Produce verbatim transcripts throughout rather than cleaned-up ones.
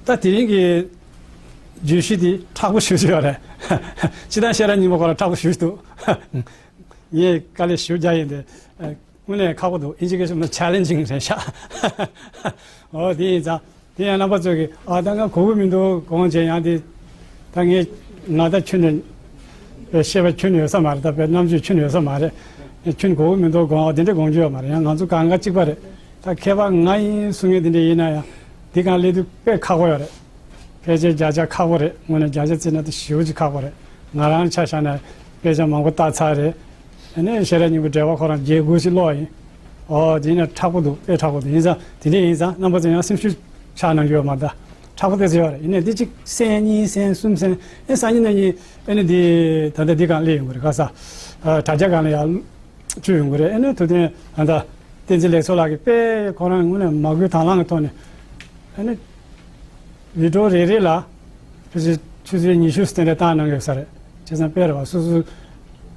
ད་དེ་རིང་གི་བརྗོད་གཞི་འདི་མཁྲེགས་པོ་ཞེ་པོ་ཅིག་ཡོད་རེད། སྤྱིར་བཏང་ཤེས་རབ་སྙིང་པོ་ཁོ་རང་མཁྲེགས་པོ་ཞེ་པོ་ཅིག་འདུག་ངས་དཀའ་ལས་ཞེ་པོ་རྒྱག་ཡིན་ཏེ། དངོས་གནས་ཁག་པོ་འདུག་ཨིན་ཇི་སྐད་ཆ་ནང་ཆེ་ལེན་ཇིང་རེད་ཤག་འོ་དེ་ཡིན་ཙང་། དེ་ཡང་རྣམ་པ་ཚོ་གིས་ཨ་ད་ང་གོ་གི་མི་འདུག་དགོངས་བྱས་ཡང་དེ། ད་ངས་ང་ད་ཁྱོན་ནས་དཔེ་ཤེས་པ་ཁྱོན་ནས་ཡོད་ས་མ་རེད། ད་དཔེ་རྣམ་དཔྱོད་ཁྱོན་ནས་ཡོད་ས་མ་རེད། ཁྱོན་གོ་གི་མི་འདུག་དགོངས་དེ་འདྲ་དགོངས་རྒྱུ་ཡོད་མ་རེད། ཡང་ང་ཚོ་གང་ག་གཅིག་པ་རེད། ད་མཁས་པ་ང་ཡིན་གསུང་མཁན་དེ་འདྲ་ཡིན་ན་ཡང་དེ་གང་སླེབས་དུས་དཔེ་ཁག་པོ་ཡོད་རེད། ཕལ་ཆེར་བརྒྱ་ཆ་ཁག་པོ་རེད། དངོས་གནས་བརྒྱ་ཆ་བརྩིས་ན་དེ་ཞེ་པོ་ཅིག་ཁག་པོ་རེད། ང་རང་ཆ་བཞག་ན་དཔེ་ཆ་མང་པོ་ལྟ་ཚར་རེད། ཨ་ནི་ཤེས་རབ་སྙིང་པོའི་འགྲེལ་པ་ཁོ་རང་བརྒྱད་དགུ་ཞིག་ཀློག་ཡིན། ཨོ་དེ་ཡིན་ན་མཁྲེགས་པོ་འདུག་དཔེ་མཁྲེགས་པོ་འདུག་ཡིན་ཙང་དེ་འདྲ་ཡིན་ཙང་རྣམ་པ་ཚོ་ཡང་སེམས་ཤུགས་ཆག་གནང་རྒྱུ་ཡོད་མ་རེད། ད་མཁྲེགས་པོ་དེ་ཚོ་ཡོད་རེད། ཡིན་ནའི་འདི་གཅིག་གསན་གཉིས་གསན་གསུམ་གསན་ཨེ་སང་ཉིན་གནངས་ཉིན་ཨེ་ནི་འདི་ད་ལྟ་འདི་གང་སླེབས་ཡོང་གི་རེད། ག་ས་དྲ་རྒྱ་གང་ལ་ཡང་བཅུག་ཡོང་གི་རེད། ཨེ་ནི་ཐུབ་བསྟན་ད་ལྟ་བསྟན་འཛིན་ལེགས་ཚོགས་ལགས་ཀྱིས་དཔེ་ཁོ་རང་དངོས་གནས་མ་བསྐུལ་དང་བླངས་ཀྱི་ཐོག་ནས་ཨེ་ནི། བི་ཌི་ཡོ་རེ་རེ་ལ་ཕལ་ཆེར་ཆུ་ཚོད་ཉི་ཤུ་སྟེང་རེ་བཏང་གནང་གི་ཡོད་ས་རེད། བྱས་ཙང་དཔེ་རེད་བ། སོ་སོའི་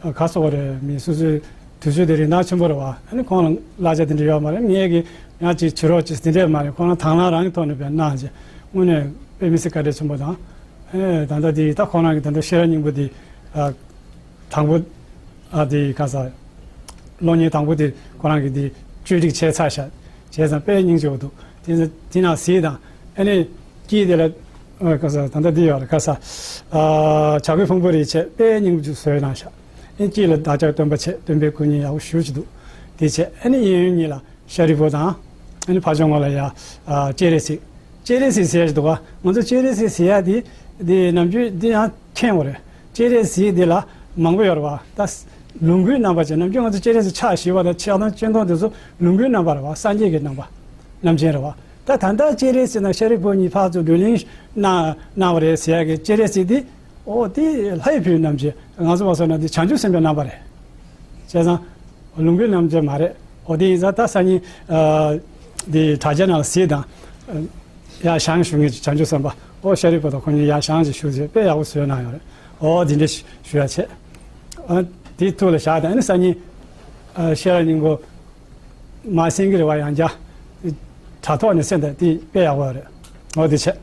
ག་སོགས་རེད་མི་སོ་སོའི་དུས་ཚོད་དེ་རིན་ཐང་ཆེན་པོ་རེད་བ། ཨ་ནི་ཁོང་ལ་གླ་ཆ་དེ་འདྲ་ཡོད་མ་རེད། ངས་ཀྱི་ཡང་ཅིག་བྱེད་རོགས་ཅིག་དེ་འདྲ་མ་རེད། ཁོང་རང་དང་བླངས་རང་གི་ཐོག་ནས་དཔེ་གནང་རྗེས་དངོས་གནས་དཔེ་མི་སྲིད་བཀའ་དྲིན་ཆེན་པོ་དང་། ཨེ་ད་ལྟ་དེ་ད་ཁོང་རང་གི་ད་ལྟ་ཤེས་རབ་སྙིང་པོ་དེ་ཨ། དང་པོ། ཨ་དེ་ག་ས། གློག་བརྙན་དང་པོ་དེ་ཁོ་རང་གིས་དེ་བཅོས་སྒྲིག་བྱས་ཚར་ཤག་བྱས་ཙང་དཔེ་སྙིང་རྗེ་པོ་འདུག་དེ་དེ་ནང་གཟིགས་དང་། ཨ་ནི་དཀྱིལ་དེ་ལ་ཨ་ག་ས་ད་ལྟ་འདི་ཡོད་རེད། ག་ས། ཨ་བྱ་རྒོད་ཕུང་པོ་རེད་བྱས་དཔེ་སྙིང་རྗེ་བཟོས་གནང་ཤག་ཨ་ནི་དཀྱིལ་ལ་བདག་ཅག་སྟོན་པ་བྱས་སྟོན་པའི་སྐུ་བརྙན་ཡག་པོ་ཞེ་པོ་ཅིག་འདུག་དེ་བྱས་ཨ་ནི་གཡས་གཡོན་གཉིས་ལ་ཤཱ་རིའི་བུ་དང་། ཨ་ནི་ཕར་ཕྱོགས་ངོས་ལ་ཡ། ཨ་སྤྱན་རས་གཟིགས། སྤྱན་རས་གཟིགས་ཟེར་ཡ་ཞིག་འདུག་ག་ང་ཚོ་སྤྱན་རས་གཟིགས་ཟེར་ཡ་དེ་དེ་ནམ་རྒྱུན་འདི་ཡང་མཁྱེན་པ་རེད། སྤྱན་རས་གཟིགས་འདི་ལ་མང་པོ་ཡོད་རེད་བ། ད་ལོངས་སྐུའི་རྣམ་པ་ཅན། ནམ་རྒྱུན་ང་ཚོ་སྤྱན་རས་གཟིགས་ཕྱག་བཞི་པ་དང་ཕྱག་དང་སྤྱན་སྟོང་དེ་ཚོ་ལོངས་སྐུའི་རྣམ་པ་རེད་བ། སངས་རྒྱས་ཀྱི་རྣམ་པ། རྣམ་ཅན་རེད་བ། ད་ད་ལྟ་སྤྱན་རས་གཟིགས་དང་ཤཱ་རིའི་བུ་གཉིས་ཕར་ཚུར་བགྲོ་གླེང་གནང་གནང་བ་རེད་ཟེར་ཡ་གི་སྤྱན་རས་གཟིགས་འདི། ཨོ་དེ་ལྷ་ཡི་བུའི་རྣམ་ཅན། ང་ཚོ་བ་སོ་ན་འདི་བྱང་ཆུབ་སེམས་དཔའི་རྣམ་པ་རེད། བྱས་ཙང་། ལོངས་སྐུའི་རྣམ་ཅན་མ་རེད། ཨོ་དེ་ཡིན་ཙང་ད་སང་ཉིན། ཨ་འདི་དྲ་རྒྱ་ནང་ལ་གཟིགས་དང་། ཡར་བཞེངས་བཞུགས་མཁན་བྱང་ཆུབ་སེམས་དཔའ་ཨོ་ཤཱ་རིའི་བུ་དང་ཁོང་གཉིས་ཡར་བཞེངས་ཅིག་བཞུགས་ཟེར་དཔེ་ཡག་པོ་བཟོས་གནང་ཡོད་རེད། ཨོ་འདི་འདྲ་ཞུ་ཡ་བྱས། ཨ་དེ་ཐུགས་ལ་བཞག་དང་། ཨ་ནི་སང་ཉིན། ཨ་ཤེས་རབ་སྙིང་པོ། མ་གསན་གྱི་རེད་བ། ཡང་བསྐྱར། དྲ་ཐོག་ནས་གསན་དང་དེ་དཔེ་ཡག་པོ་རེད། འོ་དེ་བྱས།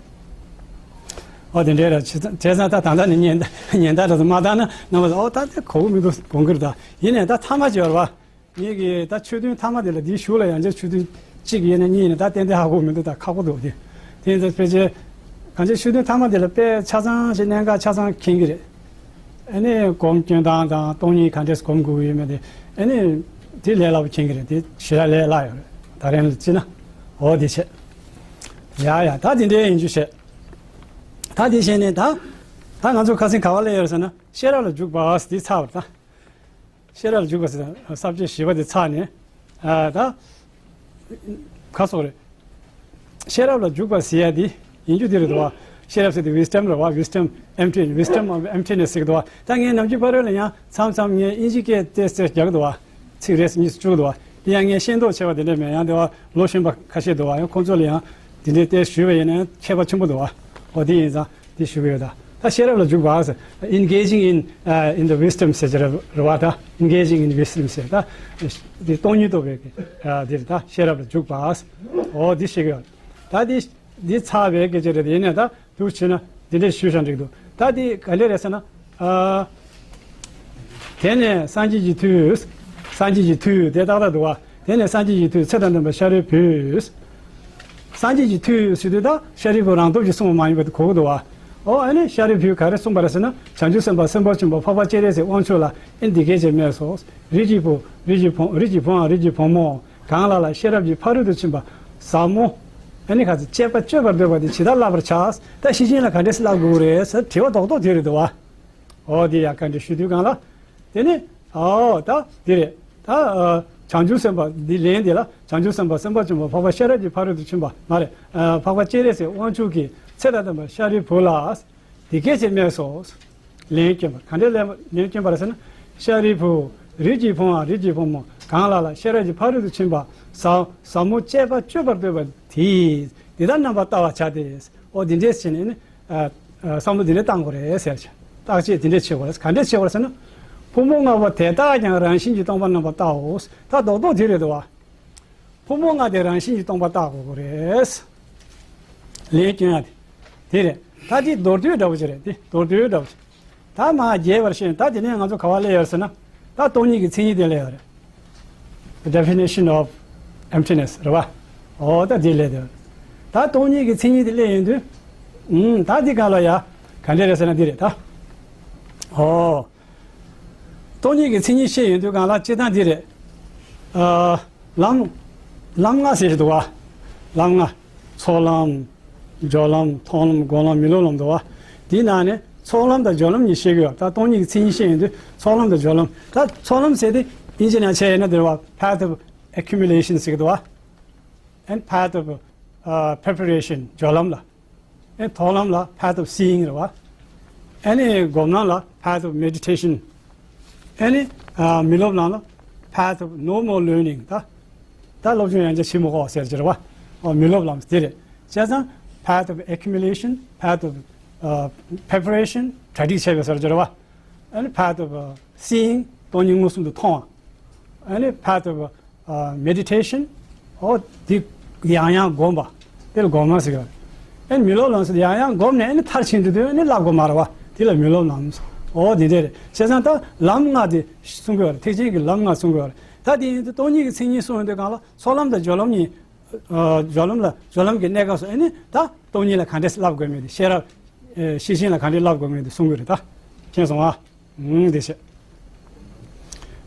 འོ་དེ་འདྲས་རེད། བྱས་ཙང་ད་ད་ལྟ་ནས་ཉན་ཉན་བརྡ་འདྲ་ཚོ་མ་བཏང་ན་རྣམ་པ་ཚོ་ཨོ་ད་དེ་གོ་གི་མི་འདུག་དགོངས་ཀྱི་རེད། ད་ཡིན་ནའི་ད་མཐའ་མ་ཅིག་ཡོད་རེད་བ། ངེད་ཀྱི་ད་ཆོས་ཐུན་མཐའ་མ་དེ་ལ་འདིའི་གཞུག་ལ་ཡང་བསྐྱར་ཆོས་ཐུན་གཅིག་ཡིན་ན་གཉིས་ཡིན་ན་ད་ཏན་ཏན་ཧ་གོ་མི་འདུག་ད་ཁག་པོ་འདུག་དེ། དེ་ཡིན་ཙང་ཕལ་ཆེར། གང་ཅི་ཆོས་ཐུན་མཐའ་མ་དེ་ལ་དཔེ་ཆ་ཚང་ཞིག་གནད་འགག་ཆ་ཚང་མཁྱེན་གྱི་རེད། ཨ་ནི་སྒོམ་སྐྱོན་སྟངས་དང་སྟོང་ཉིད་ག་འདྲས་སྒོམ་དགོས་ཀྱི་ཡོད་མེད་དེ། ཨ་ནི་དེ་ལས་སླ་པོ་མཁྱེན་གྱི་རེད། དེ་ཞེ་དྲག་ལས་སླ་ཡོད་རེད། ད་རན་ལ་བརྩིས་ན། འོ་དེ་བྱས། ཡ་ཡ་ད་དེ་འདྲའི་ཡིན་རྒྱུ་བྱས། ད་དེ་བྱས་ནས་ད། ད་ང་ཚོ་ཁ་སང་ག་པར་སླེབས་ཡོད་རེད་ཟེར་ན་ཤེས་རབ་ལ་འཇུག་པ་དེ་ཚར་བ་རེད་ད། ཤེས་རབ་ལ་འཇུག་པ་ཟེར་ས་བཅད་བཞི་པ་དེ་ཚར་ནས། ཨ་ད། ཁ་སོགས་རེད། ཤེས་རབ་ལ་འཇུག་པ་ཟེར་ཡ་དེ་ཡིན་རྒྱུ་དེ་རེད་དོ། ཤེས་རབ་ཟེར་དེ་wisdom རེད་བ། wisdom empty, wisdom of emptiness ཟེར་གི་འདུག་བ། ད་ངས་ནམ་རྒྱུན་ཕ་རོལ་ལ་ཡང་མཚམས་མཚམས་ངས་དབྱིན་ཇི་སྐད་ཏོག་ཙམ་རྒྱག་གི་འདུག་བ། ཚིག་རེ་གཉིས་བཅུག་འདུག་བ། དེ་ཡང་ངས་ཤེས་མདོག་ཆེ་བ་དེ་འདྲ་མེད། ཡང་དེ་བ་ལོ་གཞོན་པ་ཁ་ཤས་འདུག་བ། ཡང་ཁོང་ཚོ་ལ་ཡང་དེ་འདྲའི་ཏོག་ཙམ་ཞུས་པ་ཡིན་ན་ཁྱད་པར་ཆེན་པོ་འདུག་བ། འོ་དེ་ཡིན་ཙང་། དེ་ཞུ་གི་ཡོད་ད། ད་ཤེས་རབ་ལ་འཇུག་པ་ཟེར། engaging in, uh, in the wisdom ཟེར་གྱི་རེད་བ་ད། engaging in wisdom ཟེར་ད། དེ་སྟོང་ཉིད་རྟོགས་པའི་གི་ཨ་དེ་རེད་ད། ཤེས་རབ་ལ་འཇུག་པ་ཟེར། འོ་དེ་ཤེས་གི་ཡོད། ད་དེ་དེ་ཚར་བའི་སྐད་ཆ་རེད། ཡིན་ནའི་ད་འདུག་བྱས་ན་དེ་འདྲས་ཞུས་ཤག་འགྲིག་འདུག་ད་དེ་ག་འདྲས་རེད་ཟེར་ན། ཨ། དེ་ནས་སངས་རྒྱས་ཀྱི་མཐུས། སངས་རྒྱས་ཀྱི་མཐུས་དེ་ཏག་ཏག་འདུག་བ། དེ་ནས་སངས་རྒྱས་ཀྱི་མཐུས་ཚེ་དང་ལྡན་པ་ཤཱ་རིའི་བུས། སངས་རྒྱས་ཀྱི་མཐུས་ཟེར་དུས་ད་ཤཱ་རིའི་བུ་རང་སྟོབས་ཀྱིས་གསུངས་པ་མ་ཡིན་པ་དེ་གོ་གི་འདུག་བ། ཨོ་ཨ་ནི་ཤཱ་རིའི་བུས་ག་རེ་གསུངས་པ་རེད་ཟེར་ན། བྱང་ཆུབ་སེམས་དཔའ་སེམས་དཔའ་ཆེན་པོ་འཕགས་པ་སྤྱན་རས་གཟིགས་དབང་ཕྱུག་ལ་ཨེ་འདི་སྐད་ཅེས་སྨྲས་སོ། རིགས་ཀྱི་བུ། རིགས་ཀྱི་བུའམ་རིགས་ཀྱི་བུ་མོ། གང་ལ་ལ་ཤེས་རབ་ཀྱི་ཕ་རོལ་ཏུ་ཕྱིན་པ་ཟབ་མོ། ཨ་ནི་ག་ཚོད་སྤྱད་པ་སྤྱོད་པར་འདོད་པ་དེ་ཇི་ལྟར་བསླབ་པར་བྱ། ད་ཤེར་ཕྱིན་ལ་ག་འདྲས་སེ་བསླབ་དགོས་རེད་ཟེར་དྲི་བ་རྡོག་རྡོག་དེ་རེད་འདུག་བ། ཨོ་དེ་ཡ་ག་འདྲས་ཞུ་དུས་གང་ལ། དེ་ནི། ཨོ་ད་དེ་རེད། ད་ཨ་བྱང་ཆུབ་སེམས་དཔའ་འདི་ལན་དེ་ལ་བྱང་ཆུབ་སེམས་དཔའ་སེམས་དཔའ་ཆེན་པོ་འཕགས་པ་ཤེས་རབ་ཀྱི་ཕ་རོལ་ཏུ་ཕྱིན་པ་མ་རེད། ཨ་འཕགས་པ་སྤྱན་རས་གཟིགས་དབང་ཕྱུག་གིས་ཚེ་དང་ལྡན་པ་ཤཱ་རིའི་བུ་ལ་འདི་སྐད་ཅེས་སྨྲས་སོ། ལན་བསྐྱོན་པ། ག་འདྲས་ལན་ལན་བསྐྱོན་པ་རེད་ཟེར་ན། ཤཱ་རིའི་བུ། རིགས་ཀྱི་བུའམ་རིགས་ཀྱི་བུ་མོ་གང་ལ་ལ་ཤེས་རབ་ཀྱི་ཕ་རོལ་ཏུ་ཕྱིན་པ་ཟབ་ཟབ་མོ་སྤྱད་པ་སྤྱོད་པར་འདོད་པ་དེས་འདི་ལྟར་རྣམ་པར་བལྟ་བར་བྱ་སྟེ། ཨོ་འདི་འདྲས་བྱས་ནས་ནི། ཨ་ཨ་བསམ་བློ་འདི་འདྲས་བཏང་དགོས་རེད་ཟེར་བྱས། བརྟག་དཔྱད་འདི་འདྲས་བྱེད་དགོས་རེད། ག་འདྲས་བྱེད་དགོས་རེད་ཟེར་ན། ཕུང་པོ་ལྔ་པོ་དེ་དག་ཀྱང་རང་བཞིན་གྱིས་སྟོང་པར་རྣམ་པར་བལྟའོ། ད་རྡོག་རྡོག་དེ་རེད་འདུག་བ། ཕུང་པོ་ལྔ་དེ་རང་བཞིན་གྱིས་སྟོང་པར་བལྟ་དགོས་རེད། ལན་སྐྱོན་ཡ་དེ། དེ་རེད། ད་དེ་མདོར་བསྡུས་འདྲ་པོ་ཅིག་རེད། དེ་མདོར་བསྡུས་འདྲ་པོ་ཅིག་ད་མར་རྒྱས་པར་བཤད་ན། ད་དེ་ནས་ང་ཚོ་ག་པར་སླེབས་ཡོད་ཟེར་ན། ད་སྟོང་ཉིད་ཀྱི་མཚན་ཉིད་དེ་སླེབས་ཡོད་རེད། The definition of emptiness རེད་བ། ཨོ་ད་དེ་སླེབས་ཡོད་རེད། ད་སྟོང་ཉིད་ཀྱི་མཚན་ཉིད་དེ་སླེབས་ཡོང་དུས། ཨུམ། ད་འདི་ག་ལ་ཡ། ག་འདྲ་རེད་ཟེར་ན་འདི་རེད་ད། ཨོ། སྟོང་ཉིད་ཀྱི་མཚན་ཉིད་བཤད་ཡོང་དུས་གང་ལ་སྤྱིར་བཏང་འདི་རེད། ཨ། ལམ། ལམ་ལྔ་ཟེར་གྱི་འདུག་བ། ལམ་ལྔ། ཚོགས་ལམ། སྦྱོར་ལམ། མཐོང་ལམ། སྒོམ་ལམ། མི་སློབ་ལམ་འདུག་བ། དེའི་ནང་ནས་ཚོགས་ལམ་དང་སྦྱོར་ལམ་གཉིས་བཤད་ཀྱི་ཡོད། ད་སྟོང་ཉིད་ཀྱི་མཚན་ཉིད་བཤད་ཡོང་དུས་ཚོགས་ལམ་དང་སྦྱོར་ལམ། ད་ཚོགས་ལམ་ཟེར་དེ་དབྱིན་ཇི་ནང་བྱས་ཡིན་ན་འདིར་བ་path of accumulation ཟེར་གྱི་འདུག་བ། and path of, uh, preparation སྦྱོར་ལམ་ལ། ཨེ་མཐོང་ལམ་ལ་path of seeing རེད་བ། ཨ་ནི་སྒོམ་ལམ་ལ་path of meditation། ཨ་ནི་ཨ་མི་སློབ་ལམ་ལ་path of no more learning ད། ད་སློབ་སྦྱོང་ཡང་བསྐྱར་བྱེད་མི་དགོས་ཟེར་གྱི་རེད་བ། ཨོ་མི་སློབ་ལམ་དེ་རེད། བྱས་ཙང་path of accumulation, path of, uh, preparation གྲ་སྒྲིག་བྱས་པའི་ཟེར་གྱི་རེད་བ། ཨ་ནི་path of, uh, seeing སྟོང་ཉིད་མངོན་སུམ་དུ་མཐོང་བ། ཨ་ནི་path of, uh, meditation ཨོ་དེ་ཡང་ཡང་སྒོམ་པ། དེ་ལ་སྒོམ་ལམ་ཟེར་གི་རེད། ཨ་ནི་མི་སློབ་ལམ་ཟེར་ཡང་ཡང་སྒོམ་ནས་ཨ་ནི་མཐར་ཕྱིན་དུས་དུས་ཨ་ནི་བསླབ་དགོས་མ་རེད་བ། དེ་ལ་མི་སློབ་ལམ་ཟེར། ཨོ་དེ་འདྲ་རེད། བྱས་ཙང་ད་ལམ་ལྔ་དེ་གསུང་གི་ཡོད་རེད། ཐེག་ཆེན་གྱི་ལམ་ལྔ་གསུང་གི་ཡོད་རེད། ད་དེ་ཡིན་དུས་སྟོང་ཉིད་ཀྱི་མཚན་ཉིད་གསུང་ཡོང་དུས་གང་ལ་ཚོགས་ལམ་དང་སྦྱོར་ལམ་གཉིས། ཨ་སྦྱོར་ལམ་ལ་སྦྱོར་ལམ་གྱི་གནས་སྐབས་སུ་ཨ་ནི་ད་སྟོང་ཉིད་ལ་ག་འདྲས་བསླབ་དགོས་མིན་དེ། ཤེས་རབ། ཨེ་ཤེས་བཞིན་ལ་ག་འདྲས་བསླབ་དགོས་མིན་དེ་གསུང་གི་རེད་ད། མཁྱེན་སོང་ཨ། ཨུམ་དེ་བྱས།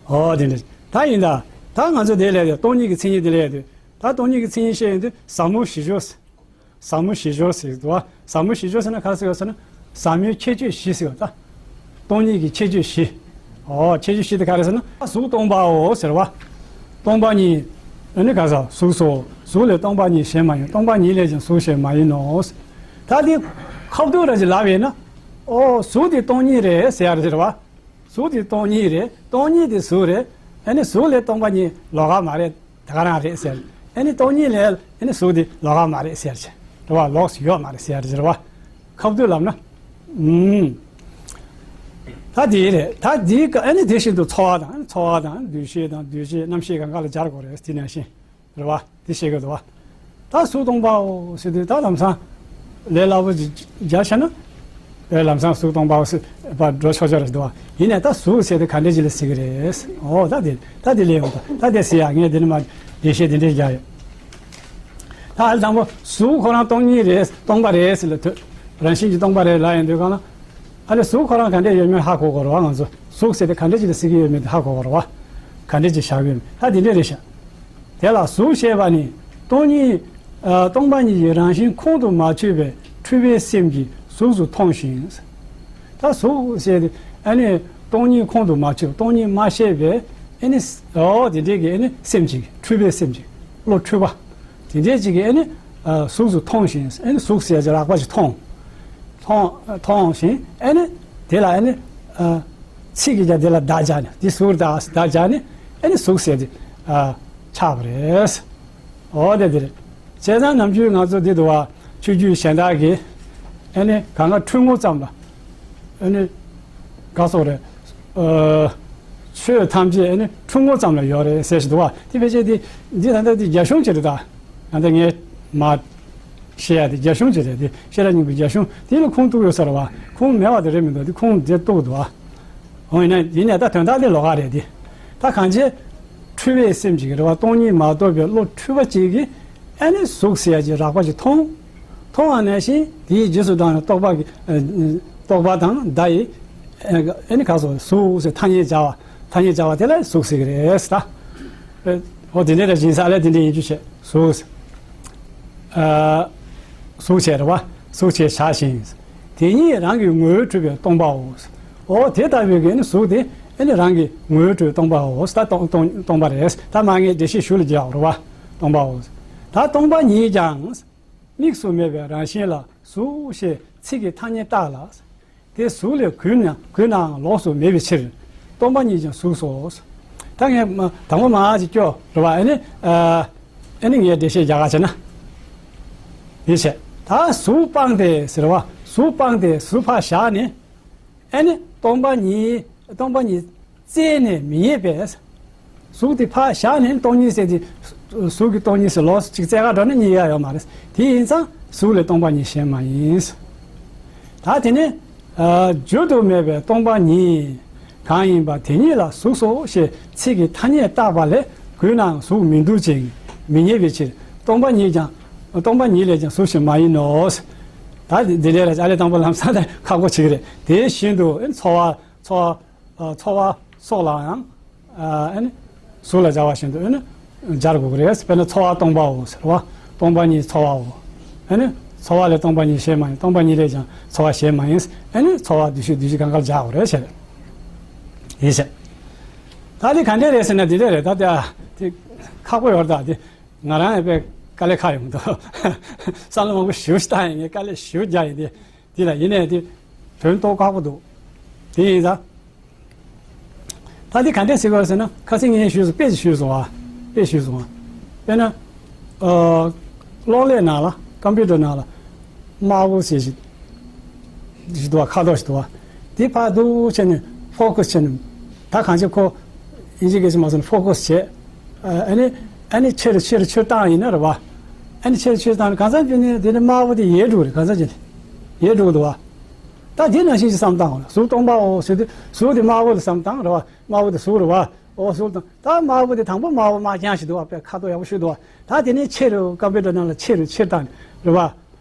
ཨོ་དེ་འདྲ། ད་ཡིན་ད། ད་ང་ཚོ་དེ་ལས་དེ་སྟོང་ཉིད་ཀྱི་མཚན་ཉིད་དེ་ལས་དེ། ད་སྟོང་ཉིད་ཀྱི་མཚན་ཉིད་བཤད་ཡོང་དུས་ཟབ་མོ་བཞི་སྦྱོར་ཟེར། ཟབ་མོ་བཞི་སྦྱོར་ཟེར་གྱི་འདུག་བ། ཟབ་མོ་བཞི་སྦྱོར་ཟེར་ན་ག་རེ་ཟེར་བ་ཟེར་ན། ཟབ་མོའི་ཁྱད་ཆོས་བཞི་ཟེར་བ་ད། སྟོང་ཉིད་ཀྱི་ཁྱད་ཆོས་བཞི། ཨོ་ཁྱད་ཆོས་བཞི་དེ་ག་རེ་ཟེར་ན། གཟུགས་སྟོང་པའོ་ཟེར་བ། སྟོང་པ་ཉིད། ཨ་ནི་ག་ཟེར། གཟུགས་སོ། གཟུགས་ལས་སྟོང་པ་ཉིད་གཞན་མ་ཡིན། སྟོང་པ་ཉིད་ལས་ཀྱང་གཟུགས་གཞན་མ་ཡིན་ནོ། ད་དེ་ཁ་བསྡུར་ར་ཅིག་ལབ་ཡིན་ན། ཨོ་གཟུགས་དེ་སྟོང་ཉིད་རེད་ཟེར་ཡ་རེད་ཟེར་བ། གཟུགས་དེ་སྟོང་ཉིད་རེད། སྟོང་ཉིད་དེ་གཟུགས་རེད། ཨ་ནི་གཟུགས་ལས་སྟོང་པ་ཉིད་ལོགས་ཀ་མ་རེད། དེ་ག་རང་རེད་ཟེར། ཨ་ནི་སྟོང་ཉིད་ལས་ཨ་ནི་གཟུགས་དེ་ལོགས་ཀ་མ་རེད་ཟེར་བྱས། རེད་བ། ལོགས་སུ་ཡོད་མ་རེད་ཟེར་རེད་བ། ཁ་བསྡུར་ལབ་ན། ཨུམ། ད་དེ་རེད། ད་དེའི་སྐབས་ཨ་ནི་དེ་བཞིན་དུ་ཚོར་བ་དང་། ཚོར་བ་དང་འདུ་ཤེས་དང་། འདུ་བྱེད་རྣམ་ཤེས་གང་ག་ལ་སྦྱར་དགོས་རེད། དེ་ནང་བཞིན། རེད་བ། དེ་བཤད་དགོས་འདུག་བ། ད་གཟུགས་སྟོང་པའོ་ཟེར་དུས་ད་ལམ་སང་ལས་སླ་པོ་ཅིག་སྦྱར་བྱས་ན། ཨེ་ལམ་སང་གཟུགས་སྟོང་པའོ་ཟེར་བ་འགྲོ་ཆོག་ཆོག་རེད་འདུག་བ། ཡིན་ནའི་ད་གཟུགས་ཟེར་དུས་ག་འདྲ་ཅིག་ལ་ཟེར་གི་རེད། ཨོ་ད་དེ་ད་དེ་ལས་ཡོང་ད། ད་དེ་ཟེར་ཡ་ངས་དེ་ནས་མར་འགྲེལ་བཤད་དེ་འདྲས་རྒྱག་ཡོད། ད་ཨ་ལ་དང་པོ་གཟུགས་ཁོ་རང་སྟོང་ཉིད་རེད། སྟོང་པ་རེད་ཟེར་ལ་ཐོས། རང་བཞིན་གྱིས་སྟོང་པ་རེད་ལབ་ཡོང་དུས་གང་ལ། ཨ་ལས་གཟུགས་ཁོ་རང་ག་འདྲས་ཡོད་མེད་ཧ་གོ་དགོས་རེད་བ། ང་ཚོ་གཟུགས་ཟེར་དེ་ག་འདྲས་ཅིག་ལ་ཟེར་གི་ཡོད་མེད་དེ་ཧ་གོ་དགོས་རེད་བ། ག་འདྲས་ཅིག་བཞག་གི་ཡོད་མེད་ད་དེ་འདྲས་རེད་ཤག་དེ་ལ་གཟུགས་ཞེས་པ་ནི་སྟོང་ཉིད། ཨ་སྟོང་པ་ཉིད་ཀྱི་རང་བཞིན་ཁོང་དུ་མ་ཆུད་པའི་འཁྲུལ་པའི་སེམས་ཀྱིས་གཟུགས་སུ་མཐོང་ཞིང་། ད་གཟུགས་ཟེར་དེ་ཨ་ནི་སྟོང་ཉིད་ཁོང་དུ་མ་ཆུད། སྟོང་ཉིད་མ་ཤེས་པའི་ཨ་ནི་ཨོ་དེ་འདྲས་ཀྱི་ཨ་ནི་སེམས་ཀྱིས། འཁྲུལ་པའི་སེམས་ཀྱིས། བློ་འཁྲུལ་པ། དེ་འདྲའི་ཅིག་གིས་ཨ་ནི་ཨ་གཟུགས་སུ་མཐོང་ཞིང་། ཨ་ནི་གཟུགས་ཟེར་ཡ་ཅིག་རགས་པ་ཅིག་མཐོང་། མཐོང་མཐོང་ཞིང་། ཨ་ནི་དེ་ལ་ཨ་ནི་ཨ་ཚིག་གིས་ཀྱང་དེ་ལ་བརྡ་སྦྱར་ནས། དེ་གཟུགས་རེད་བརྡ་སྦྱར་ནས། ཨ་ནི་གཟུགས་ཟེར་དེ་ཨ་ཆགས་པ་རེད། འོ་དེ་དེ་རེད། བྱས་ཙང་ནམ་རྒྱུན་ང་ཚོ་འདི་འདུག་བ། ཆོས་བརྒྱུད་གཞན་དག་གིས་ཨ་ནི་གང་ག་འཁྲུལ་ངོ་ཙམ་ལ། ཨ་ནི་ག་སོགས་རེད། ཨ་ཆོས་ཐམས་ཅད་ཨ་ནི་འཁྲུལ་ངོ་ཙམ་ལ་ཡོད་རེད་ཟེར་བཞིན་འདུག་བ། དེ་ཕལ་ཆེར་དེ་འདི་ད་ལྟ་དེ་རྒྱ་གཞུང་ཅིག་རེད་ད། ད་ལྟ་ངས་མ་བཤད་ཡ་དེ་རྒྱ་གཞུང་ཅིག་རེད། དེ་ཤེས་རབ་སྙིང་པོའི་རྒྱ་གཞུང་དེ་ལ་ཁུངས་གཏུགས་ཡོད་ས་རེད་བ། ཁུངས་མེད་པ་དེ་རེད་མི་འདུག་དེ་ཁུངས་དེ་གཏུགས་འདུག་བ། འོ་ཡིན་ན་ཡིན་ནའི་ད་དོན་དག་དེ་ལོགས་ཀ་རེད་དེ། ད་གང་བྱས། འཁྲུལ་པའི་སེམས་ཅིག་རེད་བ། སྟོང་ཉིད་མ་རྟོགས་པའི་བློ་འཁྲུལ་པ་ཅིག་གིས་ཨ་ནི་གཟུགས་ཟེར་ཡ་ཅིག་རགས་པ་ཅིག་མཐོང་། མཐོང་བ་ནང་བཞིན་དེའི་རྗེས་སུ་འབྲངས་ནས་རྟོག་པ་གི་ཨ་རྟོག་པ་དང་བརྡ་ཡིས་ཨ་ནི་ག་སོགས་གཟུགས་ཟེར་ཐ་སྙད་སྦྱར་བ། ཐ་སྙད་སྦྱར་བ་དེ་ལ་གཟུགས་ཟེར་གི་རེད་ད། ཨོ་དེ་འདྲས་རེད། སྦྱིན་བདག་ལས་དེ་འདྲས་ཡིན་རྒྱུ་བྱས་གཟུགས། ཨ་གཟུགས་བྱས་རེད་བ། གཟུགས་བྱས་བཞག་ཅིང་། དེ་ཉིད་རང་གི་ངོ་བོས་གྲུབ་པའི་སྟོང་པའོ། ཨོ་དེ་ལྟ་བུའི་གི་ནི་གཟུགས་དེ་ཨ་ནི་རང་གི་ངོ་བོས་གྲུབ་པའི་སྟོང་པའོ། ད་སྟོང་སྟོང་སྟོང་པ་རེད། ད་མ་ངས་འགྲེལ་བཤད་ཞུ་ལ་རྒྱག་རེད་བ། སྟོང་པའོ། ད་སྟོང་པ་ཉིད་ཀྱང་། དམིགས་སུ་མེད་པའི་རང་བཞིན་ལ་གཟུགས་ཞེས་ཚིག་གི་ཐ་སྙད་བཏགས་ལ། དེ་གཟུགས་ལས་གུད་ན་གུད་ནའང་ལོགས་སུ་མེད་པའི་ཕྱིར། སྟོང་པ་ཉིད་ཀྱང་གཟུགས་སོ། ད་ངས་མ་དང་པོ་མར་ཅིག་སྐྱོར་རེད་བ། ཨ་ནི་ཨ་ཨ་ནི་ངས་འགྲེལ་བཤད་རྒྱག་ག་བྱས་ན། དེ་བྱས། ད་གཟུགས་སྤངས་ཏེ་ཟེར་བ། གཟུགས་སྤངས་ཏེ་གཟུགས་ཕར་བཞག་ནས། ཨ་ནི་སྟོང་པ་ཉིད། སྟོང་པ་ཉིད་བཙལ་ནས་མི་རྙེད་པས། གཟུགས་དེ་ཕར་བཞག་ནས་སྟོང་ཉིད་ཟེར་དེ། གཟུགས་ཀྱི་སྟོང་ཉིད་ཟེར་ལོགས་སུ་ཅིག་བཙལ་ག་འགྲོ་ན་རྙེད་ཡ་ཡོད་མ་རེད། དེ་ཡིན་ཙང་གཟུགས་ལས་སྟོང་པ་ཉིད་གཞན་མ་ཡིན། ད་དེ་ནི། ཨ། བརྗོད་དུ་མེད་པའི་སྟོང་པ་ཉིད་གང་ཡིན་པ་དེ་ཉིད་ལ་གཟུགས་སོ་ཞེས་ཚིག་གི་ཐ་སྙད་བཏགས་པ་ལས་གུད་ནའང་གཟུགས་མི་འདུ་ཅིང་མི་རྙེད་པའི་ཕྱིར། སྟོང་པ་ཉིད་ཀྱང་། སྟོང་པ་ཉིད་ལས་ཀྱང་གཟུགས་ཤིག་མ་ཡིན་ནོ། ད་འདི་འདྲའི་ལ་ཨ་ལས་དང་པོ་ལམ་སང་དེ་ཁག་པོ་ཆགས་ཀྱི་རེད། དེ་བཞིན་དུ་ཚོར་བ། ཚོར་བ། ཚོར་བ་སོགས་ལའང་། ཨ་ནི་གཟུགས་ལ་སྦྱར་བ་བཞིན་དུ་ཨ་ནི་སྦྱར་དགོས་ཀྱི་རེད། དཔེར་ན་ཚོར་བ་སྟོང་པའོ་ཟེར་བ། སྟོང་པ་ཉིད་ཚོར་བའོ། ཨ་ནི་ཚོར་བ་ལས་སྟོང་པ་ཉིད་གཞན་མ་ཡིན། སྟོང་པ་ཉིད་ལས་ཀྱང་ཚོར་བ་གཞན་མ་ཡིན། ཨ་ནི་ཚོར་བ་འདུ་ཤེས་འདུ་བྱེད་གང་ག་ལ་སྦྱར་དགོས་རེད་ཟེར། ཡིན་ཟེར། ད་དེ་ག་འདྲས་རེད་ཟེར་ན་འདི་འདྲས་རེད། ད་དེ་དེ་ཁག་པོ་ཡོད་རེད། ད་དེ་ང་རང་ཡང་དཔེ་དཀའ་ལས་ཁག་ཡོང་གི་འདུག་བསམ་བློ་མང་པོ་ཞེ་པོ་ཞིག་བཏང་ཡིན། ངས་དཀའ་ལས་ཞེ་པོ་རྒྱག་ཡིན། དེ། དེ་ལ་ཡིན་ནའི་དེ་དོན་རྟོགས་ཁག་པོ་འདུག་དེ་ཡིན་ཙང་། ད་དེ་ག་འདྲས་ཟེར་དགོས་ཟེར་ན། ཁ་སང་ངས་ཞུས་སོང་། དཔེ་ཞིག་ཞུས་སོང་ཨ། དཔེ་ཞུས་སོང་ཨ། དཔེར་ན། ཨ། གློག་ཀླད་ནང་ལ། ཀམ་པུ་ཊར་ནང་ལ་དམར་པོ་ཟེར་ཞིག་ཞིག་འདུག་བ། ཁ་དོག་ཞིག་འདུག་བ། དེ་ཕར་འདུག་བྱས་ནས་ཕོ་ཀ་སི་བྱས་ནས། ད་གང་ཅི་ཁོ་དབྱིན་ཇི་སྐད་ཆ་མ་སོང་ན་ཕོ་ཀ་སི་བྱས། ཨ་ནི། ཨ་ནི་ཆེ་རུ་ཆེ་རུ་ཆེ་རུ་བཏང་ཡིན་ན་རེད་བ། ཨ་ནི་ཆེ་རུ་ཆེ་རུ་བཏང་ནས་གང་ཟག་ཅིག་ནི་དེ་ནི་དམར་པོ་དེ་ཡལ་འགྲོ་གི་རེད། གང་ཟག་ཅིག་ནི་ཡལ་འགྲོ་གི་འདུག་བ། ད་དེ་ནང་བཞིན་གྱི་བསམ་བཏང་བ་ལ་གཟུགས་སྟོང་པའོ་ཟེར་དུས་གཟུགས་དེ་དམར་པོ་ལ་བསམ་བཏང་རེད་བ། དམར་པོ་དེ་གཟུགས་རེད་བ། འོ་གཟུགས་དང་། ད་དམར་པོ་དེ་དང་པོ་དམར་པོ་དམར་རྐྱང་ཞིག་འདུག་བ། དཔེ་ཁ་དོག་ཡག་པོ་ཞིག་འདུག་བ། ད་དེ་ནས་ཆེ་རུ་ཀམ་པུ་ཊར་ནང་ལ་ཆེ་རུ་ཆེ་རུ་བཏང་ནས་རེད་བ།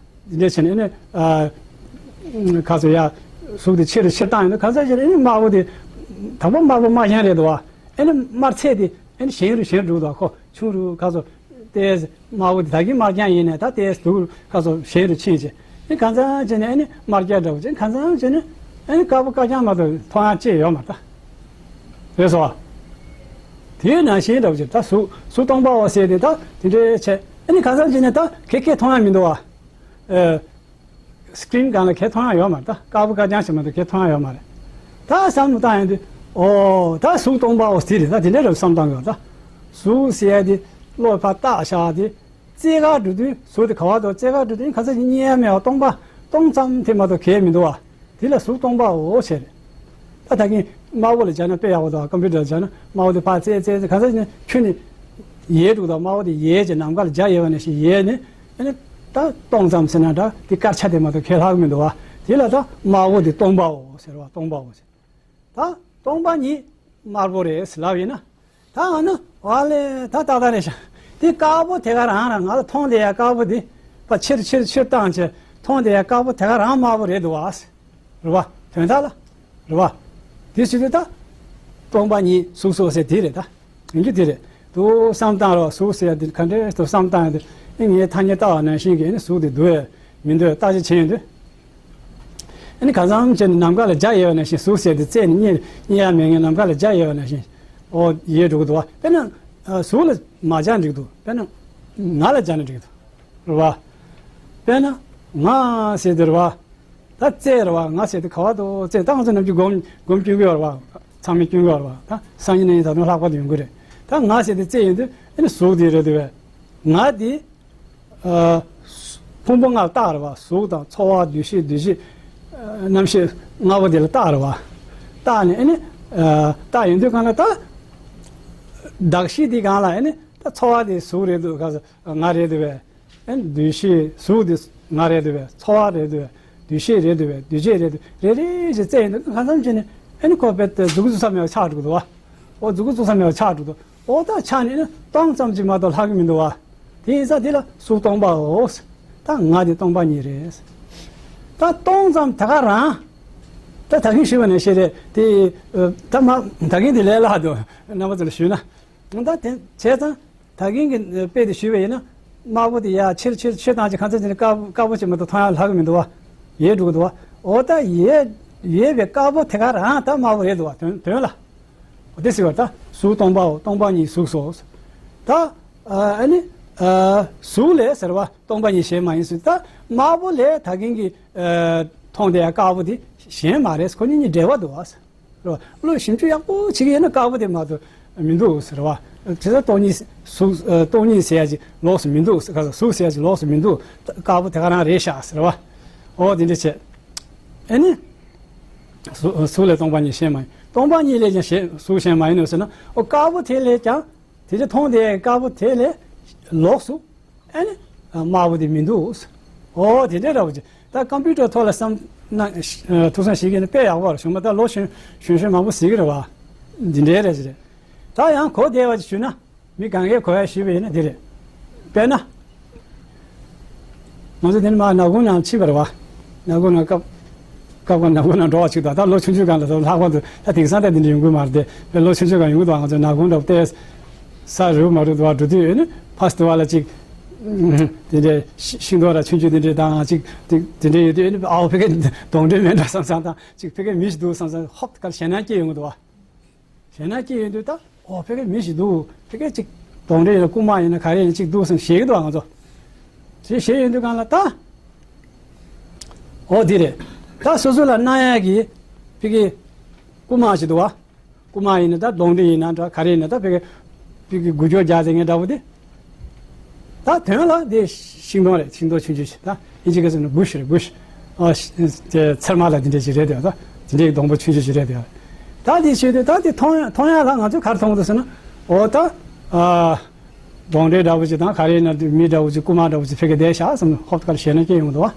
འདི་འདྲ་བྱས་ནས་ཨ་ནི། ཨ། ཁ་སོ་ཡ། གཟུགས་དེ་ཆེ་རུ་ཆེ་རུ་བཏང་ཡོང་དུས་གང་ཟག་ཅིག་ལ་ཨ་ནི་དམར་པོ་དེ། དང་པོ་དམར་པོ་དམར་རྐྱང་རེད་འདུག་བ། ཨ་ནི་དམར་ཚད་དེ་ཨ་ནི་ཞན་རུ་ཞན་རུ་འགྲོ་གི་འདུག་བ། ཁོ་ཆུང་རུ་ཁ་སོ། དེ་དམར་པོ་དེ་ད་གིན་དམར་རྐྱང་ཡིན་ནའི་ད་དེ་སྡུག་ཁ་སོ་ཞན་རུ་ཕྱིན་བྱས། ཨ་ནི་གང་ཟག་ཅིག་ནི་ཨ་ནི་དམར་རྐྱང་འདྲ་བོ་བྱས། གང་ཟག་ཅིག་ནི་ཨ་ནི་དཀར་པོ་དཀར་རྐྱང་མ་གཏོགས་མཐོང་ཡག་ཅི་ཡོད་མ་རེད་ད། རེད་སོ། དེའི་ནང་བཞིན་འདྲ་བོ་ཅིག་ད་གཟུགས་གཟུགས་སྟོང་པའོ་ཟེར་དེ་ད་དེ་འདྲའི་བྱས། ཨ་ནི་གང་ཟག་ཅིག་ནི་ད་གས་གས་མཐོང་ཡག་མི་འདུག་བ། ཨ། སི་ཀི་རིན་སྒང་ལ་གས་མཐོང་ཡག་ཡོད་མ་རེད། ད་དཀར་པོ་དཀར་རྐྱང་ཞིག་མ་གཏོགས་གས་མཐོང་ཡག་ཡོད་མ་རེད། ད་བསམ་བློ་བཏང་ཡོང་དུས། ཨོ་ད་གཟུགས་སྟོང་པའོ་ཟེར་རེད། ད་དེ་འདྲའི་རབ་བསམ་བཏང་དགོས། ད་གཟུགས་ཟེར་ཡག་དེ་བློ་ཕར་བཏགས་བཞག་དེ་རྩེ་ག་འགྲོ་དུས། གཟུགས་དེ་ག་བ་དང་རྩེ་ག་འགྲོ་དུས་གང་ཟག་ཅིག་རྙེད་ཡག་མེད་པ། སྟོང་པ་སྟོང་ཙམ་དེ་མ་གཏོགས་གས་མི་འདུག་བ། དེ་ལ་གཟུགས་སྟོང་པའོ་ཟེར། ད་ད་གིན་དམར་པོ་ལ་སྦྱར་ན་དཔེ་ཡག་པོ་འདུག་བ། ཀམ་པུ་ཊར་ལ་སྦྱར་ན་དམར་པོ་དེ་ཕར་རྩེ་རྩེ་རྩེ་གང་ཟག་ཅིག་ནི་ཁྱོན་ནས་ཡལ་འགྲོ་གི་འདུག་དམར་པོ་དེ་ཡལ་བྱས་ནམ་མཁའ་ལ་འཇའ་ཡལ་བ་ནང་བཞིན་ཡལ་ནས། ཨ་ནི་ད་སྟོང་ཙམ་ཟེར་ན་འདྲ། དེ་དཀར་ཆ་དེ་མ་གཏོགས་གས་ལྷག་གི་མི་འདུག་བ། དེ་ལ་ད་དམར་པོ་དེ་སྟོང་པའོ་ཟེར་བ། སྟོང་པའོ་ཟེར། ད་སྟོང་པ་ཉིད་དམར་པོ་རེད་ཟེར་ལབ་ཡིན་ན། ད་ཨ་ནི་བ་ལས་ད་ཏག་ཏག་རེད་ཤག་དེ་དཀར་པོ་དེ་ག་རང་རང་ང་ལ་མཐོང་བསྡད་ཡག་དཀར་པོ་དེ་ཕར་ཆེར་ཆེར་ཆེར་བཏང་བྱས་མཐོང་བསྡད་ཡག་དཀར་པོ་དེ་ག་རང་དམར་པོ་རེད་འདུག་བ། རེད་བ། དོན་དག་ལ། རེད་བ། དེ་བྱེད་དུས་ད་སྟོང་པ་ཉིད་གཟུགས་སོ་ཟེར་དེ་རེད། ད་ཡིན་རྒྱུ་དེ་རེད་འདུག་བསམ་བཏང་རེད་བ། གཟུགས་ཟེར་ཡག་དེ་ག་འདྲས་འདུག་བསམ་བཏང་ཡག་དེ། ཨ་ངས་ཐ་སྙད་བཏགས་པ་ནང་བཞིན་གྱི་ཨ་ནི་གཟུགས་དེ་འདུག་བས་མི་འདུག་བས་བརྟག་དཔྱད་བྱས་ཡོང་དུས། ཨ་ནི་གང་འཚམ་བྱས་ནས་ནམ་མཁའ་ལ་འཇའ་ཡལ་བ་ནང་བཞིན། གཟུགས་ཟེར་དེ་རྩད་ནས་རྙེད་རྙེད་ཡག་མེད་མཁན་ནམ་མཁའ་ལ་འཇའ་ཡལ་བ་ནང་བཞིན། ཨོ་ཡལ་འགྲོ་གི་འདུག་བ། དཔེར་ན། ཨ། གཟུགས་ལ་མ་སྦྱར་འགྲིག་འདུག་དཔེར་ན། ང་ལ་སྦྱར་ན་འགྲིག་འདུག་རེད་བ། དཔེར་ན། ང་ཟེར་དེ་རེད་བ། ད་རྩད་རེད་བ། ང་ཟེར་དེ་ག་བ་འདུག་རྩད་ད་ང་ཚོ་ནམ་རྒྱུན་སྒོམ་སྒོམ་སྐྱོན་གི་ཡོད་རེད་བ། ཚང་མས་སྐྱོན་གི་ཡོད་རེད་བ། ད་སང་ཉིན་གནངས་ཉིན་ད་དུང་ལྷག་པར་དུ་ཡོང་གི་རེད། ད་ང་ཟེར་དེ་རྩད་ཡིན་དུས་ཨ་ནི་གཟུགས་དེ་རེད་འདུག་བས། ང་དེ། ཨ། ཕུང་པོ་ལྔ་ལ་བཏགས་རེད་བ། གཟུགས་དང་ཚོར་བ་འདུ་ཤེས་འདུ་བྱེད། ཨ། རྣམ་ཤེས་ལྔ་པོ་དེ་ལ་བཏགས་རེད་བ། བཏགས་ནས་ཨ་ནི། ཨ། བཏགས་ཡོང་དུས་གང་ལ་ད། གདགས་གཞི་དེ་གང་ལ་ཨ་ནི་ད་ཚོར་བ་དེ་གཟུགས་རེད་འདུག་ག་ས་ང་རེད་འདུག་བས། ཨ་ནི་འདུ་ཤེས་གཟུགས་དེ་ང་རེད་འདུག་བས། ཚོར་བ་རེད་འདུག་བས། འདུ་ཤེས་རེད་འདུག་བས། འདུ་བྱེད་རེད་འདུག་རེ་རེ་བཞིན་རྩད་ཡིན་དུས་གང་འཚམ་བྱས་ནས་ཨ་ནི་ཁོ་དཔེ་དེ་མཛུབ་གུ་བཙུགས་ས་མེད་པ་ཆགས་འགྲོ་གི་འདུག་བ། ཨོ་མཛུབ་གུ་བཙུགས་ས་མེད་པ་ཆགས་འགྲོ་གི་འདུག་ཨོ་ད་ཆ་ནས་ནི་སྟོང་ཙམ་ཅིག་མ་གཏོགས་ལྷག་གི་མི་འདུག་བ། དེ་ཡིན་ཙང་དེ་ལ་གཟུགས་སྟོང་པའོ། ད་ང་དེ་སྟོང་པ་ཉིད་རེད། ད་སྟོང་ཙམ་དེ་ག་རང་། ད་ད་གིན་ཞུས་པ་ནང་བཞིན་རེད་དེ། ཨ། ད་མ་ད་གིན་དེ་ལས་སླ་འདུག་རྣམ་པ་ཚོ་ལ་ཞུས་ན། ད་དེ་བྱས་ཙང་ད་གིན་གྱི་དཔེ་དེ་ཞུས་པ་ཡིན་ན། དམར་པོ་དེ་ཡར་ཆེར་ཆེར་ཆེར་བཏང་ཅིག་གང་ཚ་ཅིག་ནི་དཀར་པོ་དཀར་པོ་ཅིག་མ་གཏོགས་མཐོང་ཡག་ལྷག་གི་མི་འདུག་བ། ཡལ་འགྲོ་གི་འདུག་བ། ཨོ་ད་ཡལ་ཡལ་བའི་དཀར་པོ་དེ་ག་རང་ད་དམར་པོ་རེད་འདུག་བ། དོན་དོན་ལ། འོ་དེ་ཟེར་བ་ད་གཟུགས་སྟོང་པའོ། སྟོང་པ་ཉིད་གཟུགས་སོ། ད་ཨ་ནི་ཨ་གཟུགས་ལས་ཟེར་བ་སྟོང་པ་ཉིད་གཞན་མ་ཡིན་ཟེར། ད་དམར་པོ་ལས་ད་གིན་གྱི་ཨ་མཐོང་བསྡད་ཡ་དཀར་པོ་དེ་གཞན་མ་རེད། ཁོ་གཉིས་གཉིས་འབྲེལ་བ་འདུག་བ་ཟེར། རེད་བ། བློས་ཞིབ་འཇུག་ཡག་པོ་བྱེད་ཀྱི་ཡོད་ན་དཀར་པོ་དེ་མ་གཏོགས་མི་འདུག་ཟེར་བ། བྱས་ཙང་སྟོང་ཉིད་གཟུགས། ཨ་སྟོང་ཉིད་ཟེར་ཡ་ཅིག་ལོགས་སུ་མི་འདུག་ཟེར། གཟུགས་ཟེར་ཡ་ཅིག་ལོགས་སུ་མི་འདུག་དཀར་པོ་དེ་ག་རང་རེད་ཤག་ཟེར་བ། འོ་དེ་འདྲ་བྱས། ཨ་ནི། གཟུགས་གཟུགས་ལས་སྟོང་པ་ཉིད་གཞན་མ་ཡིན། སྟོང་པ་ཉིད་ལས་ཀྱང་གཞན་གཟུགས་གཞན་མ་ཡིན་ནོ་ཟེར་ན། ཨོ་དཀར་པོ་དེ་ལས་ཀྱང་། དེ་ཚོ་མཐོང་བསྡད་དཀར་པོ་དེ་ལས་ལོགས་སུ་ཨ་ནི་དམར་པོ་དེ་མི་འདུག་ཨོ་དེ་འདྲ་འདྲ་བོ་ཅིག་ད་ཀམ་པུ་ཊར་ཐོག་ལ་བསམ་ན་ཐུགས་བསམ་བཞེས་ཀྱི་ཡིན་ན་དཔེ་ཡག་པོ་རེད། གཞུང་མ་ད་ལོ་གཞོན་གཞོན་གཞོན་མང་པོ་ཟེར་གྱི་རེད་བ། འདི་འདྲའི་རེད་ཅེས་རེད། ད་ཡང་གོ་བདེ་བ་ཅིག་ཞུས་ན། མི་གང་གས་གོ་ཡ་ཞུས་པ་ཡིན་ན་འདི་རེད། དཔེར་ན། ང་ཚོ་དེ་ནི་མར་ནག་ཁུང་ནང་ཕྱིན་པ་རེད་བ། ནག་ཁུང་ནང་སྐབས་སྐབས་འགའ་ནག་ཁུང་ནང་འགྲོ་བ་ཅིག་དང་། ད་ལོ་ཆུང་ཆུང་སྒང་ལ་ད་ལྷག་པར་དུ་ད་དེང་སང་ད་དེ་འདྲ་ཡོང་གི་མ་རེད་དེ། དཔེ་ལོ་ཆུང་ཆུང་སྒང་ཡོང་གི་འདུག་ང་ཚོ་ནག་ཁུང་འདྲ་བོ་ཏོག་ཙམ་ས་རུབ་མ་རུབ་འདུག་བ། འགྲོ་དུས་ཨེ་ནི་ཕར་ཚུར་བ་ལ་ཅིག་དེ་འདྲའི་ཤིང་སྡོང་ར་ཆུང་ཆུང་དེ་འདྲའི་དང་ཅིག་དེ་དེ་འདྲའི་ཡོད་དུས་ཨེ་ནི་ཨའོ་ཕ་གིར་གདོན་འདྲེ་མེད་འགྲོ་བསམ་བསམ་དང་། ཅིག་ཕ་གིར་མི་ཞིག་འདུག་བསམ་བསམ་ཧོབ་ཏེ་ག་ལ་ཞེད་སྣང་སྐྱེ་ཡོང་གི་འདུག་བ། ཞེད་སྣང་སྐྱེ་ཡོང་དུས་ད་ཨོ་ཕ་གིར་མི་ཞིག་འདུག་ཕ་གིར་ཅིག་གདོན་འདྲེ་ཡིན་ན་རྐུན་མ་ཡིན་ན་ག་རེ་ཡིན་ན་ཅིག་འདུག་བསམ་ཞེད་ཀྱི་འདུག་བ་ང་ཚོ། དེ་ཞེད་ཡོང་དུས་སྒང་ལ་ད། ཨོ་དེ་རེད། ད་སོ་སོ་ལ་གནང་ཡག་གི་ཕ་གིར་རྐུན་མ་ཞིག་འདུག་བ། རྐུན་མ་ཡིན་ན་ད་གདོན་འདྲེ་ཡིན་ན་འདྲ་ག་རེ་ཡིན་ན་ད་ཕ་གིར་ཕ་གིར་འགུལ་སྐྱོད་རྒྱག་ཟེར་མཁན་འདྲ་བོ་དེ། ད་དོན་ལ་དེ་ཤིང་སྡོང་རེད། ཤིང་སྡོང་ཆུང་ཆུང་ཞིག་ད་ཨིན་ཇི་སྐད་ཟེར་ན་བུ་ཤི་རེད། བུ་ཤི། ཨ་ཤི་དེ་ཚེར་མ་ལ་དེ་འདྲ་ཞིག་རེད་དེ། ད་དེ་འདྲའི་སྡོང་པོ་ཆུང་ཆུང་ཞིག་རེད་དེ། ད་དེ་བྱེད་དུས་ད་དེ་མཐོང་མཐོང་ཡག་ལ་ང་ཚོས་ག་རེ་མཐོང་གི་འདུག་ཟེར་ན། འོ་ད་ཨ་གདོན་འདྲེ་འདྲ་བོ་ཅིག་དང་ག་རེ་ཡིན་ན་མི་འདྲ་བོ་ཅིག་རྐུན་མ་འདྲ་བོ་ཅིག་ཕ་གིར་བསྡད་ཤག་བསམ་ནས་ཧོབ་ཏེ་ག་ལ་ཞེད་སྣང་སྐྱེ་ཡོང་གི་འདུག་བ།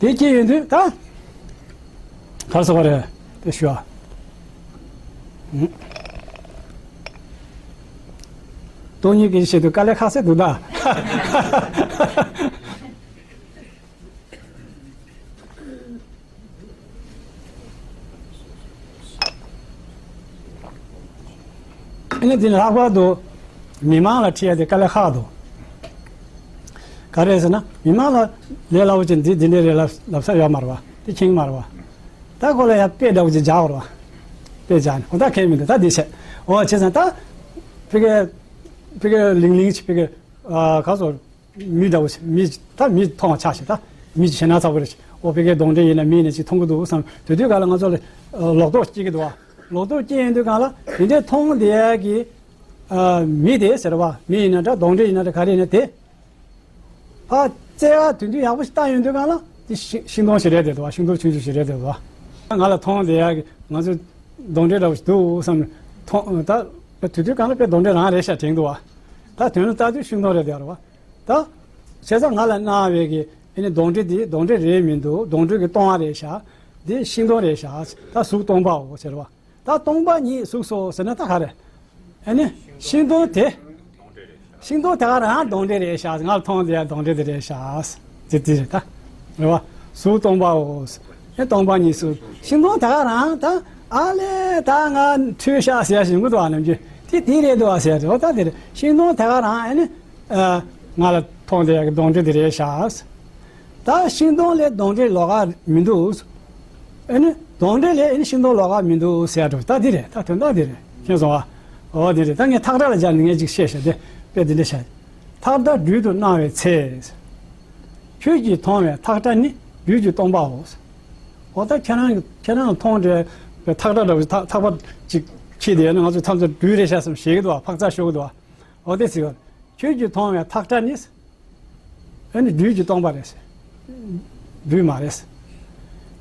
དེ་སྐྱེ་ཡོང་དུས་ད་ག་རེ་ཟེར་བ་རེད་དེ་ཞུ་ཨ། སྟོང་ཉིད་ཀྱི་ཆེད་དུ་དཀའ་ལས་ཁག་སེ་འདུག་ད། ཨ་ནི་དེ་ལྷག་པར་དུ་མི་མང་ལ་ཁྲིད་ཡ་དེ་དཀའ་ལས་ཁག་འདུག་ག་རེ་ཟེར་ན་མི་མང་ལ་ལས་སླ་པོ་ཅིག་འདི་འདི་འདྲ་རེད་ལབ་ལབ་ས་ཡོད་མ་རེད་བ། དེ་མཁྱེན་གྱི་མ་རེད་བ། ད་ཁོ་ལ་ཡ་དཔེ་འདྲ་བོ་ཅིག་རྒྱག་དགོས་རེད་བ། དཔེ་རྒྱག་ནས་ཁོ་ད་མཁྱེན་མི་འདུག་ད་འདི་བྱས། འོ་བྱས་ཙང་ད་ཕ་གི་ཕ་གི་ལིང་ལིང་ཅིག་ཕ་གི་ཨ་ག་ཚོད། མི་འདྲ་བོ་ཞིག་མི་ད་མི་མཐོང་བ་ཆགས་ཤིག་ད་མི་ཞིག་ཞེད་སྣང་ཚ་པོ་རེད། ཨོ་ཕ་གིའི་གདོན་འདྲེ་ཡིན་ན་མི་ཡིན་ན་ཅིག་མཐོང་གི་འདུག་བསམ། དེ་དུས་ག་ལ་ང་ཚོ་ལ་ལོག་རྟོག་སྐྱེ་གི་འདུག་བ། ལོག་རྟོག་སྐྱེ་ཡོང་དུས་ག་ལ་དེ་འདྲའི་མཐོང་བསྡད་ཡ་གི་མི་དེ་ཟེར་བ། མི་ཡིན་ན་འདྲ་གདོན་འདྲེ་ཡིན་ན་འདྲ་ག་རེ་ཡིན་ན་དེ། ཕར་བཙལ་བ་དོན་དུ་ཡག་པོ་ཞིག་བཏང་ཡོང་དུས་ག་ལ་དེ་ཤིང་ཤིང་སྡོང་ཞིག་རེད་དེ་འདུག་བ། ཤིང་སྡོང་ཆུང་ཆུང་ཞིག་རེད་དེ་འདུག་བ། ང་ལ་མཐོང་བསྡད་ཡ་གི་ང་ཚོ་གདོན་འདྲེ་འདྲ་བོ་ཞིག་འདུག་བསམ་མཐོང་ད། དེ་དུས་ག་ལ་དཔེ་གདོན་འདྲེ་རང་རེད་ཤག་དྲན་འདུག་བ། ད་དོན་ལ་ལྟ་དུས་ཤིང་སྡོང་རེད་དེ་རེད་བ། ད། བྱས་ཙང་ང་ལ་གནང་བའི་གི་ཨེ་ནི་གདོན་འདྲེ་འདི་གདོན་འདྲེ་རེད་མི་འདུག་གདོན་འདྲེ་གི་སྟོང་པ་རེད་ཤག་འདི་ཤིང་སྡོང་རེད་ཤག་ད་གཟུགས་སྟོང་པའོ་ཟེར་བ། ད་སྟོང་པ་ཉིད་གཟུགས་སོ་ཟེར་ན་ད་ག་རེ། ཨེ་ནི་ཤིང་སྡོང་དེ། ཤིང་སྡོང་དེ་ག་རང་གདོན་འདྲེ་རེད་ཤག་ང་ལ་མཐོང་དེ་ཡ་གདོན་འདྲེ་དེ་རེད་ཤག་དེ་དེ་རེད་ད། རེད་བ། གཟུགས་སྟོང་པའོ། ཨེ་སྟོང་པ་ཉིད་གཟུགས། ཤིང་སྡོང་དེ་ག་རང་ད་ཨ་ལས་ད་ང་འཁྲུལ་ཤག་ཟེར་ཡ་ཞིག་མི་འདུག་ཨ་ནམ་རྒྱུན་དེ་དེ་རེད་འདུག་ཨ་ཟེར་ཡ་རེད་བ། ད་དེ་རེད། ཤིང་སྡོང་དེ་ག་རང་ཨེ་ནི། ང་ལ་མཐོང་བསྡད་ཡག་གི་གདོན་འདྲེ་དེ་རེད་ཤག་ད་ཤིང་སྡོང་ལས་གདོན་འདྲེ་ལོགས་ཀ་མི་འདུག་ཨེ་ནི་གདོན་འདྲེ་ལས་ཨེ་ནི་ཤིང་སྡོང་ལོགས་ཀ་མི་འདུག་ཟེར་ཡ་འགྲོ། ད་འདི་རེད། ད་དོན་དག་འདི་རེད། མཁྱེན་སོང་ཨ། འོ་འདི་རེད། ད་ངས་ཐག་ཁྲ་ལ་སྦྱར་ནས་ངས་ཅིག་བཤད་ཤག་དེ་དཔེ་འདི་འདྲ་བཤད། ཐག་ཁྲ་སྦྲུལ་དུ་སྣང་བའི་ཚེ། ཁྱོད་ཀྱིས་མཐོང་བའི་ཐག་ཁྲ་ནི་སྦྲུལ་གྱི་སྟོང་པའོ། འོ་ད་ཁྱེད་རང་ཁྱེད་རང་མཐོང་བསྡད་པའི་ཐག་ཁྲ་འདྲ་བོ་ཐག་ཐག་པ་ཅིག་ཁྱེར་བསྡད་ན་ང་ཚོ་མཚམས་མཚམས་སྦྲུལ་རེད་ཤག་བསམ་ཞེད་ཀྱི་འདུག་ཨ། ཕག་ཚ་ཤོར་གྱི་འདུག་ཨ། འོ་དེ་ཟེར་བ། ཁྱོད་ཀྱིས་མཐོང་བའི་ཐག་ཁྲ་ནི། ཨ་ནི་སྦྲུལ་གྱི་སྟོང་པ་རེད་ཟེར། སྦྲུལ་མ་རེད་ཟེར།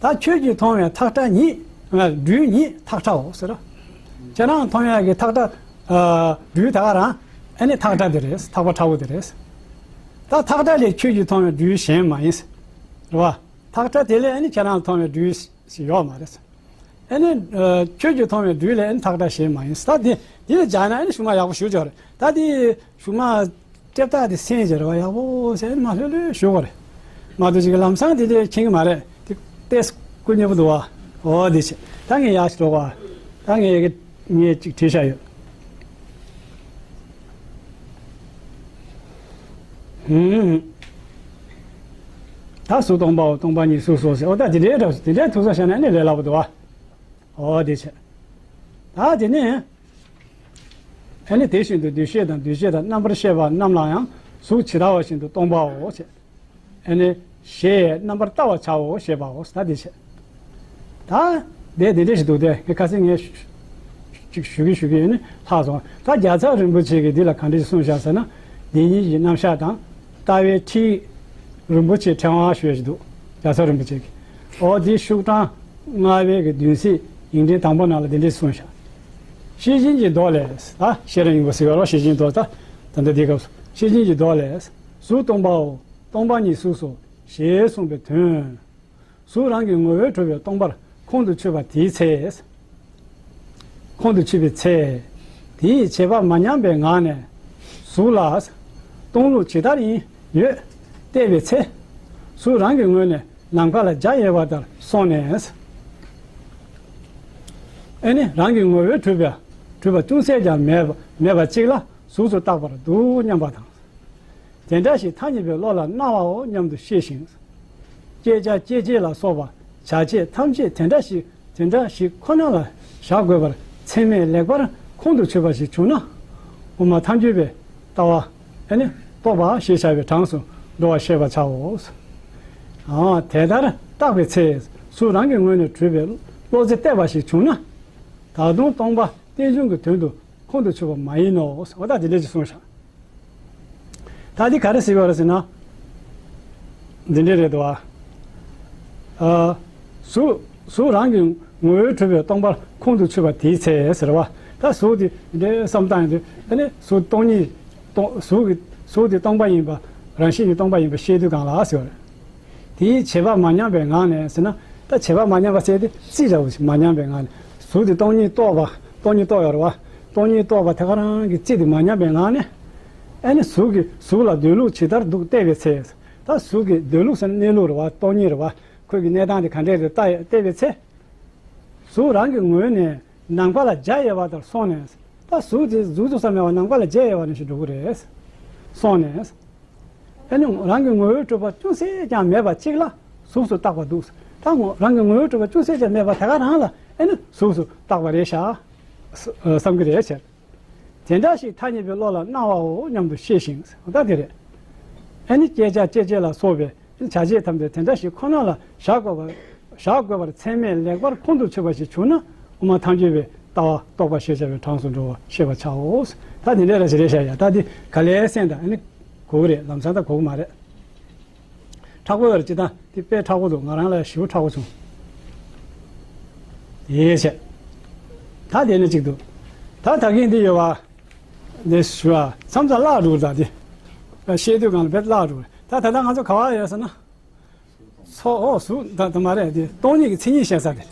ད་ཁྱོད་ཀྱིས་མཐོང་བའི་ཐག་ཁྲ་ཉིད། སྦྲུལ་ཉིད་ཐག་ཁྲའོ་ཟེར། ཁྱེད་རང་མཐོང་ཡག་གི་ཐག་ཁྲ། སྦྲུལ་ད་ག་རང་། ཨ་ནི་ཐག་ཁྲ་དེ་རེད། ཐག་པ་ཁྲ་བོ་དེ་རེད། ད་ཐག་ཁྲ་ལས་ཁྱོད་ཀྱིས་མཐོང་བའི་སྦྲུལ་གཞན་མ་ཡིན་ཟེར། རེད་བ། ཐག་ཁྲ་དེ་ལས་ཨ་ནི་ཁྱེད་རང་མཐོང་བའི་སྦྲུལ་ཞིག་ཡོད་མ་རེད་ཟེར། ཨ་ནི། ཁྱོད་ཀྱིས་མཐོང་བའི་སྦྲུལ་ལས་ཨ་ནི་ཐག་ཁྲ་གཞན་མ་ཡིན། ད་དེ་དེ་ལ་སྦྱར་ན་ཨ་ནི་གཞུག་མ་ཡག་པོ་ཞུ་ཆོག་རེད། ད་དེ་གཞུག་མ་ལྟེབ་རྟགས་དེ་སེང་བྱས་རེད་བ། ཡག་པོ་ཟེར་མ་ལྷོད་ལྷོད་ཞུ་དགོས་རེད། མ་གཏོགས་ཅིག་ལམ་སང་དེ་འདྲས་མཁྱེན་གྱི་མ་རེད། དེ་ཏེས་སྐུ་མཉེས་པོ་འདུག་བ། འོ་དེ་བྱས། ད་ངས་ཡག་ཞིག་འགྲོ་བ། ད་ངས་ངས་ཅིག་བྲིས་བཞག་ཡོད། ཧུམ། ད་གཟུགས་སྟོང་པའོ། སྟོང་པ་ཉིད་གཟུགས་སོ་ཟེར། འོ་ད་དེ་འདྲའི་འདྲ་དེ་འདྲའི་ཐུགས་བསམ་བཞག་ན་ནི་ལས་སླ་པོ་འདུག་བ། འོ་དེ་བྱས། ད་དེ་ནས། ཨ་ནི་དེ་བཞིན་དུ་འདུ་ཤེས་དང་འདུ་བྱེད་དང་རྣམ་པར་ཤེས་པ་རྣམས་ལ་ཡང་གཟུགས་ཇི་ལྟ་བ་བཞིན་དུ་སྟོང་པའོ་ཞེས། ཨ་ནི་ཞེས་རྣམ་པར་བལྟ་བར་བྱའོ་ཞེས་པའོ། ད་འདི་བྱས། ད་དེ་འདི་འདྲ་ཞིག་འདུག་སྟེ། ངས་ཁ་སང་ངས་ཅིག་ཞུ་གི་ཞུ་གི་ཡོད་ནི་ལྷག་སོང་། ད་རྒྱལ་ཚབ་རིན་པོ་ཆེ་གིས་འདི་ལ་ག་འདྲ་ཞིག་གསུངས་བཞག་ཟེར་ན། འདི་ཉིད་ཀྱི་རྣམ་གཞག་དང་། ལྟ་བའི་ཁྲིད། རིན་པོ་ཆེའི་ཕྲེང་བ་ཞུ་ཡ་ཞིག་འདུག་རྒྱལ་ཚབ་རིན་པོ་ཆེ་གིས། འོ་དེའི་ཤུག་གྲངས་ལྔ་པའི་གི་བདུན་ཚིགས་ཡིག་ཕྲེང་དང་པོ་ནང་ལ་འདི་འདྲས་གསུངས་ཤག་ཤེར་ཕྱིན་གྱི་མདོ་ལས། ད་ཤེས་རབ་སྙིང་པོ་ཟེར་བ་རེད་བ། ཤེར་ཕྱིན་མདོ། ད་ད་ལྟ་འདི་སྐབས་སུ་ཤེར་ཕྱིན་གྱི་མདོ་ལས། གཟུགས་སྟོང་པའོ། སྟོང་པ་ཉིད་གཟུགས་སོ། ཞེས་གསུངས་པའི་དོན། གཟུགས་རང་གི་ངོ་བོས་གྲུབ་པའི་སྟོང་པར་ཁོང་དུ་ཆུད་པ་དེའི་ཚེ། ཁོང་དུ་ཆུད་པའི་ཚེ། དེའི་བྱེད་པ་མ་ཉམས་པའི་ངང་ནས་གཟུགས་ལ་སྟོང་ལུགས་ཇི་ལྟར་ཡིན་ཡོད་བལྟས་པའི་ཚེ། གཟུགས་རང་གི་ངོས་ནས་ནམ་མཁའ་ལ་འཇའ་ཡལ་བ་ལྟར་སོང་ནས། ཨེ་ནི་རང་གི་ངོ་བོས་གྲུབ་པ་གྲུབ་པ་ཅུང་ཟད་ཀྱང་མེད་པ་མེད་པ་གཅིག་ལ་གཟུགས་སུ་བཏགས་པར་འདུག་སྙམ་པ་དང་། དེ་འདྲ་ཞིག་ཐ་སྙད་པའི་བློ་ལ་སྣང་བའོ་སྙམ་དུ་ཤེས་ཤིང་། བསྐྱེད་བྱ་སྐྱེད་བྱེད་ལ་སོགས་པ་བྱ་བྱེད་ཐམས་ཅད་དེ་འདྲ་ཞིག་དེ་འདྲ་ཞིག་ཁོ་ན་ལ་བཞག་དགོས་པར་ཚད་མས་ལེགས་པར་ཁོང་དུ་ཆུད་པ་ཞིག་བྱུང་ན། དབུ་མ་ཐལ་འགྱུར་བའི་ལྟ་བ་ཨེ་ནི་རྟོགས་པ་ཞེས་བྱ་བའི་གྲངས་སུ་འགྲོ་བར་ཤེས་པར་བྱའོ། ཨ་དེ་ལྟར་བརྟགས་པའི་ཚེ་གཟུགས་རང་གི་ངོས་ནས་གྲུབ་པའི་བློ་རྩེ་གཏད་པ་ཞིག་བྱུང་ན། ད་དུང་སྟོང་པ་རྟེན་འབྱུང་གི་དོན་དུ་ཁོང་དུ་ཆུད་པ་མ་ཡིན་ནོ། འོ་ད་དེ་འདྲ་ཞིག་གསུངས་བཞག་ད་འདི་ག་རེ་ཟེར་བ་རེད་ཟེར་ན། འདི་འདྲ་རེད་དོ། ཨ། གཟུགས་གཟུགས་རང་གི་ངོ་བོས་གྲུབ་པའི་སྟོང་པར་ཁོང་དུ་ཆུད་པ་དེའི་ཚེ་ཟེར་བ། ད་གཟུགས་དེ་འདྲའི་བསམ་བཏང་ཡོང་དུས་ཨ་ནི་གཟུགས་སྟོང་ཉིད་སྟོང་གཟུགས་ཀྱི་གཟུགས་དེ་སྟོང་པ་ཡིན་པ་རང་བཞིན་གྱིས་སྟོང་པ་ཡིན་པ་ཤེས་དུས་གང་ལ་ཟེར་བ་རེད། དེའི་བྱེད་པ་མ་ཉམས་པའི་ངང་ནས་ཟེར་ན། ད་བྱེད་པ་མ་ཉམས་པ་ཟེར་དེ་རྩིས་འདྲ་བོ་ཞིག་མ་ཉམས་པའི་ངང་ནས་གཟུགས་དེ་སྟོང་ཉིད་རྟོགས་པ་སྟོང་ཉིད་རྟོགས་ཡོད་རེད་བ། སྟོང་ཉིད་རྟོགས་པ་དེ་ག་རང་གི་རྩིས་དེ་མ་ཉམས་པའི་ངང་ནས། ཨ་ནི་གཟུགས་ཀྱི་གཟུགས་ལ་སྡོད་ལུགས་ཇི་ལྟར་འདུག་བལྟས་པའི་ཚེ། ད་གཟུགས་ཀྱི་སྡོད་ལུགས་ཟེར་ན་གནས་ལུགས་རེད་བ། སྟོང་ཉིད་རེད་བ། ཁོ་གི་གནས་སྟངས་དེ་ག་འདྲས་རེད་ལྟ་བལྟས་པའི་ཚེ། གཟུགས་རང་གི་ངོས་ནས་ནམ་མཁའ་ལ་འཇའ་ཡལ་བ་ལྟར་སོང་ནས། ད་གཟུགས་དེ་གཟུགས་འདུག་བསམ་ཡོད་པ་ནམ་མཁའ་ལ་འཇའ་ཡལ་བ་ནང་བཞིན་འགྲོ་གི་རེད། སོང་ནས། ཨ་ནི་རང་གི་ངོ་བོས་གྲུབ་པ་ཅུང་ཟད་ཀྱང་མེད་པ་གཅིག་ལ་གཟུགས་སུ་བཏགས་པ་འདུག་ད་ངོ་རང་གི་ངོ་བོས་གྲུབ་པ་ཅུང་ཟད་ཀྱང་མེད་པ་དེ་ག་རང་ལ་ཨ་ནི་གཟུགས་སུ་བཏགས་པ་རེད་ཤག་ས་བསམ་གྱི་རེད་ཟེར། དེ་འདྲ་ཞིག་ཐ་སྙད་པའི་བློ་ལ་སྣང་བའོ་སྙམ་དུ་ཤེས་ཤིང་། ད་དེ་རེད། ཨ་ནི་བསྐྱེད་བྱ་སྐྱེད་བྱེད་ལ་སོགས་པའི་བྱ་བྱེད་ཐམས་ཅད་དེ་འདྲ་ཞིག་ཁོ་ན་ལ་བཞག་དགོས་པར་བཞག་དགོས་པར་ཚད་མས་ལེགས་པར་ཁོང་དུ་ཆུད་པ་ཞིག་བྱུང་ན། དབུ་མ་ཐལ་འགྱུར་བའི་ལྟ་བ་རྟོགས་པ་ཞེས་བྱ་བའི་གྲངས་སུ་འགྲོ་བར་ཤེས་པར་བྱའོ། ད་དེ་འདྲ་རེད་ཟེར་རེད་ཤག་ཡ། ད་འདི་ག་ལེར་གསན་དང་། ཨ་ནི་གོ་གི་རེད། ལམ་སང་ད་གོ་གི་མ་རེད། མཁྲེགས་པོ་ཡོད་རེད། སྤྱིར་བཏང་འདི་དཔེ་མཁྲེགས་པོ་འདུག་ང་རང་ལ་ཞེ་པོ་མཁྲེགས་པོ་བྱུང་། དེ་བྱས། ད་དེ་ནི་གཅིག་འདུག་ད་ད་གིན་འདི་ཡོད་པ། འདི་ཞུ་བ་མཚམས་མཚམས་བརླག་འགྲོ་གི་རེད། ད་འདི་བཤད་དུས་གང་ལ་དཔེ་བརླག་འགྲོ་གི་རེད། ད་ད་ལྟ་ང་ཚོ་ག་པར་ཡོད་ཟེར་ན། ཚོགས། འོ་གཟུགས་ད་ད་མ་རེད། དེ་སྟོང་ཉིད་ཀྱི་མཚན་ཉིད་བཤད་ས་དེ།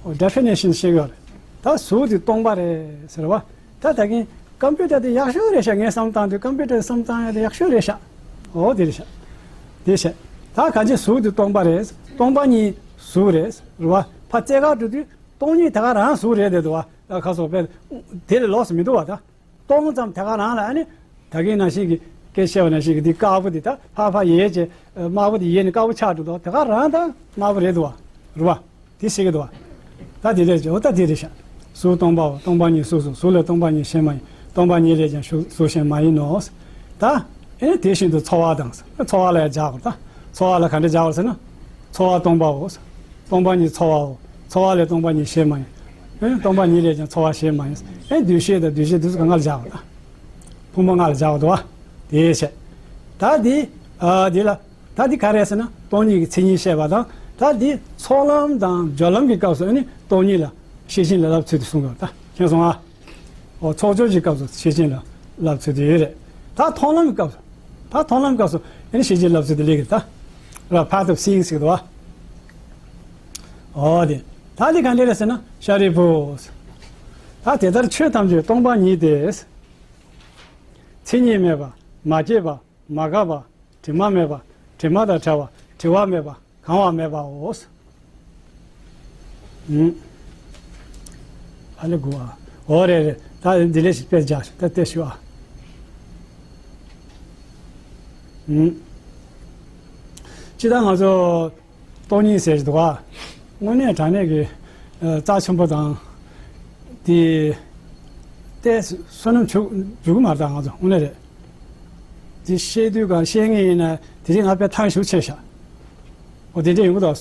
འོ་definition་བཤད་ཡོད་རེད། ད་གཟུགས་དེ་སྟོང་པ་རེད་ཟེར་བ། ད་ད་གིན་ཀམ་པུ་ཊར་དེ་ཡག་ཤོས་རེད་ཤག་ངས་བསམ་བཏང་དུས་ཀམ་པུ་ཊར་བསམ་བཏང་ཡ་དེ་ཡག་ཤོས་རེད་ཤག་འོ་དེ་རེད་ཤག་དེ་བཤད། ད་གང་ཅི་གཟུགས་དེ་སྟོང་པ་རེད། སྟོང་པ་ཉིད་གཟུགས་རེད་རེད་བ། ཕར་རྩེ་གར་འགྲོ་དུས་སྟོང་ཉིད་དེ་ག་རང་གཟུགས་རེད་དེ་འདུག་བ། ད་ཁ་སོགས་པས་དེ་ལས་ལོགས་སུ་མི་འདུག་བ་ད། སྟོང་ཙམ་དེ་ག་རང་ལ་ཨ་ནི། ད་གིན་ནང་བཞིན་གྱི་སྐད་ཆ་བཤད་པ་ནང་བཞིན་གྱི་འདི་དཀར་པོ་འདི་ད་ཕར་ཕར་ཡལ་བྱས། དམར་པོ་འདི་ཡལ་ནས་དཀར་པོ་ཆགས་འགྲོ་འདུག་དེ་ག་རང་ད་དམར་པོ་རེད་འདུག་བ། རེད་བ། དེ་ཤེས་ཀྱི་འདུག་བ། ད་དེ་རེད་ཅེ། འོ་ད་དེ་རེད་ཤག་གཟུགས་སྟོང་པའོ། སྟོང་པ་ཉིད་གཟུགས་སོ། གཟུགས་ལས་སྟོང་པ་ཉིད་གཞན་མ་ཡིན། སྟོང་པ་ཉིད་ལས་ཀྱང་གཟུགས་གཞན་མ་ཡིན་ནོ། ད་ཨེ་དེ་བཞིན་དུ་ཚོར་བ་དང་། ཚོར་བ་ལ་ཡང་སྦྱར་དགོས། ད་ཚོར་བ་ལ་ག་འདྲ་སྦྱར་དགོས་ཟེར་ན། ཚོར་བ་སྟོང་པའོ། སྟོང་པ་ཉིད་ཚོར་བའོ། ཚོར་བ་ལས་སྟོང་པ་ཉིད་གཞན་མ་ཡིན། ཨེ་སྟོང་པ་ཉིད་ལས་ཀྱང་ཚོར་བ་གཞན་མ་ཡིན། ཨེ་འདུ་ཤེས་དང་འདུ་བྱེད་དེ་ཚོ་གང་ག་ལ་སྦྱར་བ་དང་། ཕུང་པོ་ལྔ་ལ་སྦྱར་བ་དང་བ། དེ་བྱས། ད་འདི། ཨ་འདི་ལ། ད་འདི་ག་རེ་ཟེར་ན་སྟོང་ཉིད་ཀྱི་མཚན་ཉིད་བཤད་པ་དང་། ད་འདི་ཚོགས་ལམ་དང་སྦྱོར་ལམ་གྱི་སྐབས་སུ་ཨེ་ནི་སྟོང་ཉིད་ལ་ཤེར་ཕྱིན་ལ་ལབ་ཚུལ་དེ་གསུངས་ཡོད། ད་མཁྱེན་སོང་ཨ། འོ་ཚོགས་སྦྱོར་གྱི་སྐབས་སུ་ཤེར་ཕྱིན་ལ་ལབ་ཚུལ་དེ་ཡོད་རེད། ད་མཐོང་ལམ་གྱི་སྐབས་སུ། ད་མཐོང་ལམ་གྱི་སྐབས་སུ་ཨེ་ནི་ཤེར་ཕྱིན་ལབ་ཚུལ་དེ་ལེགས་རེད་ད། ར་path of seeing ཟེར་གི་འདུག་བ། འོ་དེ། ད་དེ་ག་འདྲ་རེད་ཟེར་ན་ཤཱ་རིའི་བུ། ད་དེ་ལྟར་ཆོས་ཐམས་ཅད་སྟོང་པ་ཉིད་དེ། མཚན་ཉིད་མེད་པ། མ་སྐྱེས་པ། མ་འགགས་པ། དྲི་མ་མེད་པ། དྲི་མ་དང་བྲལ་བ། བྲི་བ་མེད་པ། གང་བ་མེད་པའོ། ཨུམ། ཨ་ལེ་དགུ་བ། འོ་རེད་རེད། ད་འདི་ལས་ཤིག་དཔེ་བཞག་ད་དེ་ཞུ་ཨ། ཨུམ། ཅི་ད་ང་ཚོ་སྟོང་ཉིད་ཟེར་གྱི་འདུག་ག་དངོས་གནས་དྲང་གནས་ཀྱི་ཨ་རྩ་ཆེན་པོ་དང་། དེ་ལྟས་བསོད་ནམས་འཇུག་འཇུག་གི་མ་རེད་ད་ང་ཚོ་དངོས་གནས་རེད། དེ་བཤད་དུས་ག་བཤད་ངེས་ཡིན་ན་དེ་རིང་ང་དཔེ་ཐང་ཞིག་ཆད་ཤག་འོ་དེ་འདྲ་ཡོང་གི་འདུག་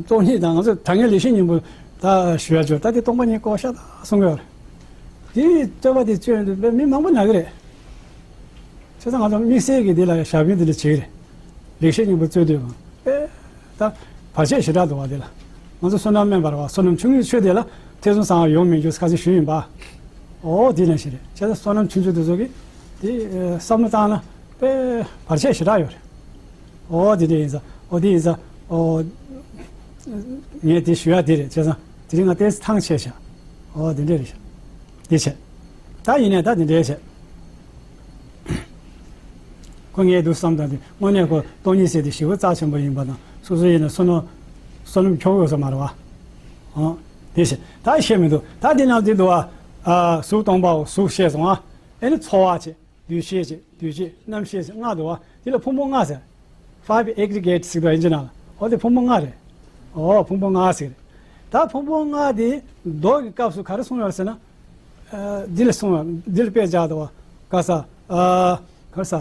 སྟོང་ཉིད་དང་ང་ཚོ་དྲང་ངེས་ལེགས་བཤད་སྙིང་པོ་ད་ཞུ་ཡ་བྱོས། ད་དེ་སྟོང་པ་ཉིད་བཀོད་ཤག་ད་གསུང་གི་ཡོད་རེད། དེ་བསྟོད་པ་དེ་བཅོས་འདུག་དཔེ་མི་མང་པོ་ན་གི་རེད། བྱས་ཙང་ང་ཚོ་དམིགས་བསལ་གྱི་འདི་ལ་ཞབས་བརྟན་འདི་ལ་བྱེད་ཀྱི་རེད། ལེགས་བཤད་སྙིང་པོ་རྩོད་དུས་ཨེ། ད་བར་ཆད་ཞེ་དྲག་འདུག་བ་དེ་ལ། ང་ཚོ་བསོད་ནམས་དམན་པ་རེད་བ། བསོད་ནམས་ཆུང་ངུའི་ཆོས་དེ་ལ་ཐེ་ཚོམ་ཟ་བ་ཡོང་མི་འགྱུར་ཁ་སང་ཞུས་ཡིན་པ། འོ་དེ་ནང་བཞིན་རེད། བྱས་ཙང་བསོད་ནམས་ཆུང་ཆུང་དེ་ཚོ་གིས་དེ་བསམ་བློ་བཏང་ན་དཔེ་བར་ཆད་ཞེ་དྲག་ཡོད་རེད། ཨོ་དེ་འདྲ་ཡིན་ས། ཨོ་དེ་ཡིན་ས། ཨོ། ངས་དེ་ཞུ་ཡ་དེ་རེད། བྱས་ཙང་དེ་རིང་ང་ཏོག་ཙམ་ཐང་ཆད་ཤག་ཨོ་དེ་འདྲ་རེད་ཤག་དེ་བྱས། ད་ཡིན་ནའི་ད་དེ་འདྲ་བྱས། ཁོ་ངས་འདུག་བསམ་དང་དེ་དངོས་གནས་ཁོ་སྟོང་ཉིད་ཟེར་དེ་ཞེ་པོ་རྩ་ཆེན་པོ་ཡིན་པ་དང་སོ་སོ་ཡིན་ན་བསོད་ནམས་བསོད་ནམས་འཁྱོག་དགོས་ས་མ་རེད་བ། ཨོ། དེ་བྱས་ད་བཤད་མི་འདུག་ད་དེ་ནང་དེ་འདུག་བ། ཨ། གཟུགས་སྟོང་པའོ། གཟུགས་བཤད་སོང་ཨ། ཨེ་ནི་ཚོར་བ་བྱས། འདུ་ཤེས་བྱས། འདུ་བྱེད། རྣམ་ཤེས་བྱས། ལྔ་འདུག་བ། དེ་ལ་ཕུང་པོ་ལྔ་ཟེར། Five aggregates ཟེར་བ་ཡིན་གྱི་ན་ལ། འོ་དེ་ཕུང་པོ་ལྔ་རེད། འོ་ཕུང་པོ་ལྔ་ཟེར་རེད། ད་ཕུང་པོ་ལྔ་དེ་མདོ་གི་སྐབས་སུ་ག་རེ་གསུངས་ཡོད་རེད་ཟེར་ན། ཨ། འདི་ལ་གསུངས་ཡོད། འདི་ལ་དཔེ་བཞག་འདུག་བ། ག་ས། ཨ། ག་ས།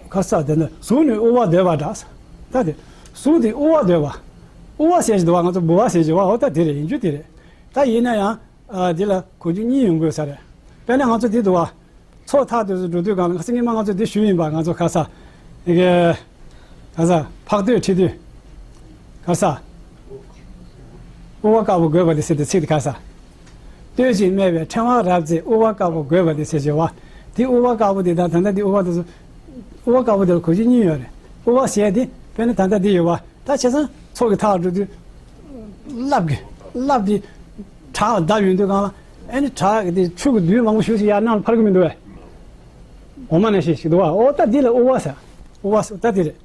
ག་ས་དེ་ནི་གཟུགས་ནི་དབུ་བ་འདོད་པ་འདྲ། ད་དེ། གཟུགས་དེ་དབུ་བ་འདོད་པ། དབུ་བ་ཟེར་གྱི་འདུག་བ། ང་ཚོ་ལྦུ་བ་ཟེར་གྱི་བ། འོ་ད་དེ་རེད། ཡིན་རྒྱུ་དེ་རེད། ད་ཡིན་ན་ཡང་། ཨ། འདི་ལ་གོ་རྒྱུ་གཉིས་ཡོང་དགོས་ས་རེད། དཔེར་ན་ང་ཚོ་འདི་འདུག་བ། མཚོ་ཐག་དེ་ཚོ་འགྲོ་དུས་སྒང་ལ། ཁ་སང་ཉི་མ་ང་ཚོ་འདི་ཞུས་ཡིན་པ། ང་ཚོ་ག་ས། ཡི་གེ། ག་ས། ཕག་སྟོད་ཁྲིད་དུས། ག་ས། དབུ་བ་དཀར་པོ་དགོས་པ་དེ་ཟེར་དེ་ཚིག་དེ་ག་ས། སྟོད་ཅིང་སྨད་པའི་ཕྲེང་བ་རབ་བརྩེགས་དབུ་བ་དཀར་པོ་དགོས་པ་དེ་ཟེར་བྱས་བ། དེ་དབུ་བ་དཀར་པོ་དེ་དང་ད་ལྟ་འདི་དབུ་བ་དེ་ཚོ། དབུ་བ་དཀར་པོ་དེ་ལ་གོ་རྒྱུ་གཉིས་ཡོད་རེད། དབུ་བ་ཟེར་དེ་དཔེར་ན་ད་ལྟ་འདི་ཡོད་བ། ད་བྱས་ཙང་མཚོ་གི་ཐག་འགྲོ་དུས་རླབས་ཀྱི་རླབས་དེ་བྲག་ལ་བརྡབས་ཡོང་དུས་སྒང་ལ། ཨེ་ནི་བྲག་གི་དེ་ཆུ་གི་རྡུལ་མང་པོ་ཞིག་ཅིག་ཡར་ནང་ལ་འཕར་གི་མི་འདུག་བས། འོ་མ་ནང་བཞིན་ཞིག་འདུག་བ། འོ་ད་འདི་ལ་དབུ་བ་ཟེར། དབུ་བ་ཟེར་ད་འདི་རེད།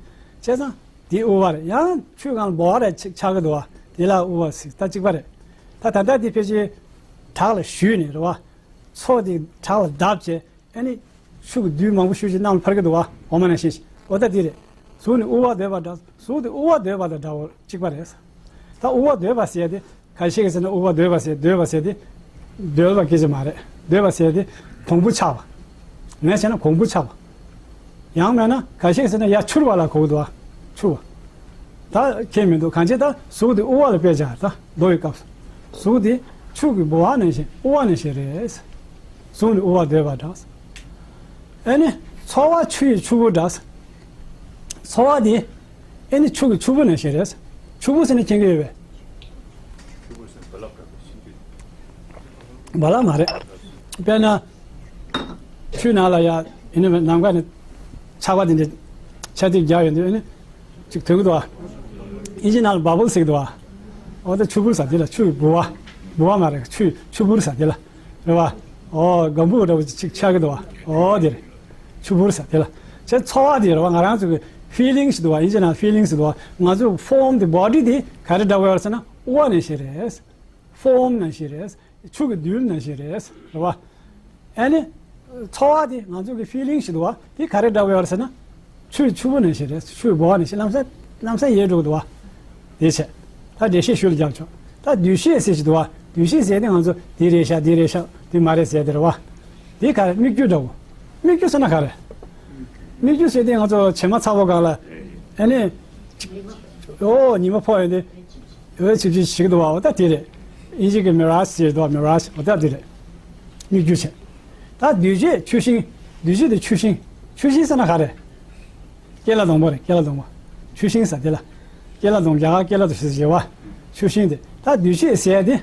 བྱས་ཙང་དེ་དབུ་བ་རེད། ཡང་ཆུ་སྒང་ལ་འབོ་བ་རེ་ཆགས་ཆགས་ཀྱི་འདུག་བ། དེ་ལ་དབུ་བ་ཟེར། ད་གཅིག་པ་རེད། ད་ད་ལྟ་འདི་ཕལ་ཆེར་བྲག་ལ་བཞུས་ནས་རེད་བ། མཚོ་དེ་བྲག་ལ་བརྡབས་བྱས། ཨ་ནི་ཆུ་གི་རྡུལ་མང་པོ་ཞིག་ཅིག་ནང་ལ་འཕར་གྱི་འདུག་བ། འོ་མ་ནང་བཞིན་ཞིག་འོ་ད་འདི་རེད། གཟུགས་ནི་དབུ་བ་འདོད་པ་འདྲ། གཟུགས་དེ་དབུ་བ་འདོད་པ་དང་འདྲ་བོ་གཅིག་པ་རེད། ད་དབུ་བ་འདོད་པ་ཟེར་དེ་ག་ཞིག་ཟེར་ན། དབུ་བ་འདོད་པ་ཟེར། འདོད་པ་ཟེར་དེ་འདོད་པ་སྐད་ཆ་མ་རེད། འདོད་པ་ཟེར་དེ་གོང་བུ་ཆགས་པ། ངས་བྱས་ན་གོང་བུ་ཆགས་པ། ཡང་མེད་ན་ག་ཞིག་ཟེར་ན་ཡར་འཕྱུར་བ་ལ་གོ་གི་འདུག་བ། འཕྱུར་བ། ད་ཁྱད་མི་འདུག་གང་ཅི་ད་གཟུགས་དེ་དབུ་བ་ལ་དཔེ་བཞག་ད་མདོ་ཡི་སྐབས་སུ། གཟུགས་དེ་ཆུ་གི་ལྦུ་བ་ནང་བཞིན། དབུ་བ་ནང་བཞིན་རེད། གཟུགས་ནི་དབུ་བ་འདོད་པ་འདྲ། ཨེ་ནི་ཚོར་བ་ཆུ་ཡི་ཆུ་བུར་འདྲ། ཚོར་བ་དེ་ཨེ་ནི་ཆུ་གི་ཆུ་བུར་ནང་བཞིན་རེད། ཆུ་བུར་ཟེར་ན་མཁྱེན་གྱི་ཡོད་པས། རྦ་རླབས་མ་རེད། དཔེར་ན། ཆུའི་ནང་ལ་ཡ། ཡིན་ནའི་ནམ་མཁའ་ནས་ཆར་པ་དེ་འདྲ་ཆར་ཐིགས་རྒྱག་ཡོང་དུས་ཨ་ནི་ཅིག་ཐོན་གྱི་འདུག་བ། ཨིན་ཇི་ནང་ལ་བ་བལ་ཟེར་གྱི་འདུག་བ། འོ་ད་ཆུ་བུར་ཟེར་དེ་ལ། ཆུ་ཡི་ལྦུ་བ། ལྦུ་བ་མ་རེད། ཆུ་ཆུ་བུར་ཟེར་དེ་ལ། རེད་བ། འོ་སྒམ་པོ་འདྲ་བོ་ཅིག་ཆགས་ཀྱི་འདུག་བ། འོ་དེ་རེད། ཆུ་བུར་ཟེར་དེ་ལ། བྱས་ཚོར་བ་དེ་རེད་བ། ང་རང་ཚོ་གི་ཕི་ལིང་ཟེར་འདུག་བ། ཨིན་ཇི་ནང་ཕི་ལིང་ཟེར་འདུག་བ། ང་ཚོ་ཕོརམ་དེ། བོ་ཌི་དེ་ག་རེ་འདྲ་བོ་ཡོད་རེད་ཟེར་ན་དབུ་བ་ནང་བཞིན་རེད། ཕོརམ་ནང་བཞིན་རེད། ཆུ་གི་རྡུལ་ནང་བཞིན་རེད། རེད་བ། ཨ་ནི། ཚོར་བ་དེ་ང་ཚོ་གི་ཕི་ལིང་ཟེར་འདུག་བ། དེ་ག་རེ་འདྲ་བོ་ཡོད་རེད་ཟེར་ན། ཆུ་ཡི་ཆུ་བུར་ནང་བཞིན་རེད། ཆུ་ཡི་ལྦུ་བ་ནང་བཞིན། ལམ་སང་ལམ་སང་ཡལ་འགྲོ་གི་འདུག་བ། དེ་བྱས། ད་འགྲེལ་བཤད་ཞུ་ལ་རྒྱབ་ཆོག་ད་འདུ་ཤེས་ཟེར་ཞིག་འདུག་བ། འདུ་ཤེས་ཟེར་དེ་ང་ཚོ་འདི་རེད་ཤག་འདི་རེད་ཤག་འདི་མ་རེད་ཟེར་དེ་རེད་བ། དེ་ག་རེ། སྨིག་རྒྱུ་འདྲ་བོ། སྨིག་རྒྱུ་ཟེར་ན་ག་རེ། སྨིག་རྒྱུ་ཟེར་དེ་ང་ཚོ་བྱེ་མ་ཚ་པོ་སྒང་ལ། ཨ་ནི། འོ་ཉི་མ་ཕོག་ཡོང་དུས། འོད་ཆིབ་ཆིབ་ཞིག་འདུག་བ། འོ་ད་དེ་རེད། ཨིན་ཇི་གི་མི་ར་ཇི་ཟེར་འདུག་བ། མི་ར་ཇི། འོ་ད་དེ་རེད། སྨིག་རྒྱུ་བྱས། ད་འདུ་བྱེད་ཆུ་ཤིང་། འདུ་བྱེད་དེ་ཆུ་ཤིང་། ཆུ་ཤིང་ཟེར་ན་ག་རེ། ཀེ་ལ་སྡོང་པོ་རེད། ཀེ་ལ་སྡོང་པོ། ཆུ་ཤིང་ཟེར་དེ་ལ། ཀེ་ལ་སྡོང་པོ། རྒྱ་གར་ཀེ་ལ་དུ་ཞེས་བྱ་བ། ཆུ་ཤིང་དེ། ད་འདུ་བྱེད་ཟེར་དེ།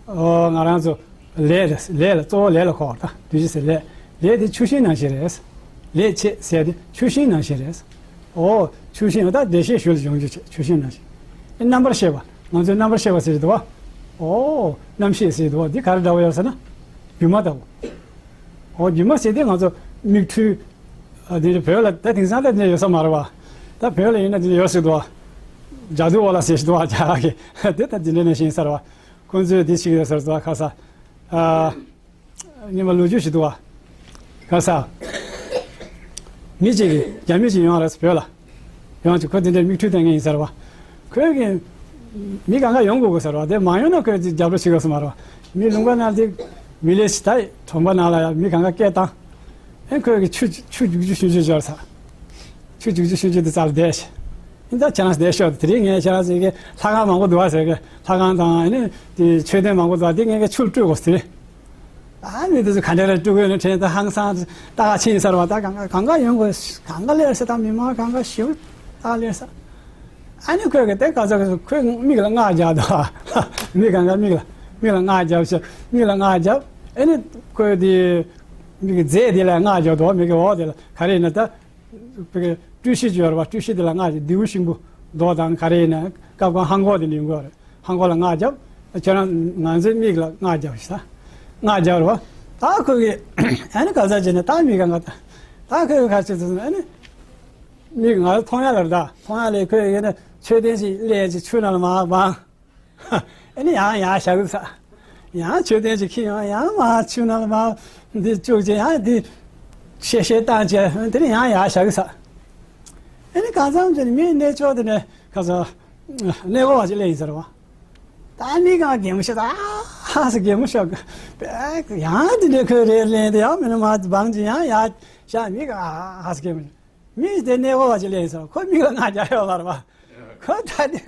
ཨོ་ང་རང་ཚོ། ལས་རེད། ལས་ལ་གཙོ་བོ་ལས་ལ་གོ་བ། ད་འདུ་བྱེད་ཟེར་ལས། ལས་དེ་ཆུ་ཤིང་ནང་བཞིན་རེད། ལས་བྱེད་ཟེར་དེ་ཆུ་ཤིང་ནང་བཞིན་རེད། ཨོ། ཆུ་ཤིང་། ད་འགྲེལ་བཤད་ཞུ་ལ་སྦྱོང་རྒྱུ་བྱེད། ཆུ་ཤིང་ནང་བཞིན། ཨེ་རྣམ་པར་ཤེས་པ། ང་ཚོའི་རྣམ་པར་ཤེས་པ་ཟེར་གྱི་འདུག་བ། ཨོ། རྣམ་ཤེས་ཟེར་གྱི་འདུག་བ། འདི་ག་རེ་འདྲ་བོ་ཡོད་ཟེར་ན། སྒྱུ་མ་ལྟ་བུ། ཨོ། སྒྱུ་མ་ཟེར་དེ་ང་ཚོ་མིག་འཕྲུལ། ཨ། འདི་བོད་ལ་ད་དེང་སང་ད་འདི་ཡོད་ས་མ་རེད་བ། ད་བོད་ལ་ཡིན་ན་འདི་ཡོད་ཟེར་གྱི་འདུག་བ། ཇ་དུ་ཝ་ལ་ཟེར་གྱི་འདུག་བ། རྒྱ་གར་གྱི། དེ་ད་འདི་འདྲ་ནས་ཤེས་ས་རེད་བ། ཁོང་ཚོས་འདི་ཞིག་ཡོད་ཟེར་གྱི་འདུག་བ། ཁ་ས། ཨ། སྔོན་མ་ལོ་རྒྱུས་ཤིག་འདུག་བ། ག་ས། མི་གཅིག་གིས། རྒྱ་མི་གཅིག་ཡོང་རེད་བོད་ལ། ཡོང་ཅིག་ཁོ་དེ་འདྲའི་མིག་འཕྲུལ་སྟོན་མཁན་ཡིན་ཟེར་བ། ཁོས་གི། མི་གང་ག་ཡོང་དགོས་གི་ཟེར་བ། དེ་མ་ཡོང་ན་ཁོས་དེ་རྒྱབ་སྐྱོར་བྱེད་དགོས་ས་མ་རེད་བ། མི་ལུང་པ་ནང་དེ། མི་ལས་ད་གྲོང་པ་ནང་ལ་ཡ་མི་གང་ག་སྐད་བཏང་། ཨེ་ཁོས་གི་ཆུ་ཆུ་རྒྱུག་རྒྱུག་ཤུན་ཆུ་འབྱོར་ས། ཆུ་རྒྱུག་རྒྱུག་ཤུན་ཆུ་དེ་རྩར་བསྡད་ཤག་ཨེ་ད་ཁྱེད་རང་བསྡད་ཤོག་དེ་རིང་ངས་ཁྱེད་རང་ཚོའི་གི་ལྷ་ཁང་མང་པོ་འདུག་བ་ཟེར་གི། ལྷ་ཁང་དང་ཨ་ནི་དེ་མཆོད་རྟེན་མང་པོ་འདུག་བ། དེ་ངས་གི་ཆུར་སྤྲོད་དགོས་ཟེར། ཨ་ནི་དེ་ཚོ་ག་འདྲ་རེད། སྤྲོད་དགོས་ནི་དྲན། ད་ཧང་སང་ད་ག་ཕྱིན་ས་རེད་བ། ད་གང་ག་གང་ག་ཡོང་དགོས། གང་ག་སླེབས་ས། ད་མི་མང་གང་ག་ཞེ་པོ་ད་སླེབས་ས། ཨ་ནི་ཁོས་གི་དེ་ག་ཚོད་ཁོས་མིག་ལ་རྔ་རྒྱབ་འདུག་མི་གང་ག་མིག་ལ་མིག་ལ་རྔ་རྒྱབ་ཤག་མིག་ལ་རྔ་རྒྱབ། ཨ་ནི་ཁོས་དེ་མིག་གི་རྫས་དེ་ལ་རྔ་རྒྱབ་འདུག་མིག་གི་འོག་དེ་ལ་ག་རེ་ཡིན་ན་ད། བའི་སྤྲུལ་གཞི་ཅིག་ཡོད་རེད་པ། སྤྲུལ་གཞི་དེ་ལ་སྔགས་ཀྱི་རྡེའུ་ཤིང་བུ་མདོག་དང་ག་རེ་ཡིན་ན་སྐབས་གང་ཧང་གོ་དེ་ལེན་དགོས་རེད། ཧང་གོ་ལ་སྔགས་བརྒྱབ། ཁྱེད་རང་ང་ཚོའི་མིག་ལ་སྔགས་བརྒྱབ་ཤི་ད། སྔགས་བརྒྱབ་རེད་པ། ད་ཁོ་གིས་ཨ་ནི་ག་ས་བྱས་ནས་ད་མིག་ག་ང་ད་ད་ཁོས་ག་ཆེ་ཚོད་ཨ་ནི་མིག་ང་ཚོ་མཐོང་ཡ་ལ་རེད། ད་མཐོང་ཡ་ལས་ཁོས་ཡིན་ན་མཆོད་རྟེན་ཞིག་ལས་ཅིག་ཆུ་ནང་ལ་མར་སྦང་། ཨ་ནི་ཡང་ཡར་བཞག་གི་ས། ཡང་མཆོད་རྟེན་ཅིག་ཁྱེར་ཡོང་ཡང་མར་ཆུ་ནང་ལ་མར་འདི་བཅུག་བྱས་ཡང་འདི་གཤེ་གཤེ་བཏང་བྱས་དེ་ནི་ཡང་ཡར་བཞག་གི་ས། ཨ་ནི་གང་འཚམ་བྱས་ནས་མིའི་གནས་མཆོག་དེ་ནས་ག་ས་གནས་སྐོར་བ་ཅིག་སླེབས་ཡིན་ཟེར་བ། ད་མི་གང་གད་མོ་ཤོར་ད་ཧ་སི་གད་མོ་ཤོར་ཡང་དེ་འདྲའི་ཁོས་རེ་ལེན་དེ་ཡང་མིན་ན་མར་སྦང་ཅིག་ཡང་ཡར་བཞག་མི་གང་ཧ་སི་གད་མོ་ཤོར། མི་དེ་གནས་སྐོར་བ་ཅིག་སླེབས་ཡིན་ཟེར་བ། ཁོ་མིག་ལ་སྔགས་རྒྱག་ཡོད་མ་རེད་པ། ཁོ་ད་དེ་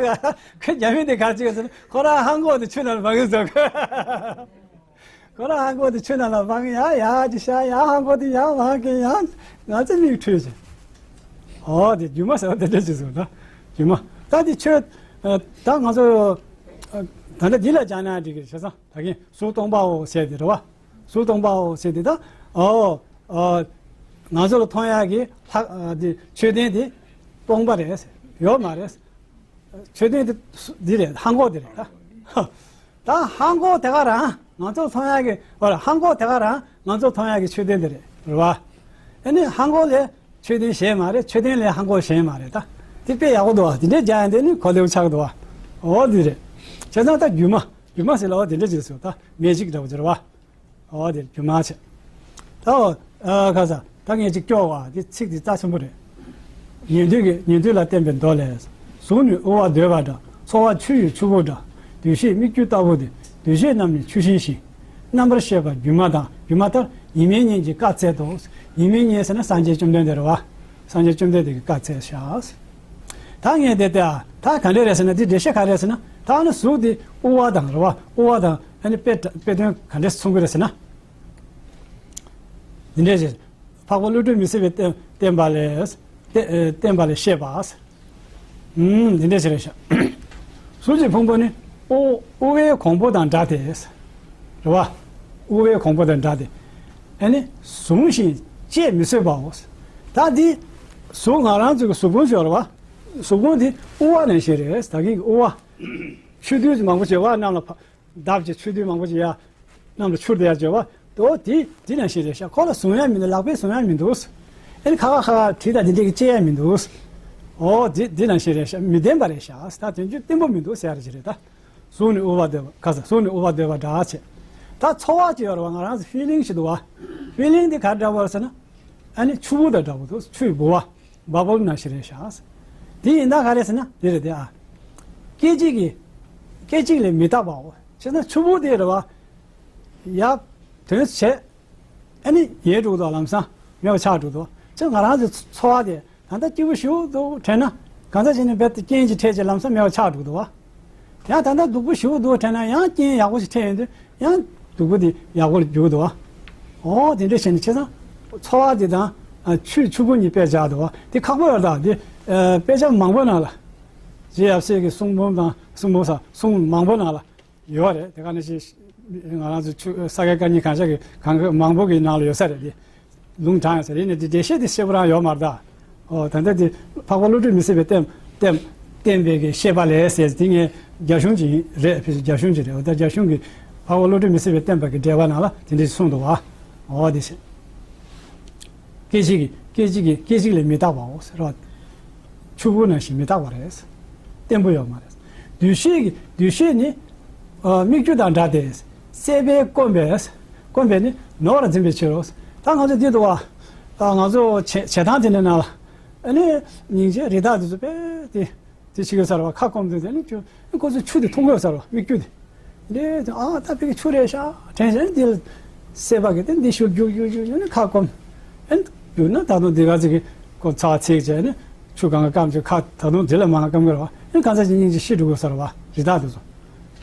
ཁོ་རྒྱ་མི་དེ་ག་ཅིག་ཟེར་ན་ཁོ་རང་ཧང་གོ་དེ་ཆུ་ནང་ལ་སྦང་གི་ཟེར། ཁོ་རང་ཧང་གོ་དེ་ཆུ་ནང་ལ་སྦང་ཡ་ཡ་ཅིག་ཤ་ཡ་ཧང་གོ་དེ་ཡ་མ་གི་ཡ་ང་ཚོ་མིག་འཁྲུལ་ཅིག་ཨོ་དེ་སྒྱུ་མ་ཟེར་བ་དེ་འདྲ་ཅིག་ཟེར་ད། སྒྱུ་མ་ད་དེ་ཆོས་ད་ང་ཚོ་ད་ལྟ་འདི་ལ་སྦྱང་ན་འགྲིག་གི་རེད། བྱས་ཙང་ད་གིན་གཟུགས་སྟོང་པའོ་ཟེར་དེ་རེད་བ། གཟུགས་སྟོང་པའོ་ཟེར་དེ་ད། ཨོ། ཨོ། ང་ཚོ་ལ་མཐོང་ཡག་གི་ལྷ་ཨ་དེ་མཆོད་རྟེན་དེ་སྟོང་པ་རེད། ཡོད་མ་རེད། མཆོད་རྟེན་དེ་སུ་འདི་རེད། ཧང་གོ་དེ་རེད་ད། ད་ཧང་གོ་དེ་ག་རང་ང་ཚོ་མཐོང་ཡག་གི་ཨོ་ཧང་གོ་དེ་ག་རང་ང་ཚོ་མཐོང་ཡག་གི་མཆོད་རྟེན་དེ་རེད་རེད་བ། ཨ་ནི་ཧང་གོ་ལས་མཆོད་རྟེན་གཞན་མ་རེད། མཆོད་རྟེན་ལས་ཧང་གོ་གཞན་མ་རེད་ད། དེ་དཔེ་ཡག་པོ་འདུག་བ། དེ་འདྲའི་རྒྱག་ཡ་འདི་ནི་གོ་ལེའུ་ཆགས་འདུག་བ། ཨོ་དེ་རེད། བྱས་ཙང་ད་སྒྱུ་མ་སྒྱུ་མ་ཟེར་ལ་ཨོ་དེ་འདྲ་ཅིག་ཟེར་ད་མེ་ཇིག་འདྲ་བོ་ཅིག་རེད་བ། ཨོ་དེ་སྒྱུ་མ་བྱས། ད་ཨོ་ཨ་ཁ་ས་ད་ངས་ཅིག་སྐྱོར་བ་དེ་ཚིག་དེ་རྩ་ཆེན་པོ་རེད། ཉན་ཐོས་ཀྱི་ཉན་ཐོས་ལ་བསྟན་པའི་མདོ་ལས། གཟུགས་ནི་དབུལ་བ་འདོད་པ་འདྲ། ཚོར་བ་ཆུ་ཡི་ཆུ་བུར་འདྲ། འདུ་ཤེས་སྨིག་རྒྱུ་ལྟ་བུ་དེ། འདུ་བྱེད་རྣམས་ནི་ཆུ་ཤིང་བཞིན། རྣམ་པར་ཤེས་པ་སྒྱུ་མ་དང་སྒྱུ་མ་ལྟར་ཡིན་མིན་གཉིས་ཀྱིས་བཀག་འཚལ་དོ། ཡིན་མིན་གཉིས་ཟེར་ན་སངས་རྒྱས་བཅོམ་ལྡན་འདས་རེད་བ། སངས་རྒྱས་བཅོམ་ལྡན་འདས་ཀྱིས་བཀག་འཚལ་ཤག་ད་ངས་དེ་ལྟ་ད་ག་འདྲས་རེད་ཟེར་ན་དེ་འགྲེལ་བཤད་ག་རེ་རེད་ཟེར་ན་ད་ནི་གཟུགས་དེ་དབུལ་བ་དང་རེད་བ། དབུལ་བ་དང་ཨ་ནི་དཔེ་དཔེ་དོན་ག་འདྲས་མཚུངས་ཀྱི་རེད་ཟེར་ན། འདི་འདྲས་ཟེར། འཕགས་པ་བློ་གྲོས་མི་ཟད་པའི་བསྟན་བསྟན་པ་ལས་བསྟན་བསྟན་པ་ལས་བཤད་པ། ཨུམ་འདི་འདྲས་ཟེར་རེད་ཤག་གཟུགས་ཀྱི་ཕུང་པོ་ནི་དབུ་དབུལ་བའི་གོང་བུ་དང་འདྲ་སྟེ། རེད་བ། དབུལ་བའི་གོང་བུ་དང་འདྲ་སྟེ། ཨ་ནི་བཟུང་ཞིང་བཅད་མི་བཟོད་པའོ། ད་འདི་གཟུགས་ང་རང་ཚོའི་གཟུགས་ཕུང་ཅིག་ཡོད་རེད་བ། གཟུགས་ཕུང་འདི་དབུལ་བ་ནང་བཞིན་རེད། ད་གིན་གྱི་དབུལ་བ། ཆུ་རྡུལ་མང་པོ་ཅིག་ཡོད་བ། གནམ་ལ་ཕ་བརྡབས་ཀྱི་ཆུ་རྡུལ་མང་པོ་ཅིག་ཡ། གནམ་ལ་འཕུར་བསྡད་ཡ་བྱས་བ། དོ་དེ་དེ་ནང་བཞིན་རེད་ཤག་ཁོ་ལ་བཟུང་ཡ་མི་འདུག་ལག་པས་བཟུང་ཡ་མི་འདུག་ཨ་ནི་ཁ་ཁ་ཁ་ཁ་གྲི་དང་དེ་འདྲས་ཀྱིས་བཅད་ཡ་མི་འདུག་ཨོ་དེ་དེ་ནང་བཞིན་རེད་ཤག་མི་བདེན་པ་རེད་ཤག་ད་དོན་རྒྱུ་བརྟན་པོ་མི་འདུག་ཟེར་ཡ་རེད་ཅི་རེད་ད། གཟུགས་ནི་དབུལ་བ་འདོད་པ་ག་ས་གཟུགས་ནི་དབུལ་བ་འདོད་པ་འདྲ་བྱས། ད་ཚོར་བ་ཅིག་ཡོད་རེད་བ། ང་རང་ཚོ་ཕི་ལིང་ཞིག་འདུག་བ། ཕི་ལིང་དེ་ག་འདྲ་བོ་རེད་ཟེར་ན། ཨ་ནི་ཆུ་བུར་དང་འདྲ་བོ་འདུག་ཆུའི་བུར་བ། བ་བོལ་ནང་བཞིན་རེད་ཤག་དེ་ཡིན་ད་ག་རེད་ཟེར་ན་དེ་རེད་དེ་ཨ། སྐད་ཅིག་གིས། སྐད་ཅིག་ལས་མི་རྟག་པའོ། བྱས་ན་ཆུ་བུར་དེ་རེད་བ། ཡབ། དོན་བྱས། ཨ་ནི་ཡལ་འགྲོ་གི་འདུག་ལམ་སང་མེད་པ་ཆགས་འགྲོ་གི་འདུག་ཅེས་ང་རང་ཚོའི་ཚོར་བ་དེ་ད་ལྟ་སྐྱིད་པོ་ཞེ་པོ་འདུག་དྲན་ན་གང་ཟག་ཅིག་ནི་རྦད་དེ་རྐྱེན་གྱིས་འཕྲད་ཅིག་ལམ་སང་མེད་པ་ཆགས་འགྲོ་གི་འདུག་བ། ཡང་ད་ལྟ་སྡུག་པོ་ཞེ་པོ་འདུག་དྲན་ན་ཡང་རྐྱེན་ཡག་པོ་ཞིག་འཕྲད་ཡོང་དུས་ཡང་སྡུག་པོ་དེ་ཡག་པོ་ལ་འགྱུར་གི་འདུག་བ། ཨོ་དེ་འདྲ་བྱས་ནས་བྱས་ཙང་ཚོར་བ་དེ་དང་ཆུ་ཆུ་བུར་གཉིས་དཔེ་ཆ་འདུག་བ། དེ་ཁག་པོ་ཡོད་ད། དེ་དཔེ་ཆ་མང་པོ་ནང་ལ་རྗེ་ཡབ་སྲས་ཀྱི་གསུང་འབུམ་དང་གསུང་འབུམ་ས་གསུང་མང་པོ་ནང་ལ། ཡོད་རེད། དེ་ག་ནང་བཞིན་ང་རང་ཚོ་ཆུ་ས་དགེ་བཀའ་རྙིང་གང་ཤར་གྱི་གང་གི་མང་པོ་གི་ནང་ལ་ཡོད་ས་རེད་དེ། ལུང་དྲངས་ཡོད་ས་རེད་ནས་དེ་འགྲེལ་བཤད་དེ་ཤེས་པོ་རང་ཡོད་མ་རེད་ད། ཨོ་ད་ལྟ་དེ་འཕགས་པ་བློ་གྲོས་མི་ཟད་པའི་བསྟན་བསྟན་བསྟན་པའི་གི་བཤད་པ་ལས་ཟེར་དེ་ངས་རྒྱ་གཞུང་ཅིག་རེད། ཕལ་ཆེར་རྒྱ་གཞུང་ཅིག་རེད། འོ་ད་རྒྱ་གཞུང་གི་འཕགས་པ་བློ་གྲོས་མི་ཟད་པའི་བསྟན་པ་གི་འགྲེལ་པ་ནང་ལ་དེ་འདྲ་ཞིག་གསུངས་འདུག་བ། ཨོ་དེ་ཟེར། སྐད་ཅིག་གིས་སྐད་ཅིག་གིས་སྐད་ཅིག་ལས་མི་རྟག་པའོ་ཟེར་བ། ཆུ་བུར་ནང་བཞིན་མི་རྟག་པ་རེད། བརྟན་པོ་ཡོད་མ་རེད། འདུ་ཤེས་ཀྱི་འདུ་ཤེས་ནི། ཨ་སྨིག་རྒྱུ་དང་འདྲ་སྟེ། སྲེད་པས་བསྐོམས་པས། བསྐོམས་པས་ནི་ནོར་བར་འཛིན་པའི་ཕྱིར་རོ། ད་ང་ཚོ་འདི་འདུག་བ། ཨ་ང་ཚོ་བྱེ་བྱེ་ཐང་དེ་འདྲ་ནང་ལ། ཨ་ནི་སྙིང་རྗེ་རི་དྭགས་དེ་ཚོ་དཔེ་དེ། དེ་ཕྱི་གི་སར་བ་ཁ་སྐོམ་དུས་དེ་ནི་ཁྱོད་ཁོ་ཚོས་ཆུ་དེ་འཐུང་གི་ཡོད་སར་བ་སྨིག་རྒྱུ་དེ། དེ་ཨ་ད་ཕ་གི་ཆུ་རེད་ཤག་དྲན་བྱས་ནས་དེ་ལ་སྲེད་པ་གི་དེ་འདི་ཤུར་རྒྱུག་རྒྱུག་རྒྱུག་རྒྱུག་ནི་ཁ་སྐོམ། ཨེ་རྒྱུག་ན་ད་དུང་འདི་ག་ཚོད་ཀྱི་ཁོ་ཚ་ཚིག་བྱས་ནས་ཆུ་གང་ག་སྐམ་ཚོད་ཁ་ད་དུང་དེ་ལ་མང་སྐམ་གི་རེད་བ། ཨེ་གང་ཚ་ཅིག་སྙིང་རྗེ་ཤི་འགྲོ་གི་སར་བ་རི་དྭགས་དེ་ཚོ།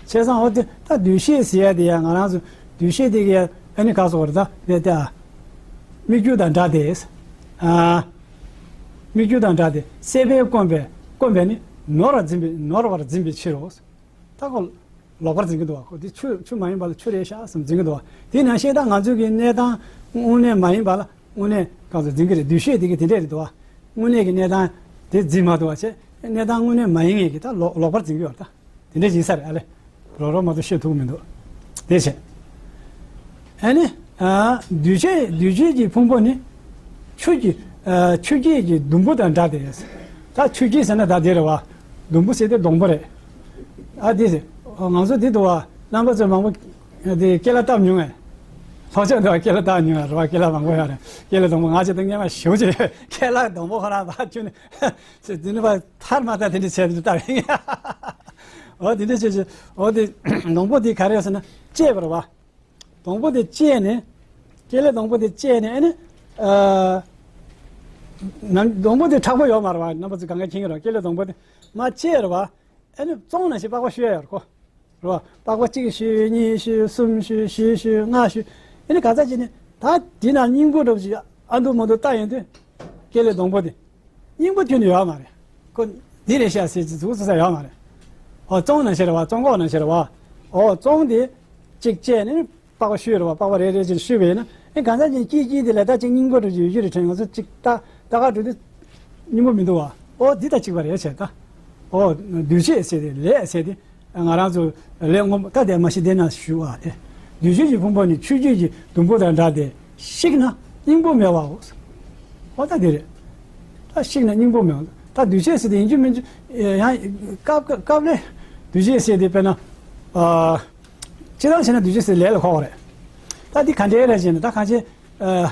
བྱས་ཙང་འོ་དེ་ད་འདུ་ཤེས་ཟེར་ཡ་དེ་ཡ་ང་རང་ཚོ་འདུ་ཤེས་དེ་གི་ཨ་ནི་ག་སོགས་རེད་ད་དེ་དེ་ཨ། སྨིག་རྒྱུ་དང་འདྲ་སྟེ། ཨ། སྨིག་རྒྱུ་དང་འདྲ་སྟེ་སྲེད་པས་བསྐོམས་པས་བསྐོམས་པས་ནི་ནོར་བར་འཛིན་པའི་ནོར་བར་འཛིན་པའི་ཕྱིར་རོ། ད་ཁོ་ལོག་པར་འཛིན་གྱི་འདུག་བ། ཁོ་དེ་ཆུ་ཆུ་མ་ཡིན་པ་ལ་ཆུ་རེད་ཤག་བསམ་འཛིན་གྱི་འདུག་བ། དེ་ནང་བཞིན་ད་ང་ཚོའི་གི་གནས་སྟངས་དངོས་གནས་མ་ཡིན་པ་ལ་དངོས་གནས་གང་ཟག་འཛིན་གྱི་རེད། འདུ་ཤེས་དེ་གི་དེ་འདྲས་རེད་འདུག་བ། དངོས་གནས་ཀྱི་གནས་སྟངས་དེ་འཛིན་མ་ཐུབ་པ་བྱས། གནས་སྟངས་དངོས་གནས་མ་ཡིན་ངེས་ཀྱི་ད་ལོག་ལོག་པར་འཛིན་གྱི་ཡོད་རེད། ད་དེ་འདྲ་ཡིན་ས་རེད། ཨ་ལེ། རོགས་རོགས་མ་གཏོགས་ཤེས་ཐུབ་ཀྱི་མི་འདུག་དེ་བྱས། ཨ་ནི། ཨ། འདུས་བྱས་འདུས་བྱས་ཀྱི་ཕུང་པོ་ནི། ཆུ་གི་ཨ། ཆུ་སྐྱེས་ཀྱི་སྡོང་པོ་དང་འདྲ་སྟེ། ད་ཆུ་སྐྱེས་ཟེར་ན་ད་དེ་རེད་བ། སྡོང་པོ་ཟེར་དེ་སྡོང་པོ་རེད། ཨ། དེ་ཟེར། ང་ཚོ་དེ་འདུག་བ། རྣམ་པ་ཚོས་མང་པོ་དེ་སྐེ་ལ་བཏབ་མྱོང་ངས། ལྷོ་ཕྱོགས་འདུག་བ། སྐེ་ལ་བཏབ་མྱོང་ངས་རེད་བ། སྐེ་ལ་མང་པོ་ཡོད་རེད། སྐེ་ལ་སྡོང་པོ། ང་ཅག་ད་སྔས་མ་ཞེ་པོ་ཅིག་སྐེ་ལ་སྡོང་པོ་ཁོ་རང་བ་ཁྱོད་ནི། དེ་ནི་བ་ཐར་མ་ཐར་དེ་འདྲ་བྱས་དེ་ལྟ་རེད། འོ་དེ་འདྲ་བྱས་བྱས། འོ་དེ་སྡོང་པོ་དེ་ག་རེ་ཟེར་ན་བཅད་པ་རེད་བ། སྡོང་པོ་དེ་བཅད་ནས། སྐེ་ལ་སྡོང་པོ་དེ་བཅད་ནས། ཨ་ནི། ཨ། ནམ་སྡོང་པོ་དེ་མཁྲེགས་པོ་ཡོད་མ་རེད་བ། རྣམ་པ་ཚོ་གང་ག་མཁྱེན་གྱི་རེད། སྐེ་ལ་སྡོང་པོ་དེ་མར་བཅད་རེད་བ། ཨ་ནི་བཙོང་ནང་བཞིན་པགས་པ་བཤུས་ཡ་ཡོད་རེད་ཁོ། རེད་བ། པགས་པ་གཅིག་བཤུས། གཉིས་བཤུས། གསུམ་བཤུས། བཞི་བཤུས། ལྔ་བཤུས། ཨ་ནི་ག་ཚོད་བྱས་ནས་ད་དེ་ནང་སྙིང་པོ་འདྲ་པོ་ཞིག་ཨ་འདུག་མ་འདུག་བལྟ་ཡོང་དུས། སྐེ་ལ་སྡོང་པོ་དེ་སྙིང་པོ་ཁྱོན་ནས་ཡོད་མ་རེད། ཁོ་འདི་རེད་ཤག་ཟེར་གྱི་འདུག་ཟེར་ས་ཡོད་མ་རེད། ཨོ་བཙོང་ནང་བཞིན་རེད་བ། བཙོང་ཁོག་ནང་བཞིན་རེད་བ། ཨོ་བཙོང་དེ་གཅིག་བཅད་ནས། པགས་པ་བཤུས་རེད་བ། པགས་པ་རེ་རེ་བྱས་བཤུས་པ་ཡིན་ན། ཨེ་གང་ཟག་ཅིག་སྐྱིད་སྐྱིད་དེ་ལ་ད་ཅིག་སྙིང་པོ་འདྲ་ཅིག་ཡོད་རྒྱུ་རེད་དྲན། ང་ཚོ་ཅིག་ལྟ་ལྟ་ག་འགྲོ་དུས་སྙིང་པོ་མི་འདུག་བ། ཨོ་འདི་ད་གཅིག་པ་རེད་བྱས་ད། ཨོ་འདུས་བྱས་ཟེར་དེ། ལས་ཟེར་དེ་ང་རང་ཚོ་ལས་སྔོན་པོ་ད་དེ་མ་ཤི་དེ་ན་ཞུ་བ་དེ། འདུས་བྱས་ཀྱི་ཕུང་པོ་ནི་ཆུ་སྐྱེས་ཀྱི་སྡོང་པོ་དང་འདྲ་སྟེ། བཤིག་ན་སྙིང་པོ་མེད་པའོ། ཨོ་ད་དེ་རེད། ད་བཤིག་ན་སྙིང་པོ་མེད་པ། ད་འདུས་བྱས་ཟེར་དེ་ཡིན་རྒྱུ་མིན་རྒྱུ་ཡང་སྐབས་སྐབས་ལས་འདུས་བྱས་ཟེར་དེ་དཔེར་ན། ཨ། སྤྱིར་བཏང་བྱས་ན་འདུས་བྱས་ཟེར་ལས་ལ་གོ་བ་རེད། ད་འདི་ག་འདྲའི་རེད་ཟེར་ན། ད་གང་ཅི། ཨ།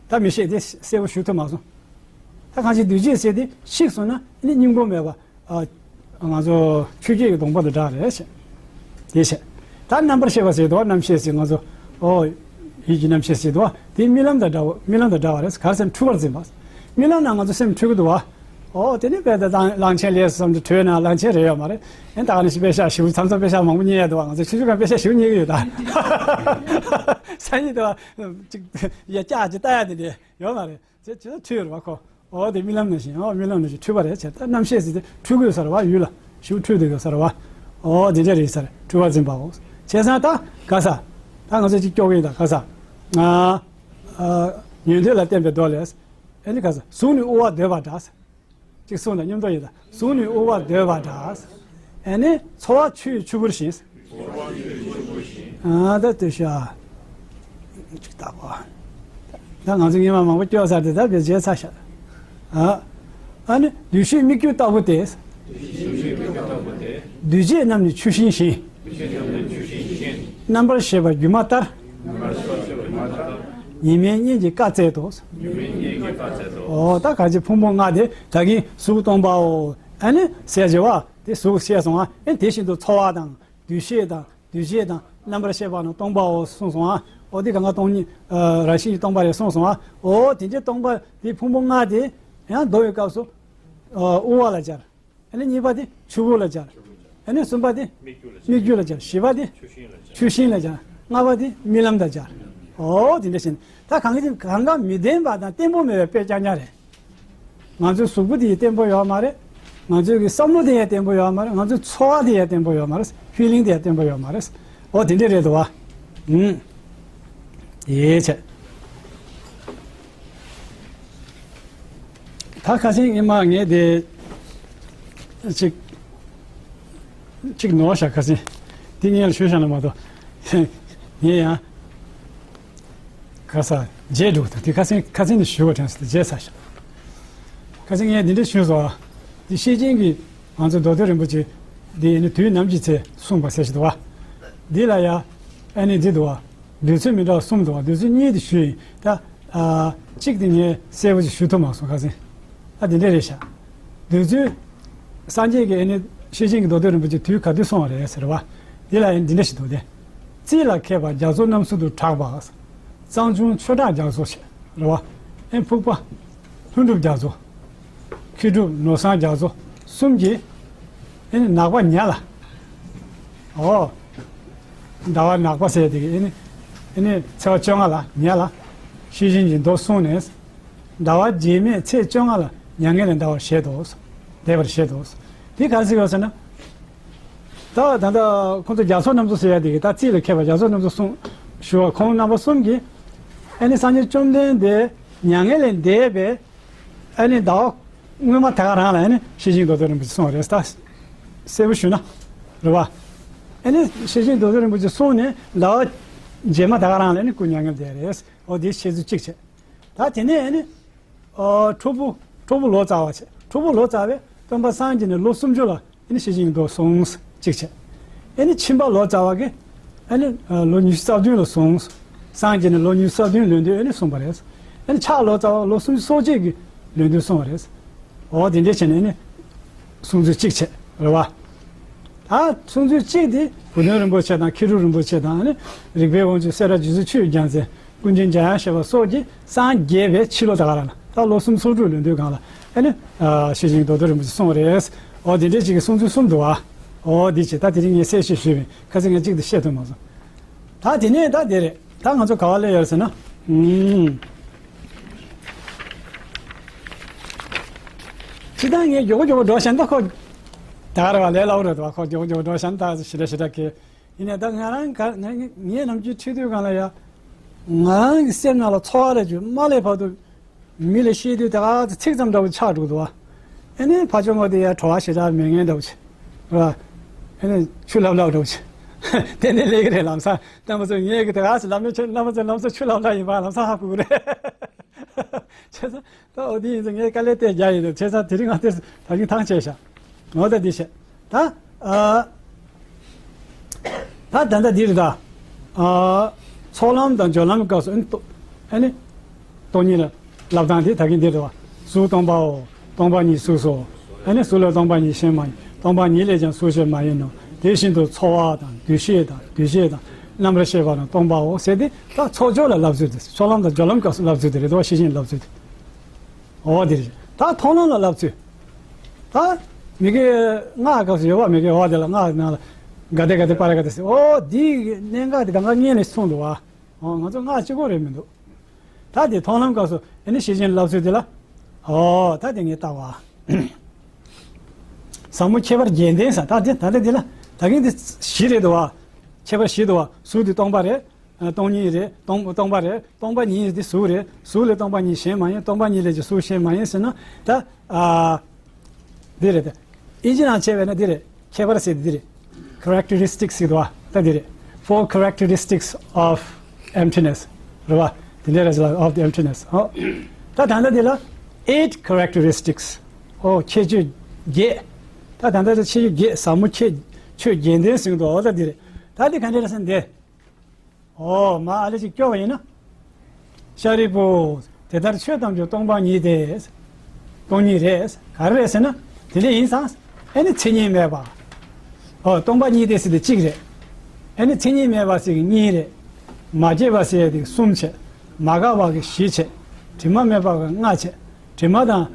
ད་མི་ཤེས། དེ་གསལ་པོ་ཞུ་ཐུབ་མ་སོང་། ད་གང་ཅི་འདུས་བྱས་ཟེར་དེ་བཤིག་སོང་ན་ནི་སྙིང་པོ་མེད་པ། ཨ། ང་ཚོ་ཆུ་སྐྱེས་ཀྱི་སྡོང་པོ་དང་འདྲ་རེད་ཟེར། དེ་བྱས། ད་རྣམ་པར་ཤེས་པ་ཟེར་དུས། རྣམ་ཤེས་ཟེར་ང་ཚོ། ཨོ། ཡིད་ཀྱི་རྣམ་ཤེས་ཟེར་དུས། དེ་རྨི་ལམ་དང་འདྲ་བ། རྨི་ལམ་དང་འདྲ་བ་རེད། ག་རེ་ཟེར་ན་འཁྲུལ་བར་འཛིན་པ། རྨི་ལམ་ནང་ང་ཚོ་སེམས་འཁྲུལ་གྱི་འདུག་བ། ཨོ་དེ་ནི་དཔེ་ད་གླང་ཆེན་ལས་སུ་བསམ་དུས་བྲོས་ན་གླང་ཆེན་རེད་ཡོད་མ་རེད། ཨེ་ད་ག་ནང་བཞིན་དཔེ་ཤག་ཞིབ་མཚམས་མཚམས་དཔེ་ཤག་མང་པོ་རྙེད་ཡ་འདུག་བ། ང་ཚོ་ཆུང་ཆུང་སྒང་དཔེ་ཤག་ཞིབ་རྙེད་ཀྱི་ཡོད་ད། སང་ཉིན་དུ་བ་ཅིག་ཡ་ལྕགས་ཅིག་ལྟ་ཡ་དེ་འདྲ་ཡོད་མ་རེད། དེ་ཇི་ལྟར་འཁྲུལ་རེད་བ་ཁོ། ཨོ་དེ་རྨི་ལམ་ནང་བཞིན། ཨོ་རྨི་ལམ་ནང་བཞིན་འཁྲུལ་པ་རེད་ཟེར། ད་རྣམ་ཤེས་ཟེར་དེ་འཁྲུལ་གྱི་ཡོད་ས་རེད་བ། ཡུལ་ལ་ཞིབ་འཁྲུལ་དུ་ཡོད་ས་རེད་བ། ཨོ་དེ་འདྲ་རེད་ས་རེད། འཁྲུལ་པར་འཛིན་པའོ། བྱས་ཙང་ད་ག་ས། ད་ང་ཚོ་ཅིག་སྐྱོ་གི་ཡིན་ད་ག་ས། ང་། ཨ། ཉན་ཐོས་ལ་བསྟན་པའི་མདོ་ལས། ཨེ་ནི་ག་ས། གཟུགས་ནི་དབུལ་བར་འདོད་པ་འདྲ། ཅིག་གསུངས་དང་མཉམ་དུ་ཡིན་ད། གཟུགས་ནི་དབུལ་བར་འདོད་པ་འདྲ། ཨེ་ནི་ཚོར་བ་ཆུ་ཡི་ཆུ་བུར་བཞིན། ཨ་ད་ལྟོས་ཤག་ཅིག་ལྟ་གོ། ད་ང་ཚོ་སྔོན་མ་མང་པོ་སྐྱོ་ས་དེ་ད་བེད་སྤྱད་ཚར་ཤག་ཨ། ཨ་ནི་འདུས་བྱས་མིག་ཆུ་ལྟ་བུ་སྟེ། འདུས་བྱས་རྣམས་ནི་ཆུ་ཤིང་བཞིན། རྣམ་པར་ཤེས་པ་སྒྱུ་མ་ལྟར། ཉི་མའི་གཉེན་གྱིས་བཀའ་སྩལ་ཏོ། ཨོ་ད་ག་ཅི་ཕུང་པོ་ལྔ་དེ་ད་གིན་གཟུགས་སྟོང་པའོ། ཨ་ནི་ཟེར་བྱས་པ་དེ་གཟུགས་ཤེས་སོང་ཨ། ཨེ་དེ་བཞིན་དུ་ཚོར་བ་དང་། འདུས་བྱས་དང་། འདུས་བྱས་དང་རྣམ་པར་ཤེས་པ་རྣམས་སྟོང་པའོ་གསུངས་སོང་ཨ། ཨོ་དེ་གང་ག་སྟོང་ཉིད། ཨ། རང་བཞིན་གྱིས་སྟོང་པ་རེད་གསུངས་སོང་ཨ། ཨོ་དེ་འདྲའི་སྟོང་པ་དེ་ཕུང་པོ་ལྔ་དེ་ཡང་མདོ་ཡི་སྐབས་སུ། ཨ། དབུལ་བ་ལ་སྦྱར། ཨ་ནི་གཉིས་པ་དེ་ཆུ་བུར་ལ་སྦྱར། ཨ་ནི་གསུམ་པ་དེ་སྨིག་རྒྱུ་ལ་སྦྱར། བཞི་པ་དེ་ཆུ་ཤིང་ལ་སྦྱར། ཆུ་ཤིང་ལ་སྦྱར། ལྔ་པ་དེ་རྨི་ལམ་དང་སྦྱར། ཨོ་དེ་འདྲ་བྱས་ནས་ད་གང་གི་གང་ག་མི་ལྡན་པ་དང་བརྟན་པོ་མེད་པའི་དཔེ་རྐྱང་རྐྱང་རེད། ང་ཚོའི་གཟུགས་པོ་དེ་ཡང་བརྟན་པོ་ཡོད་མ་རེད། ང་ཚོའི་གི་བསམ་བློ་དེ་ཡང་བརྟན་པོ་ཡོད་མ་རེད། ང་ཚོའི་ཚོར་བ་དེ་ཡང་བརྟན་པོ་ཡོད་མ་རེད། ཕི་ལིང་དེ་ཡང་བརྟན་པོ་ཡོད་མ་རེད། ཨོ་དེ་འདྲ་རེད་འདུག་བ། ཨུམ། ཡེ་ཆེ། ད་ཁ་སང་ཉི་མ་ངས་དེ་ཅིག་ཅིག་ནོར་ཤག་ཁ་སང་དེ་ངས་ལ་ཞུ་ཤག་ན་མ་གཏོགས་ངས་ཡང་ཁ་ས་རྗེས་འགྲོ་དང་དེ་ཁ་སང་ཁ་སང་ནས་ཞུ་བ་དྲན་སོང་། རྗེས་ཚར་ཤག་ཁ་སང་ངས་འདི་འདྲ་ཞུས་སོང་། དེ་ཤེར་ཕྱིན་གྱི་ང་ཚོ་མདོ་སྟོད་རིན་པོ་ཆེ་འདི་ཡིན་ན་དུས་ནམ་གྱི་ཚེ་གསུངས་པ་ཟེར་ཞིག་འདུག་བ། འདི་ལ་ཡ་ཨ་ནི་འདི་འདུག་བ། འདོད་ཚུལ་མི་འདྲ་བ་གསུམ་འདུག་བ། འདོད་ཚུལ་གཉིས་དེ་ཞུས་ཡིན་ད། ཨ། གཅིག་དེ་ངས་གསལ་པོ་ཞིག་ཞུ་ཐུབ་མ་སོང་། ཁ་སང་ཨ་དེ་འདྲ་རེད་ཤག་འདོད་ཚུལ། སངས་རྒྱས་ཀྱིས་ཨ་ནི་ཤེར་ཕྱིན་གྱི་མདོ་སྟོད་རིན་པོ་ཆེ་དུས་ག་དུས་གསུངས་པ་རེད་ཟེར་བ། འདི་ལ་ཡང་འདི་འདྲ་ཞིག་འདུག་སྟེ། རྩིས་ལ་མཁས་པ་རྒྱ་མཚོ་རྣམ་གསུམ་དུ་གྲགས་པ། གཙང་ཆུང་ཆོས་གྲགས་རྒྱ་མཚོ་ཞེས་རེད་བ། ཨེ་ཕུག་པ་ལྷུན་གྲུབ་རྒྱ་མཚོ། མཁས་གྲུབ་ནོར་བཟང་རྒྱ་མཚོ་གསུམ་གྱིས་ཨེ་ནི་ནག་པ་ཉ་ལ། ཨོ། ཟླ་བ་ནག་པ་ཟེར་དེ་གི་ཨེ་ནི་ཨེ་ནི་ཚེས་པ་བཅོ་ལྔ་ལ་ཉ་ལ་ཤེར་ཕྱིན་གྱི་མདོ་གསུངས་ནས། ཟླ་བ་རྗེས་མའི་ཚེས་བཅོ་ལྔ་ལ་མྱ་ངན་ལས་འདའ་བར་བཞེད་དོ། འདས་པར་བཞེད་དོ། དེ་ག་རེ་ཟེར་བ་ཟེར་ན། ད་ད་ལྟ་ཁོང་ཚོ་རྒྱ་མཚོ་རྣམ་གསུམ་ཟེར་ཡ་དེ་གི་ད་རྩིས་ལ་མཁས་པ་རྒྱ་མཚོ་རྣམ་གསུམ་གསུངས་ཞུ་བ། ཁོང་རྣམ་པ་གསུམ་གྱིས་ཨ་ནི་སངས་རྒྱས་བཅོམ་ལྡན་འདས་ མྱ་ངན་ལས་འདས་པའི་ཨ་ནི་ཟླ་བ་སྔོན་མ་ད་ག་རང་ལ་ཨ་ནི་ཤེར་ཕྱིན་རྡོར་གདན་རིན་པོ་ཆེ་གསུངས་པ་རེད། ད་གསལ་པོ་ཞུས་ན་རེད་བ། ཨ་ནི་ཤེར་ཕྱིན་རྡོར་གདན་རིན་པོ་ཆེ་གསུངས་ནས་ཟླ་བ་རྗེས་མ་ད་ག་རང་ལ་ཨ་ནི་སྐུ་མྱ་ངན་ལས་འདས་རེད། འོ་དེ་འཆད་ཚུལ་གཅིག་བྱས། ད་དེ་ནས་ཨ་ནི། ཨ། ཁྲོ་ཕུ། ཁྲོ་ཕུ་ལོ་ཙཱ་བ་བྱས། ཁྲོ་ཕུ་ལོ་ཙཱ་བས་སྟོན་པ་སངས་རྒྱས་ནས་ལོ་སུམ་ཅུ་ལ་ཨ་ནི་ཤེར་ཕྱིན་རྡོར་གསུངས། གཅིག་བྱས། ཨ་ནི་ཕྱིས་པ་ལོ་ཙཱ་བ་གིས་ཨ་ནི་ལོ་ཉི་ཤུ་རྩ་བདུན་ལ་གསུངས། སངས་རྒྱས་ནས་ལོ་ཉི་ཤུ་རྩ་བདུན་ལོན་དུས་ཨ་ནི་གསུངས་པ་རེད། ཨ་ནི་ཕྱག་ལོ་ཙཱ་བ་ལོ་སུམ་ཅུ་སོ་གཅིག་གི་ལོན་དུས་གསུངས་པ་རེད། འོ་དེ་འདྲས་བྱས་ནས་ཨ་ནི་གསུང་ཚུལ་གཅིག་བྱས་རེད་བ། ད་གསུང་ཚུལ་གཅིག་དེ་བུ་སྟོན་རིན་པོ་ཆེ་དང་མཁས་གྲུབ་རིན་པོ་ཆེ་དང་ཨ་ནི་རིག་པའི་དབང་ཕྱུག་སེ་ར་རྗེ་བཙུན་ཆོས་རྒྱལ་མཚན། ཀུན་མཁྱེན་འཇམ་དབྱངས་བཞད་པ་སོགས་ཀྱིས་སངས་རྒྱས་པའི་ཕྱི་ལོ་ད་ག་རང་ལ་ད་ལོ་སུམ་ཅུ་སོ་དྲུག་ལོན་དུས་སྒང་ལ་ཨ་ནི་ཤེར་ཕྱིན་རྡོར་གདན་རིན་པོ་ཆེ་གསུངས་པ་རེད། འོ་དེ་འདྲས་ཅིག་གི་གསུང་ཚུལ་གསུམ་འདུག་བ། འོ་འདི་བྱས། ད་དེ་རིང་ངས་གསལ་བཤད་ཞུས་པས་ཁ་སང་ངས་གཅིག་དེ་བཤད་ཐུབ་མ་སོང་། ད་དེ་ནས་ད་དེ་རེད། ད་ང་ཚོ་ག་བ་སླེབས་ཡོད་ཟེར་ན། ཨུམ། སྤྱིར་བཏང་ངས་མགྱོགས་པོ་མགྱོགས་པོ་འགྲོ་བཞིན་ད་ཁོ། ད་ག་རེ་བ་ལས་སླ་བོ་རེད་དོ། ཁོ་མགྱོགས་མགྱོགས་འགྲོ་བཞིན་ད་ཞེ་དྲག་ཞེ་དྲག་གི། ཡིན་ནའི་ད་ང་རང་ག་ངས་ངས་ནམ་རྒྱུན་ཁྲིད་དུས་སྒང་ལ་ཡ། ང་རང་གི་སེམས་ནང་ལ་ཚོར་བ་ལས་རྒྱུ་མ་ལས་བར་དུ་མི་ལ་བཤད་དུས་ད་ག་ཚིག་ཙམ་འདྲ་བོ་ཆགས་འགྲོ་འདུག་བ། ཨ་ནི་ཕར་ཕྱོགས་ངོས་དེ་ཡ་བྲོ་བ་ཞེ་དྲག་མེད་མཁན་འདྲ་བོ་ཅིག་རེད་བ། ཨ་ནི་ཆུ་ལྷབ་ལྷབ་འདྲ་བོ་ཅིག་དེ་འདྲ་སླེབས་ཀྱི་རེད། ལམ་སང་རྣམ་པ་ཚོ་ངས་གི་ད་ག་ཚོད་ལམ་སང་ཆུ་ལྷབ་ལྷབ་ཡིན་པ་ལམ་སང་ཧ་གོ་གི་རེད། བྱས་ཙང་། ད་འོ་དེ་ཡིན་ཙང་ངས་དཀའ་ལས་དེ་རྒྱག་ཡིན་འདུག་བྱས་ཙང་དེ་རིང་ང་དེ་ད་རིང་ཐང་ཆད་ཤག་འོ་ད་འདི་བྱས། ད། ཨ། ད་ད་ལྟ་འདི་རེད་ད། ཨ། ཚོགས་ལམ་དང་སྦྱོར་ལམ་སྐབས་སུ་ཨ་ནི་སྟོ། ཨ་ནི། སྟོང་ཉིད་ལ་ལབ་སྟངས་དེ་ད་གིན་འདི་རེད་བ། གཟུགས་སྟོང་པའོ། སྟོང་པ་ཉིད་གཟུགས་སོ། ཨ་ནི་གཟུགས་ལས་སྟོང་པ་ཉིད་གཞན་མ་ཡིན། སྟོང་པ་ཉིད་ལས་ཀྱང་གཟུགས་གཞན་མ་ཡིན་ནོ། དེ་བཞིན་དུ་ཚོར་བ་དང་འདུ་ཤེས་དང་འདུ་བྱེད་དང་རྣམ་པར་ཤེས་པ་རྣམས་སྟོང་པའོ་ཟེར་ཏེ། ད་ཚོགས་སྦྱོར་ལ་ལབ་ཚུལ་དེ། ཚོགས་ལམ་དང་སྦྱོར་ལམ་སྐབས་སུ་ལབ་ཚུལ་དེ་རེད་དོ། ཤེར་ཕྱིན་ལབ་ཚུལ་དེ། འོ་དེ་རེད། ད་མཐོང་ལམ་ལ་ལབ་ཚུལ། ད་མི་དགེ་ལྔ་སྐབས་སུ་ཡོད་པ། མི་དགེ་འོ་དེ་ལ་ལྔ་ནང་ལ་ག་དེ་ག་དེ་པ་ར་ག་དེ་ཟེར། འོ་དེའི་གནད་འགག་དེ་གང་ག་སྔོན་ལ་གསུངས་འདུག་བ། འོ་ང་ཚོ་ལྔ་གཅིག་པོ་རེད་མི་འདུག་ད་དེ་མཐོང་ལམ་སྐབས་སུ་ཨ་ནི་ཤེར་ཕྱིན་ལབ་ཚུལ་དེ་ལ། འོ་ད་དེ་ངས་ལྟ་བ། ཟབ་མོ་ཁྱད་པར་བརྒྱད་ལྡན་ཟེར། ད་དེ་ད་ལྟ་དེ་ལ་ད་གིན་དེ་བཞི་རེད་འདུག་བ། ཁྱད་པར་བཞི་འདུག་བ། གཟུགས་དེ་སྟོང་པ་རེད། ཨ། སྟོང་ཉིད་རེད། སྟོང་སྟོང་པ་རེད། སྟོང་པ་ཉིད་དེ་གཟུགས་རེད། གཟུགས་ལས་སྟོང་པ་ཉིད་གཞན་མ་ཡིན། སྟོང་པ་ཉིད་ལས་ཀྱང་གཟུགས་གཞན་མ་ཡིན་ཟེར་ན། ད། ཨ། འདི་རེད་དེ། ཨིན་ཇི་ནང་བྱས་པས་ན་འདི་རེད། ཁྱད་པར་ཟེར་འདི་རེད། Characteristics ཟེར་འདུག་བ། ད་འདི་རེད། Four characteristics of emptiness རེད་བ། དེ་འདྲ་རེད་ལ། of the emptiness། ཨོ། ད་ད་ལྟ་འདི་ལ་eight characteristics། ཨོ། ཁྱད་ཆོས་བརྒྱད། ད་ད་ལྟ་ཁྱད་ཆོས་བརྒྱད། ཟབ་མོ་ཁྱད་ཆོས་བརྒྱད་ལྡན་ཟེར་འདུག་ཨོ། ད་འདི་རེད། ད་འདི་ག་འདྲ་རེད་ཟེར་ན་འདི། འོ་མ་ཨ་ལེ་ཅིག་སྐྱོ་བ་ཡིན་ན། ཤཱ་རིའི་བུ། དེ་ལྟར་ཆོས་ཐམས་ཅད་སྟོང་པ་ཉིད་དེ། སྟོང་ཉིད་རེད། ག་རེ་རེད་ཟེར་ན། དེ་འདྲ་ཡིན་ཙང་། ཨ་ནི་མཚན་ཉིད་མེད་པ། འོ། སྟོང་པ་ཉིད་དེ་ཟེར་དེ་གཅིག་རེད། ཨ་ནི་མཚན་ཉིད་མེད་པ་ཟེར་གི་གཉིས་རེད། མ་སྐྱེས་པ་ཟེར་དེ་གསུམ་བྱས། མ་འགགས་པ་གི་བཞི་བྱས། དྲི་མ་མེད་པ་གི་ལྔ་བྱས། དྲི་མ་དང་།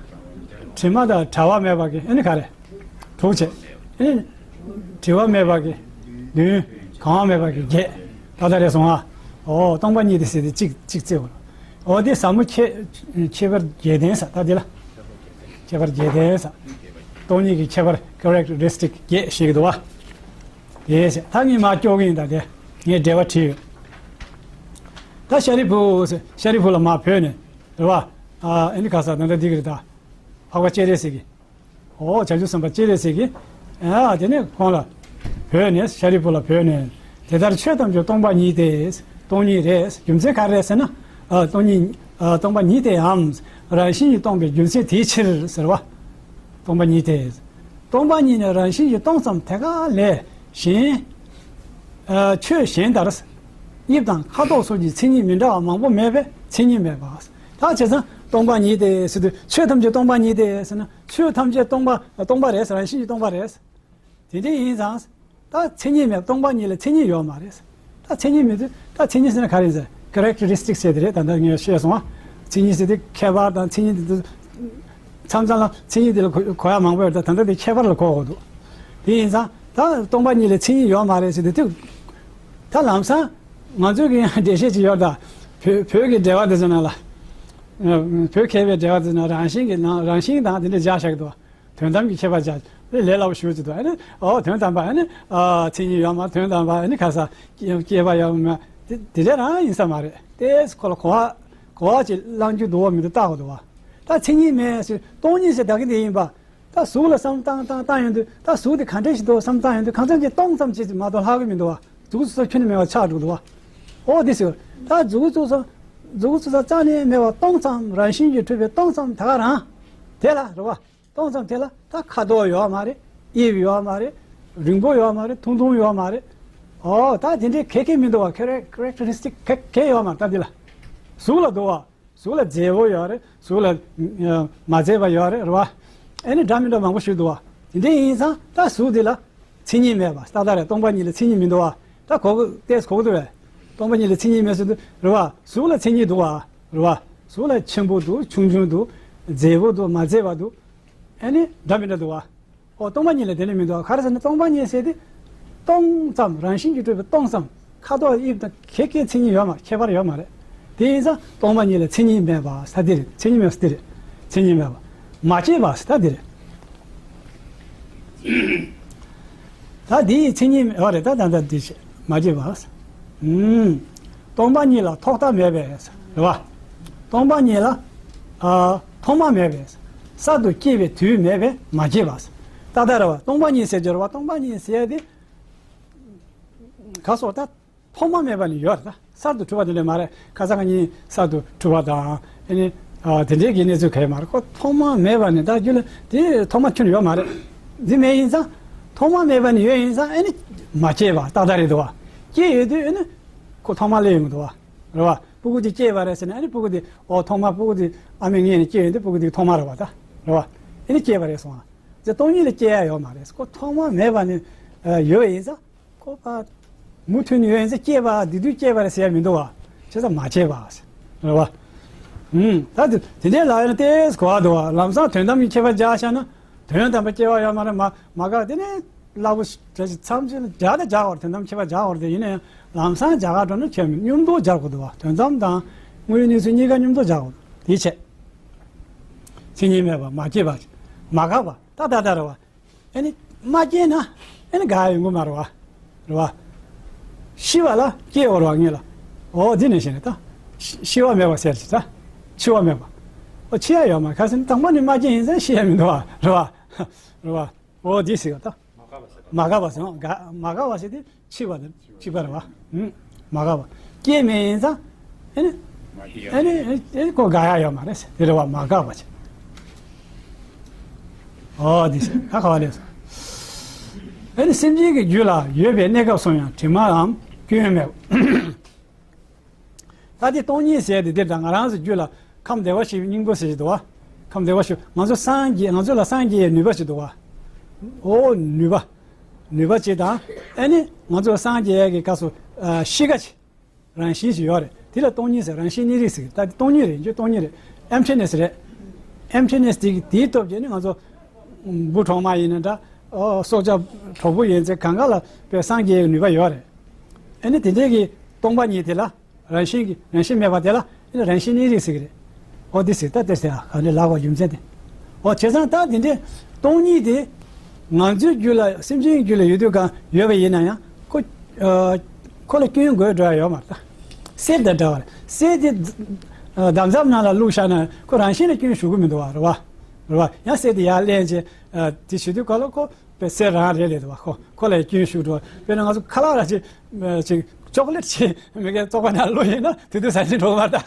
དྲི་མ་དང་བྲལ་བ་མེད་པ་གི་ཨ་ནི་ག་རེ། དྲུག་བྱས། ཨ་ནི་བྲི་བ་མེད་པ་གི་བདུན། གང་བ་མེད་པ་གི་བརྒྱད། ད་ལྟ་རེད་སོང་ཨ། འོ། སྟོང་པ་ཉིད་དེ་ཟེར་དེ་གཅིག་གཅིག་བརྩི་བ། འོ་དེ་ཟབ་མོ་ཁྱད་ཁྱད་པར་བརྒྱད་ལྡན་ཟེར། ད་དེ་ལ་ཁྱད་པར་བརྒྱད་ལྡན་ཟེར། སྟོང་ཉིད་ཀྱི་ཁྱད་པར་ཁེ་རེག་ཊ་རི་སི་ཊིག་བརྒྱད་ཞིག་འདུག་བ། དེ་ཟེར། ད་ངས་མར་སྐྱོར་གི་ཡིན། ད་དེ་ངས་འགྲེལ་པ་བྲིས་ཡོད། ད་ཤཱ་རིའི་བུ་ཟེར། ཤཱ་རིའི་བུ་ལ་མར་བོས་ནས་རེད་བ། ཨ། ཨ་ནི་ག་ས་ད་ལྟ་འདི་གི་རེད་ད། འཕགས་པ་སྤྱན་རས་གཟིགས་ཀྱིས། འོ། བྱང་ཆུབ་སེམས་དཔའ་སྤྱན་རས་གཟིགས་ཀྱིས། ཨ། དེ་ནས་ཁོང་ལ་བོས་ནས། ཤཱ་རིའི་བུ་ལ་བོས་ནས། དེ་ལྟར་ཆོས་ཐམས་ཅད་སྟོང་པ་ཉིད་དེ། སྟོང་ཉིད་རེད། རྒྱུ་མཚན་ག་རེ་རེད་ཟེར་ན། ཨ། སྟོང་ཉིད། ཨ། སྟོང་པ་ཉིད་དེའམ། རང་བཞིན་གྱིས་སྟོང་པའི་རྒྱུ་མཚན་དེའི་ཕྱིར་ཟེར་བ། སྟོང་པ་ཉིད་དེ། སྟོང་པ་ཉིད་ནི་རང་བཞིན་གྱིས་སྟོང་ཙམ་དེ་ག་ལས་གཞན། ཨ། ཆོས་གཞན་ལྟར། དབྱིབས་དང་ཁ་དོག་སོགས་ཀྱི་མཚན་ཉིད་མི་འདྲ་བ་མང་པོ་མེད་པས་མཚན་ཉིད་མེད་པ། ད་བྱས་ཙང་སྟོང་པ་ཉིད་དེ་ཟེར་དུས། ཆོས་ཐམས་ཅད་སྟོང་པ་ཉིད་དེ་ཟེར་ན། ཆོས་ཐམས་ཅད་སྟོང་པ་སྟོང་པ་རེད། རང་བཞིན་གྱིས་སྟོང་པ་རེད། དེ་འདྲ་ཡིན་ཙང་། ད་མཚན་ཉིད་མེད། སྟོང་པ་ཉིད་ལ་མཚན་ཉིད་ཡོད་མ་རེད། ད་མཚན་ཉིད་མེད་དུས། ད་མཚན་ཉིད་ཟེར་ན་ག་རེ་ཡིན་ཟེར། ཁེ་རེག་ཊ་རི་སི་ཊིག་ཟེར་དེ་རེད། ད་ལྟ་ངས་བཤད་སོང་བ། མཚན་ཉིད་ཟེར་དེ་ཁྱད་པར་དང་མཚན་ཉིད་དེ་ཚོ། མཚམས་མཚམས་ལ་མཚན་ཉིད་དེ་ལ་གོ་གོ་ཡ་མང་པོ་ཡོད། ད་ད་ལྟ་དེ་ཁྱད་པར་ལ་གོ་དགོས་འདུག་དེ་ཡིན་ཙང་། ད་སྟོང་པ་ཉིད་ལ་མཚན་ཉིད་ཡོད་མ་རེད་ཟེར་དུས། དེ་ད་ལམ་སང་ང་ཚོའི་གི་ཡང་འགྲེལ་བཤད་ཅིག་ཡོད་ད། བོད་བོད་ཀྱི་འགྲེལ་པ་དེ་ཚོ་ནང་ལ། བོད་མཁས་པའི་འགྲེལ་པ་དེ་ཚོ་ནང་རང་བཞིན་གྱི་ནང་རང་བཞིན་དང་དེ་འདྲ་སྦྱར་བཞག་གི་འདུག་དོན་དམ་གྱི་ཁྱད་པར་སྦྱར། དེ་ལས་སླ་པོ་ཞེ་པོ་ཅིག་འདུག་ཨ་ནི། ཨོ། དོན་དམ་པ་ཨ་ནི། ཨ། མཚན་ཉིད་ཡོད་མ། དོན་དམ་པ་ཨ་ནི་ག་ས་སྐྱེ་སྐྱེས་པ་ཡོད་མ། དེ་དེ་འདྲ་རང་ཡིན་ས་མ་རེད། དེ་ཁོ་ལ་གོ་བ། གོ་བ་ཅིག་བླང་རྒྱུ་འདུག་བ་མི་འདུག་བལྟ་དགོས་འདུག་བ། ད་མཚན་ཉིད་མེད་ཟེར་སྟོང་ཉིད་ཟེར་ད་གི་འདི་ཡིན་པ། ད་གཟུགས་ལ་བསམ་བཏང་བཏང་བཏང་ཡོང་དུས་ད་གཟུགས་དེ་ག་འདྲ་ཞིག་འདུག་བསམ་བཏང་ཡོང་དུས་གང་འཚམ་གྱི་སྟོང་ཙམ་ཅིག་མ་གཏོགས་ལྷག་གི་མི་འདུག་བ། གཟུགས་གཟུགས་ས་ཁྱོན་ནས་མེད་པ་ཆགས་འགྲོ་འདུག་བ། ཨོ་དེ་ཟེར། ད་གཟུགས་གཟུགས་ས་གཟུགས་གཟུགས་ས་རྩ་ནས་མེད་པ་སྟོང་ཙམ་རང་བཞིན་གྱིས་གྲུབ་པའི་སྟོང་ཙམ་ད་ག་རང་། དེ་ལ་རེད་བ། སྟོང་ཙམ་དེ་ལ་ད་ཁ་དོག་ཡོད་མ་རེད། དབྱིབས་ཡོད་མ་རེད། རིང་པོ་ཡོད་མ་རེད། ཐུང་ཐུང་ཡོད་མ་རེད། ཨོ་ད་དེ་འདྲའི་གེ་གེ་མི་འདུག་བ། ཁེ་རེ་ཁེ་རེག་ཊ་རི་སི་ཊིག་གེ་གེ་ཡོད་མ་རེད། ད་འདི་ལ་གཟུགས་ལ་འདུག་བ། གཟུགས་ལ་མཛེས་པོ་ཡོད་རེད། གཟུགས་ལ་ཨ་མ་མཛེས་པ་ཡོད་རེད། རེད་བ། ཨེ་ནི་འདྲ་མི་འདྲ་མང་པོ་ཞིག་འདུག་བ། དེ་འདྲ་ཡིན་ཙང་ད་གཟུགས་འདི་ལ་མཚན་ཉིད་མེད་པ་ཏག་ཏག་རེད། སྟོང་པ་ཉིད་ལ་མཚན་ཉིད་མི་འདུག་བ། ད་གོ་གི་ཏོག་ཙམ་གོ་གི་འདུག་བས། སྟོང་པ་ཉིད་ལ་མཚན་ཉིད་མེད་ཟེར་དུས་རེད་བ། གཟུགས་ལ་མཚན་ཉིད་འདུག་བ། རེད་བ། གཟུགས་ལ་ཆེན་པོ་འདུག་ཆུང་ཆུང་འདུག་མཛེས་པོ་འདུག་མ་མཛེས་པ་འདུག་ཨ་ནི་འདྲ་མི་འདྲ་འདུག་བ། ཨོ་སྟོང་པ་ཉིད་ལ་དེ་ནི་མི་འདུག་བ། ག་རེ་ཟེར་ན་སྟོང་པ་ཉིད་ཟེར་དེ་སྟོང་ཙམ་རང་བཞིན་གྱིས་གྲུབ་པའི་སྟོང་ཙམ། ཁ་དོག་དབྱིབས་དང་གེ་གེ་མཚན་ཉིད་ཡོད་མ་ཁྱད་པར་ཡོད་མ་རེད། དེ་ཡིན་ཙང་སྟོང་པ་ཉིད་ལ་མཚན་ཉིད་མེད་པ་ས་དེ་རེད། མཚན་ཉིད་མེད་པ་ས་དེ་རེད། མཚན་ཉིད་མེད་པ། མ་སྐྱེས་པ་ས་ད་དེ་རེད། ད་དེའི་མཚན་ཉིད་ཨོ་རེད། ད་ད་ད་འདི་བྱེད་མ་སྐྱེས་པ། ཨུམ། སྟོང་པ་ཉིད་ལ་ཐོག་མཐའ་མེད་པས་རེད་བ། སྟོང་པ་ཉིད་ལ་ཨ་ཐོག་མ་མེད་པས། གསར་དུ་སྐྱེ་བའི་དུས་མེད་པས་མ་སྐྱེས་པ། ད་ད་རེད་བ། སྟོང་པ་ཉིད་ཟེར་རྒྱུ་རེད་བ། སྟོང་པ་ཉིད་ཟེར་དེ་ག་སོགས་ད་ཐོག་མ་མེད་པ་ནི་ཡོད་རེད། ད་གསར་དུ་གྲུབ་པ་དེ་འདྲ་མ་རེད། ཁ་སང་ཉིན་གསར་དུ་གྲུབ་པ་དང་ཨ་ནི་ཨ་དེ་འདྲའི་གི་གནས་ཚུལ་ག་ཡོད་མ་རེད། ཁོ་ཐོག་མ་མེད་པ་ནི་ད་རྒྱུ་ལ་དེ་ཐོག་མ་ཁྱོན་ནས་ཡོད་མ་རེད། འདི་མེད་ཡིན་ཙང་ཐོག་མ་མེད་པ་ནི་ཡོད་ཡིན་ཙང་ཨ་ནི་མ་སྐྱེས་པ་ཏག་ཏག་རེད་འདུག་བ། སྐྱེས་ཡོད་དུས་ཨ་ནི་ཁོ་ཐོག་མ་སླེབས་ཡོང་གི་འདུག་བ། རེད་བ། སྤུ་གུ་དེ་སྐྱེས་པ་རེད་ཟེར་ན་ཨ་ནི་སྤུ་གུ་དེ་ཨོ་ཐོག་མ་སྤུ་གུ་དེ་ཨ་མའི་མངལ་ནས་སྐྱེས་ཡོང་དུས་སྤུ་གུ་དེ་ཐོག་མ་རེད་བ། ད་རེད་བ། ཨ་ནི་སྐྱེས་པ་རེད་སོང་བ། དེ་སྟོང་ཉིད་ལ་སྐྱེ་ཡ་ཡོད་མ་རེད། ཁོ་ཐོག་མ་མེད་པ་ནི་ཨ་ཡོད་ཡིན་ཙང་། ཁོ་པ་མུ་མཐུད་ནས་ཡོད་ཡིན་ཙང་སྐྱེས་པ་འདི་དུས་སྐྱེས་པ་རེད་ཟེར་ཡ་མི་འདུག་བ། བྱས་ཙང་མ་སྐྱེས་པ་རེད་བ། ཨུམ། ད་དེ་དེ་འདྲའི་ལབ་ཡ་ན་ཏོག་ཙམ་གོ་བ་འདུག་བ། ལམ་སང་དོན་དམ་གྱི་ཁྱད་པར་སྦྱར་བཞག་ན་དོན་དམ་པར་སྐྱེ་བ་ཡོད་མ་རེད། མ་མ་འགགས་དེ་ནས་སླ་པོ་ཞིག་འདྲ་ཞིག་མཚམས་ཅིག་ལ་སྦྱར་ད་སྦྱར་བ་རེད། དོན་དམ་ཁྱད་པར་སྦྱར་བ་རེད། དེ་ཡིན་ན་ཡང་ལམ་སང་སྦྱར་ག་འགྲོ་ན་ཁྱད་མེད། མཉམ་དུ་སྦྱར་དགོས་འདུག་བ། དོན་དམ་དང་དངོས་ཡོད་གནས་ཚུལ་གཉིས་ཀ་མཉམ་དུ་སྦྱར་དགོས་འདུག་དེའི་ཕྱིར། མཚན་ཉིད་མེད་པ་མ་སྐྱེས་པ་མ་འགགས་པ་ཏག་ཏག་ཏག་རེད་བ། ཨ་ནི་མ་སྐྱེས་ན་ཨ་ནི་འགག་ཡོང་གི་མ་རེད་བ། རེད་བ། ཤི་བ་ལ་སྐྱེ་བ་རེད་བ་ངེས་ལ། འོ་འདི་ནས་བཤད་ནས་ད། ཤི་ཤི་བ་མེད་པ་ཟེར་གྱི་ད། འཆི་བ་མེད་པ། འོ་འཆི་ཡ་ཡོད་མ་རེད། ཁ་སང་དང་པོ་ནས་མ་སྐྱེས་ཡིན་ཙང་ཤི་ཡ་མི་འདུག་བ། རེད་བ། རེད་བ། འོ་འདི་ཟེར་ག་ད། མ་འགགས་པ་ཟེར། འགག་མ་འགགས་པ་ཟེར་དེ་འཆི་བ་དང་འཆི་བ་རེད་བ། ཨུམ། མ་འགགས་པ། སྐྱེས་མེད་ཡིན་ཙང་། ཨ་ནི། མ་སྐྱེས་ཡ། ཨ་ནི་ཨ་ནི་ཁོ་འགག་ཡ་ཡོད་མ་རེད་ཟེར། དེ་རེད་བ། མ་འགགས་པ་ཟེར། ཨོ་དེ་ད་ག་བ་ལས་སོ། ཨ་ནི་སེམས་ཅན་གྱི་རྒྱུད་ལ་ཡོད་པའི་གནས་སྐབས་སུ་ཡང་དྲི་མའམ་སྐྱོན་མེད་པ། ད་དེ་སྟོང་ཉིད་ཟེར་དེ་འདིར་དང་ང་རང་ཚོའི་རྒྱུད་ལ་ཁམས་བདེ་བར་གཤེགས་པའི་སྙིང་པོ་ཟེར་ཞིག་འདུག་བ། ཁམས་བདེ་བར་གཤེགས། ང་ཚོ་སངས་རྒྱས། ང་ཚོ་ལ་སངས་རྒྱས་ནུས་པ་ཞིག་འདུག་བ། ཨོ་ནུས་པ། ནུས་པ་ཅིག་དང་། ཨ་ནི་ང་ཚོ་སངས་རྒྱས་ཀྱི་སྐབས་སུ་ཨ་གཤིས་ཀ་ཅིག་རང་བཞིན་ཞིག་ཡོད་རེད། དེ་ལ་སྟོང་ཉིད་ཟེར། རང་བཞིན་གནས་རིགས་ཟེར། ད་དེ་སྟོང་ཉིད་རེད། རྒྱུ་སྟོང་ཉིད་རེད། ཨེམ་ཐི་ནེ་སི་རེད། ཨེམ་ཐི་ནེ་སི་དེ་གི་དེའི་སྟོབས་ཀྱིས་ནི་ང་ཚོ་འབུ་གྲོག་མ་ཡིན་ན་འདྲ། ཨོ་སྲོག་ཆགས་གྲོག་སྦུར་ཡིན་ཚེ་གང་ག་ལ་དཔེ་སངས་རྒྱས་ཀྱི་ནུས་པ་ཡོད་རེད། ཨ་ནི་དེ་འདྲའི་གི་སྟོང་པ་ཉིད་དེ་ལ་རང་བཞིན་གྱི་རང་བཞིན་མེད་པ་དེ་ལ་ཨ་ནི་རང་བཞིན་གནས་རིགས་ཟེར་གི་རེད། ཨོ་དེ་ཟེར། ད་དེ་ཟེར་ཨ་ག་ནས་ལབ་པ་རྒྱུ་མཚན་དེ། ཨོ་བྱས་ཙང་ད་དེ་འདྲའི་སྟོང་ཉིད་དེ་ང་ཚོའི་རྒྱུད་ལ་སེམས་ཅན་རྒྱུད་ལ་ཡོད་དུས་གང་ཡོད་པ་ཡིན་ན་ཡང་ཁོ་ཨ་ཁོ་ལ་སྐྱོན་དགོས་འགྲོ་ཡ་ཡོད་མ་རེད། ད་གསེར་དང་འདྲ་བ་རེད། གསེར་དེ་ཨ་འདམ་རྫབ་ནང་ལ་བླུགས་བཞག་ན་ཁོ་རང་བཞིན་ལ་སྐྱོན་ཞུགས་གི་མི་འདུག་བ། རེད་བ། རེད་བ། ཡང་གསེར་དེ་ཡར་ལེན་བྱས་ཨ་དེ་བྱེད་དུས་ག་ལ་ཁོ་དཔེ་གསེར་རང་རེད་ལས་འདུག་བ། ཁོ་ཁོ་ལ་ཡང་སྐྱོན་ཞུགས་འགྲོ་བ། དཔེར་ན་ང་ཚོ་ཁ་ལག་ར་ཅིག་ཅིག་ཅོག་ལེཊ་ཅིག་མི་སྒེར་བཙོག་པ་ནང་བླུགས་ཡིན་ན་དེ་དུས་ཟ་ཞིང་འགྲོ་གི་མ་རེད། ད་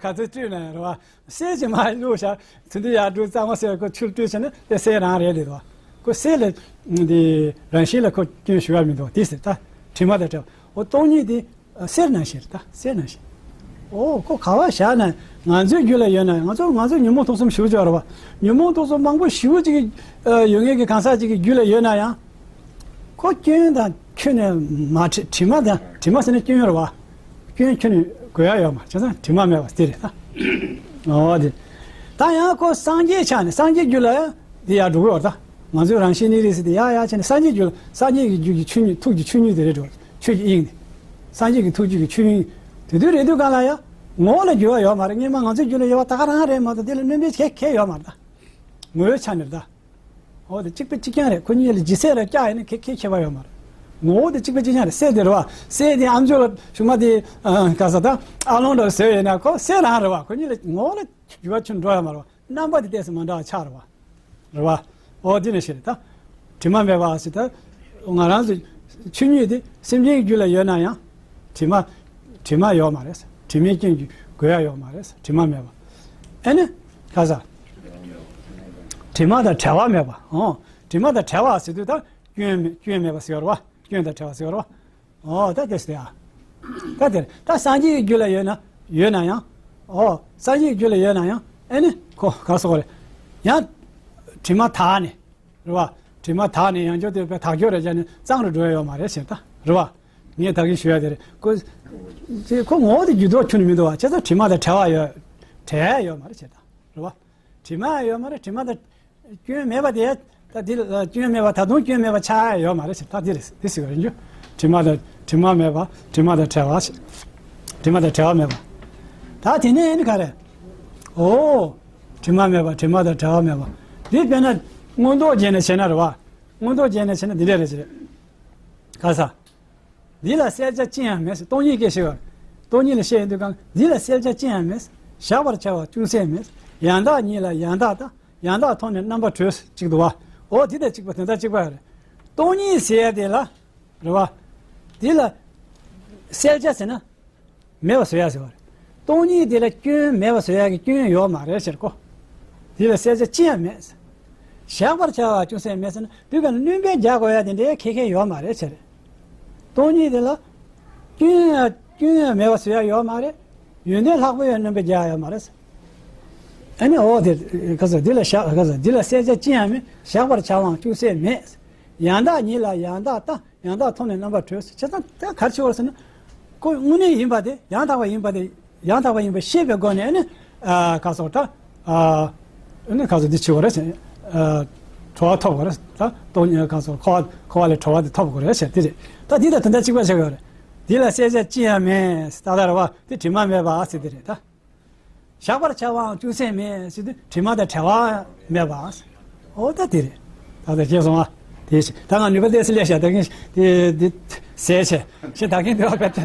ག་ཚོད་བཀྲུས་ན་ཡང་རེད་བ། གསེར་གྱི་མར་བླུགས་བཞག་ཚུལ་འདི་ཡར་འགྲོ་གཙང་མ་ཟེར་ཁོ་ཆུར་བཀྲུས་བྱས་ན་དེ་གསེར་རང་རེད་ལས་འདུག་བ། ཁོ་གསེར་ལ་འདི་རང་བཞིན་ལ་ཁོ་སྐྱོན་ཞུགས་ཡ་མི་འདུག་བ། དེ་ཟེར། ད་དྲི་མ་དང་བྲལ་བ། འོ་སྟོང་ཉིད་དེ་གསེར་ནང་བཞིན་རེད། ད་གསེར་ནང་བཞིན། འོ་ཁོ་ག་བ་བཞག་ན་ང་ཚོའི་རྒྱུད་ལ་ཡོད་ན་ང་ཚོ་ང་ཚོ་ཉོན་མོངས་དུག་གསུམ་ཞེ་པོ་ཅིག་ཡོད་རེད་བ། ཉོན་མོངས་དུག་གསུམ་མང་པོ་ཞེ་པོ་ཅིག་ཡོད་མཁན་གྱི་གང་ཟག་ཅིག་གི་རྒྱུད་ལ་ཡོད་ན་ཡང་། ཁོ་སྐྱོན་དང་ཁྱོན་ནས་མ་དྲི་དྲི་མ་དང་དྲི་མ་ཟེར་ན་སྐྱོན་རེད་བ། སྐྱོན་ཁྱོན་ནས་དགོས་ཡ་ཡོད་མ་རེད། བྱས་ཙང་དྲི་མ་མེད་པ་དེ་རེད་ད། འོ་དེ། ད་ཡང་ཁོ་སངས་རྒྱས་ཆགས་ནས་སངས་རྒྱས་རྒྱུད་ལ་ཡང་དེ་ཡར་འགྲོ་གི་ཡོད་རེད་ད། ང་ཚོའི་རང་བཞིན་གནས་རིགས་ཟེར་དེ་ཡར་ཡར་ཕྱིན་ནས་སངས་རྒྱས་རྒྱུད་ལ་སངས་རྒྱས་ཀྱི་རྒྱུད་ཀྱི་ཆོས་ཉིད་ཐུགས་ཀྱི་ཆོས་ཉིད་དེ་རེད་འགྲོ། ཆོས་ཀྱི་དབྱིངས་དེ། སངས་རྒྱས་ཀྱི་ཐུགས་རྒྱུད་ཀྱི་ཆོས་དབྱིངས། དེ་དུས་རེད་དུས་གང་ལ་ཡང་ངོ་བོ་ལ་འགྱུར་བ་ཡོད་མ་རེད། སྔོན་མ་ང་ཚོའི་རྒྱུད་ལ་ཡོད་པ་ད་ག་རང་རེད་མ་གཏོགས་དེ་ལ་སྣོན་པའི་གེགས་གེགས་ཡོད་མ་རེད་ད། ངོ་བོའི་ཆ་ནས་རེད་ད། འོ་དེ་གཅིག་པ་གཅིག་རྐྱང་རེད། ཁོ་གཉིས་ལ་ལྗིད་ཚད་ལ་བཀྱག་ཡིན་ན་ཁེ་ཁེ་ཁྱད་པར་ཡོད་མ་རེད། ངོ་བོ་དེ་གཅིག་པ་གཅིག་རྐྱང་རེད། སྲས་དེ་རེད་བ། སྲས་དེ་ཨ་མཆོག་ལ་ཆུང་མ་དེ་ཨ་ག་ས་ད་ཨ་ལོང་འདྲ་བཟོས་ཡོད་ན་ཁོ་སྲས་རང་རེད་བ། ཁོ་གཉིས་ལ་ངོ་བོ་ལ་འགྱུར་བ་ཁྱོན་འགྲོ་ཡ་མ་རེད་བ། རྣམ་པ་དེ་ཏོག་ཙམ་མ་འདྲ་བ་ཆགས་རེད་བ། རེད་བ། འོ་དེ་ནས་ཤེས་རེད་ད། དྲི་མ་མེད་པ་ཟེར་ད། ང་རང་ཚོ་ཆོས་ཉིད་དེ་སེམས་ཅན་གྱི་རྒྱུད་ལ་ཡོད་ན་ཡང་། དྲི་མ། དྲི་མ་ཡོད་མ་རེད། དྲི་མའི་རྐྱེན་གྱིས་གོས་ཡ་ཡོད་མ་རེད། དྲི་མ་མེད་པ། ཨེ་ནི། ག་ས། དྲི་མ་དང་བྲལ་བ་མེད་པ། ཨོ། དྲི་མ་དང་བྲལ་བ་ཟེར་དུས་ད། སྐྱོན་མེད་སྐྱོན་མེད་པ་ཟེར་བ་རེད་བ། སྐྱོན་དང་བྲལ་བ་ཟེར་བ་རེད་བ། ཨོ་ད་དེ་ཟེར་ཡ། ད་དེར་ད་སངས་རྒྱས་ཀྱི་རྒྱུད་ལ་ཡོད་ན་ཡོད་ན་ཡང་། ཨོ་སངས་རྒྱས་ཀྱི་རྒྱུད་ལ་ཡོད་ན་ཡང་ཨེ་ནི་ཁོ་ག་སོགས་རེད། ཡང་། དྲི་མ་དག་ནས། རེད་བ། དྲི་མ་དག་ནས་ཡང་བསྐྱར་དེ་དཔེ་དག་སྐྱོ་རེ་བྱས་ནས་གཙང་རུ་འགྲོ་ཡ་ཡོད་མ་རེད་ཟེར་ད། རེད་བ། ངས་ད་གིན་ཞུ་ཡ་དེ་རེད། ཁོ། དེ་ཁོ་ངོ་བོ་དེ་འགྱུར་ལྡོག་ཁྱོན་ནས་མི་འདུག་བ། བྱས་ཙང་དྲི་མ་དང་བྲལ་བ་ཡོད། བྲལ་ཡ་ཡོད་མ་རེད་ཟེར་ད། རེད་བ། དྲི་མ་ཡོད་མ་རེད། དྲི་མ་དང་། སྐྱོན་མེད་པ་དེ། ད་འདི་ལ་སྐྱོན་མེད་པ་ད་དུང་སྐྱོན་མེད་པ་ཆགས་ཡ་ཡོད་མ་རེད་ཟེར་ད་འདི་རེད། འདི་ཟེར་བ་རེད་འཇུ། དྲི་མ་དང་དྲི་མ་མེད་པ་དྲི་མ་དང་བྲལ་བ་ཟེར། དྲི་མ་དང་བྲལ་བ་མེད་པ། ད་དེ་ནས་ཨེ་ནི་ག་རེ། ཨོ། དྲི་མ་མེད་པ་དྲི་མ་དང་བྲལ་བ་མེད་པ། འདི་དཔེར་ན། མངོན་རྟོགས་རྒྱན་ནས་བྱས་ན་རེད་བ། མངོན་རྟོགས་རྒྱན་ནས་བྱས་ན་འདི་འདྲ་རེད་ཟེར། ག་ས། འདི་ལ་གསལ་ཆ་ཅི་ཡང་མེད་ཟེར། སྟོང་ཉིད་སྐད་ཤེས་པ། སྟོང་ཉིད་ལ་བཤད་ཡོང་དུས་གང་འདི་ལ་གསལ་ཆ་ཅི་ཡང་མེད། གཞག་པར་བྱ་བ་ཅུང་ཟད་མེད། ཡང་དག་ཉིད་ལ་ཡང་དག་ལྟ། ཡང་དག་མཐོང་ནས་རྣམ་པར་གྲོལ་ཟེར་གཅིག་འདུག་བ། འོ་དེ་དང་གཅིག་པ་དེ་དང་གཅིག་པ་རེད། སྟོང་ཉིད་ཟེར་ཡ་དེ་ལ། རེད་བ། དེ་ལ། གསལ་ཆ་ཟེར་ན། མེད་པ་བཟོ་ཡ་ཟེར་བ་རེད། སྟོང་ཉིད་དེ་ལ་སྐྱོན་མེད་པ་བཟོ་ཡ་གི་སྐྱོན་ཡོད་མ་རེད་ཟེར་གོ། དེ་ལ་གསལ་ཆ་ཅི་ཡང་མེད། གཞག་པར་བྱ་བ་ཅུང་ཟད་མེད་ཟེར་ན་དུས་གང་སྣོན་པ་རྒྱག་དགོས་ཡ་དེ་འདྲའི་ཁེ་ཁེ་ཡོད་མ་རེད་ཟེར། སྟོང་ཉིད་དེ་ལ། སྐྱོན་ཡང་སྐྱོན་ཡང་མེད་པ་བཟོ་ཡ་ཡོད་མ་རེད། ཡོན་ཏན་ལྷག་པོ་ཡང་སྣོན་པ་རྒྱག་ཡ་ཡོད་མ་རེད་ཟེར། ཨ་ནི་འོ་དེ་ག་ཟེར་འདི་ལ་བཞག་ག་ཟེར་འདི་ལ་གསལ་ཆ་ཅི་ཡང་མེད། གཞག་པར་བྱ་བའང་ཅུང་ཟད་མེད། ཡང་དག་ཉིད་ལ་ཡང་དག་ལྟ། ཡང་དག་མཐོང་ནས་རྣམ་པར་གྲོལ་ཟེར། བྱས་ཙང་ད་ག་རེ་བྱེད་དགོས་ཟེར་ན། ཁོ་དངོས་གནས་ཡིན་པ་དེ་ཡང་དག་པ་ཡིན་པ་དེ་ཡང་དག་པ་ཡིན་པ་ཤེས་པའི་སྒོ་ནས་ནི། ཨ་ག་སོགས་ད། ཨ་ནི་ག་སོགས་འདི་བྱེད་དགོས་རེད་ཟེར། ཨ་གྲོལ་བ་ཐོབ་དགོས་རེད། ད་སྟོང་ཉིད་ག་སོགས་འཁོར་བ་འཁོར་བ་ལས་གྲོལ་བ་དེ་ཐོབ་དགོས་རེད་ཟེར་དེ་རེད། ད་འདི་དང་དེ་འདྲ་གཅིག་པ་བྱེད་དགོས་རེད། འདི་ལ་གསལ་ཆ་ཅི་ཡང་མེད་ད་ལྟ་རེད་བ། དེ་དྲི་མ་མེད་པ་ཟེར་དེ་རེད་ད། གཞག་པར་བྱ་བའང་ཅུང་ཟད་མེད་ཟེར་དུས་དྲི་མ་དང་བྲལ་བ་མེད་པ། འོ་ད་དེ་རེད། ད་ལྟ་ཤེས་སོང་ཨ། དེ་ད་ང་ནུས་པ་ཏོག་ཙམ་སླེབས་ཤག་ད་གིན་དེ་དེ་ཟས་བྱས་ཤེས་ད་གིན་དེ་བ་ག་དེ་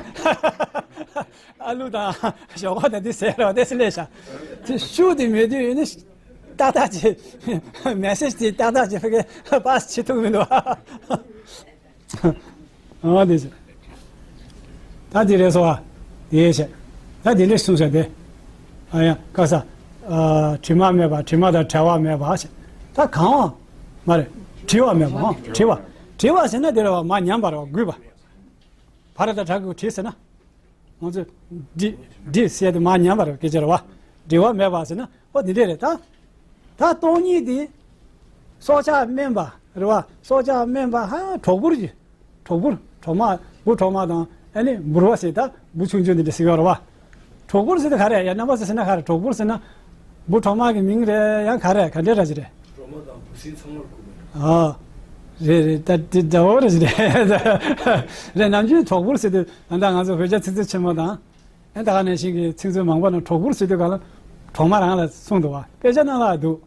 ཨ་ལུ་དང་ཞོགས་པ་དང་དེ་ཟས་ར་བ་ཏོག་ཙམ་སླེབས་ཤག་དེ་ཤུགས་དེ་མེད་དུས་ནི་ཏག་ཏག་ཅིག་མེ་སེ་ཇི་དེ་ཏག་ཏག་ཅིག་ཕ་གི་པཱ་སི་བྱེད་ཐུབ་མི་འདུག་ཨ། ཨ་དེ་ཟེར། ད་དེ་རེད་སོ། དེ་བྱས། ད་དེ་འདྲས་གསུངས་ས་དེ། ཨ་ཡ་ག་ས། ཨ་དྲི་མ་མེད་པ་དྲི་མ་དང་བྲལ་བ་མེད་པ་ཞེས། ད་གང་བ། མ་རེད། བྲི་བ་མེད་པ་ཨང་བྲི་བ། བྲི་བ་ཟེར་ན་དེ་རེད་བ་མ་ཉམས་པ་རེད་བ་རྒུད་པ། བ་ར་ད་དྲག་གི་བྲི་ཟེར་ན། ང་ཚོས་འབྲི། འབྲི་ཟེར་དེ་མ་ཉམས་པ་རེད་སྐད་ཆ་རེད་བ། འབྲི་བ་མེད་པ་ཟེར་ན་ཨོ་འདི་འདྲས་རེད་ད། ད་སྟོང་ཉིད་དེ། སྲོག་ཆགས་དམན་པ་རེད་བ། སྲོག་ཆགས་དམན་པ་ཧ་གྲོག་སྦུར་གྱི། གྲོག་སྦུར་གྲོག་མ་འབུ་གྲོག་མ་དང་ཨ་ནི་འབུར་བ་ཟེར་ད་འབུ་ཆུང་ཆུང་འདི་འདྲས་ཟེར་གྱི་ཡོད་རེད་བ། གྲོག་སྦུར་ཟེར་དེ་ག་རེ་ཡ་རྣམ་པ་ཟེར་ཟེར་ན་ག་རེ་གྲོག་སྦུར་ཟེར་ན། འབུ་གྲོག་མ་གི་མིང་རེད་ཡང་ག་རེ་ག་འདྲས་ར་ཅི་རེད། གྲོག་མ་དང་འབུ་སྲིན་ཚང་མར་གོ་གི་རེད། ཨ། རེད་རེད་ད་དེ་འདྲ་བོ་རེད་ཅི་རེད། རེད་ནམ་རྒྱུན་གྲོག་སྦུར་ཟེར་དུས་ད་ལྟ་ང་ཚོ་བོད་རྒྱ་ཚིག་མཛོད་ཆེན་མོ་དང་། ཨ་ད་ག་ནང་བཞིན་གྱི་ཚིག་མཛོད་མང་པོ་ནང་གྲོག་སྦུར་ཟེར་དུས་ག་ལ་གྲོག་མ་རང་ལ་གསུངས་འདུག་བ། དཔེ་ཆ་ནང་ལ་འདུག་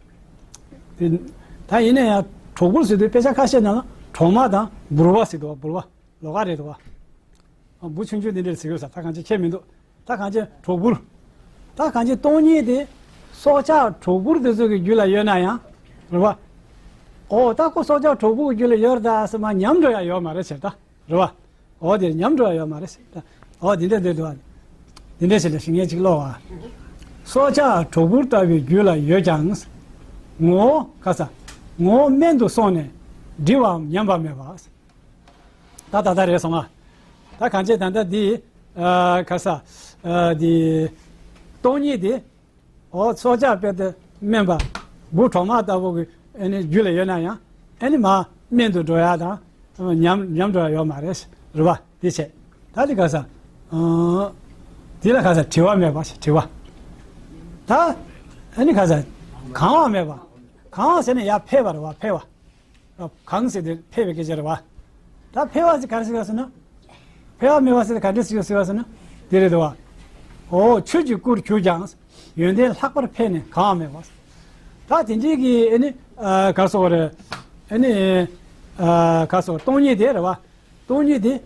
དེ་ད་ཡིན་ན་ཡང་གྲོག་སྦུར་ཟེར་དུས་དཔེ་ཆ་ཁ་ཤས་ནང་ལ་གྲོག་མ་དང་འབུར་བ་ཟེར་འདུག་བ། འབུར་བ་ལོགས་ཀ་རེད་འདུག་བ། འབུ་ཆུང་ཆུང་འདི་འདྲས་ཟེར་གྱི་ཡོད་ས་ད་གང་ཅི་ཁྱད་མི་འདུག་ད་གང་ཅི་གྲོག་སྦུར། ད་གང་ཅི་སྟོང་ཉིད་དེ་སྲོག་ཆགས་གྲོག་སྦུར་དེ་ཚོ་གི་རྒྱུད་ལ་ཡོད་ན་ཡང་རེད་བ། ཨོ་ད་ཁོ་སྲོག་ཆགས་གྲོག་སྦུར་གྱི་རྒྱུད་ལ་ཡོད་རེད་ད་ཟེར་མ་ཉམས་འགྲོ་ཡ་ཡོད་མ་རེད་ཟེར་ད་རེད་བ། འོ་དེར་ཉམས་འགྲོ་ཡ་ཡོད་མ་རེད་ཟེར། འོ་འདི་འདྲ་འདི་འདུག་ཨ། འདི་འདྲ་ཞིག་ལ་ཞིག་ངས་ཅིག་ཀློག་ཨ། སྲོག་ཆགས་གྲོག་སྦུར་ལྟ་བུའི་རྒྱུད་ལ་ཡོད་ཀྱང་། ངོ་བོ་ག་ས། ངོ་བོ་དམན་དུ་སོང་ནས་འབྲི་བའམ་ཉམས་པ་མེད་པ། ད་ད་ལྟ་རེད་སོང་ཨ། ད་གང་བྱས་ད་ལྟ་འདི་ཨ་ག་ས་ཨ་འདི་སྟོང་ཉིད་འདི། འོ་སྲོག་ཆགས་དཔེ་དེ་དམན་པ། འབུ་གྲོག་མ་ལྟ་བུ་གི་ཨ་ནི་རྒྱུད་ལ་ཡོད་ན་ཡང་ཨ་ནི་མ་དམན་དུ་འགྲོ་ཡ་དང་ཉམས་ཉམས་འགྲོ་ཡ་ཡོད་མ་རེད། རེད་བ་དེ་བྱས། ད་དེ་ག་ས། ཨ་དེ་ལ་ག་ས་བྲི་བ་མེད་པ་ཞེས་བྲི་བ། ད་ཨ་ནི་ག་ས། གང་བ་མེད་པ། གང་བ་ཟེར་ན་ཡར་འཕེལ་བ་རེད་བ་འཕེལ་བ། གང་ཟེར་དེ་འཕེལ་བའི་སྐད་ཆ་རེད་བ། ད་འཕེལ་བ་ཟེར་ག་རེ་ཟེར་བ་ཟེར་ན། འཕེལ་བ་མེད་པ་ཟེར་དེ་ག་འདྲ་ཟེར་ཟེར་བ་ཟེར་ན། དེ་རེད་དོ་བ། འོ་ཆོས་ཀྱི་སྐུར་གྱུར་ཀྱང་། ཡོན་ཏན་ལྷག་པར་འཕེལ་ནས་གང་བ་མེད་པ། ད་དེ་འདྲའི་གི་ཨ་ནི་ཨ་ག་སོགས་རེད། ཨ་ནི་ཨ་ག་སོགས་སྟོང་ཉིད་དེ་རེད་བ། སྟོང་ཉིད་དེ་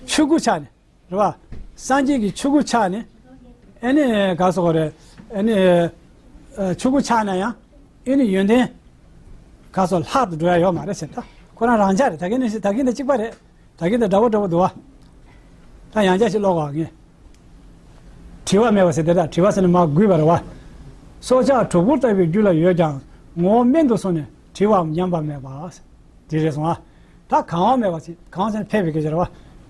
ཆོས་སྐུ་ཆགས་ནས། རེད་བ། སངས་རྒྱས་ཀྱི་ཆོས་སྐུ་ཆགས་ནས། ཨེ་ནི་ག་སོགས་རེད། ཨེ་ནི་ཨ་ཆོས་སྐུ་ཆགས་ན་ཡང་ཨེ་ནི་ཡོན་ཏན་ག་སོགས་ལྷག་ཏུ་འགྲོ་ཡ་ཡོད་མ་རེད་ཟེར། ད་ཁོ་རང་རང་འཇགས་རེད། ད་གིན་ནི་ད་གིན་དང་གཅིག་པ་རེད། ད་གིན་དང་འདྲ་བོ་འདྲ་བོ་འདུག་བ། ད་ཡང་བསྐྱར་ཞིག་ཀློག་གོ་ངས། བྲི་བ་མེད་པ་ཟེར་དེ་ད་བྲི་བ་ཟེར་ན་མ་གུས་པ་རེད་བ། སྲོག་ཆགས་གྲོག་པོ་ལྟ་བུའི་རྒྱུད་ལ་ཡོད་ཀྱང་ངོ་བོ་དམན་དུ་སོང་ནས་བྲི་བའམ་ཉམས་པ་མེད་པ། དེ་རེད་སོང་ཨ། ད་གང་བ་མེད་པ་ཟེར་གང་ཟེར་ཕལ་པའི་སྐད་ཆ་རེད་བ།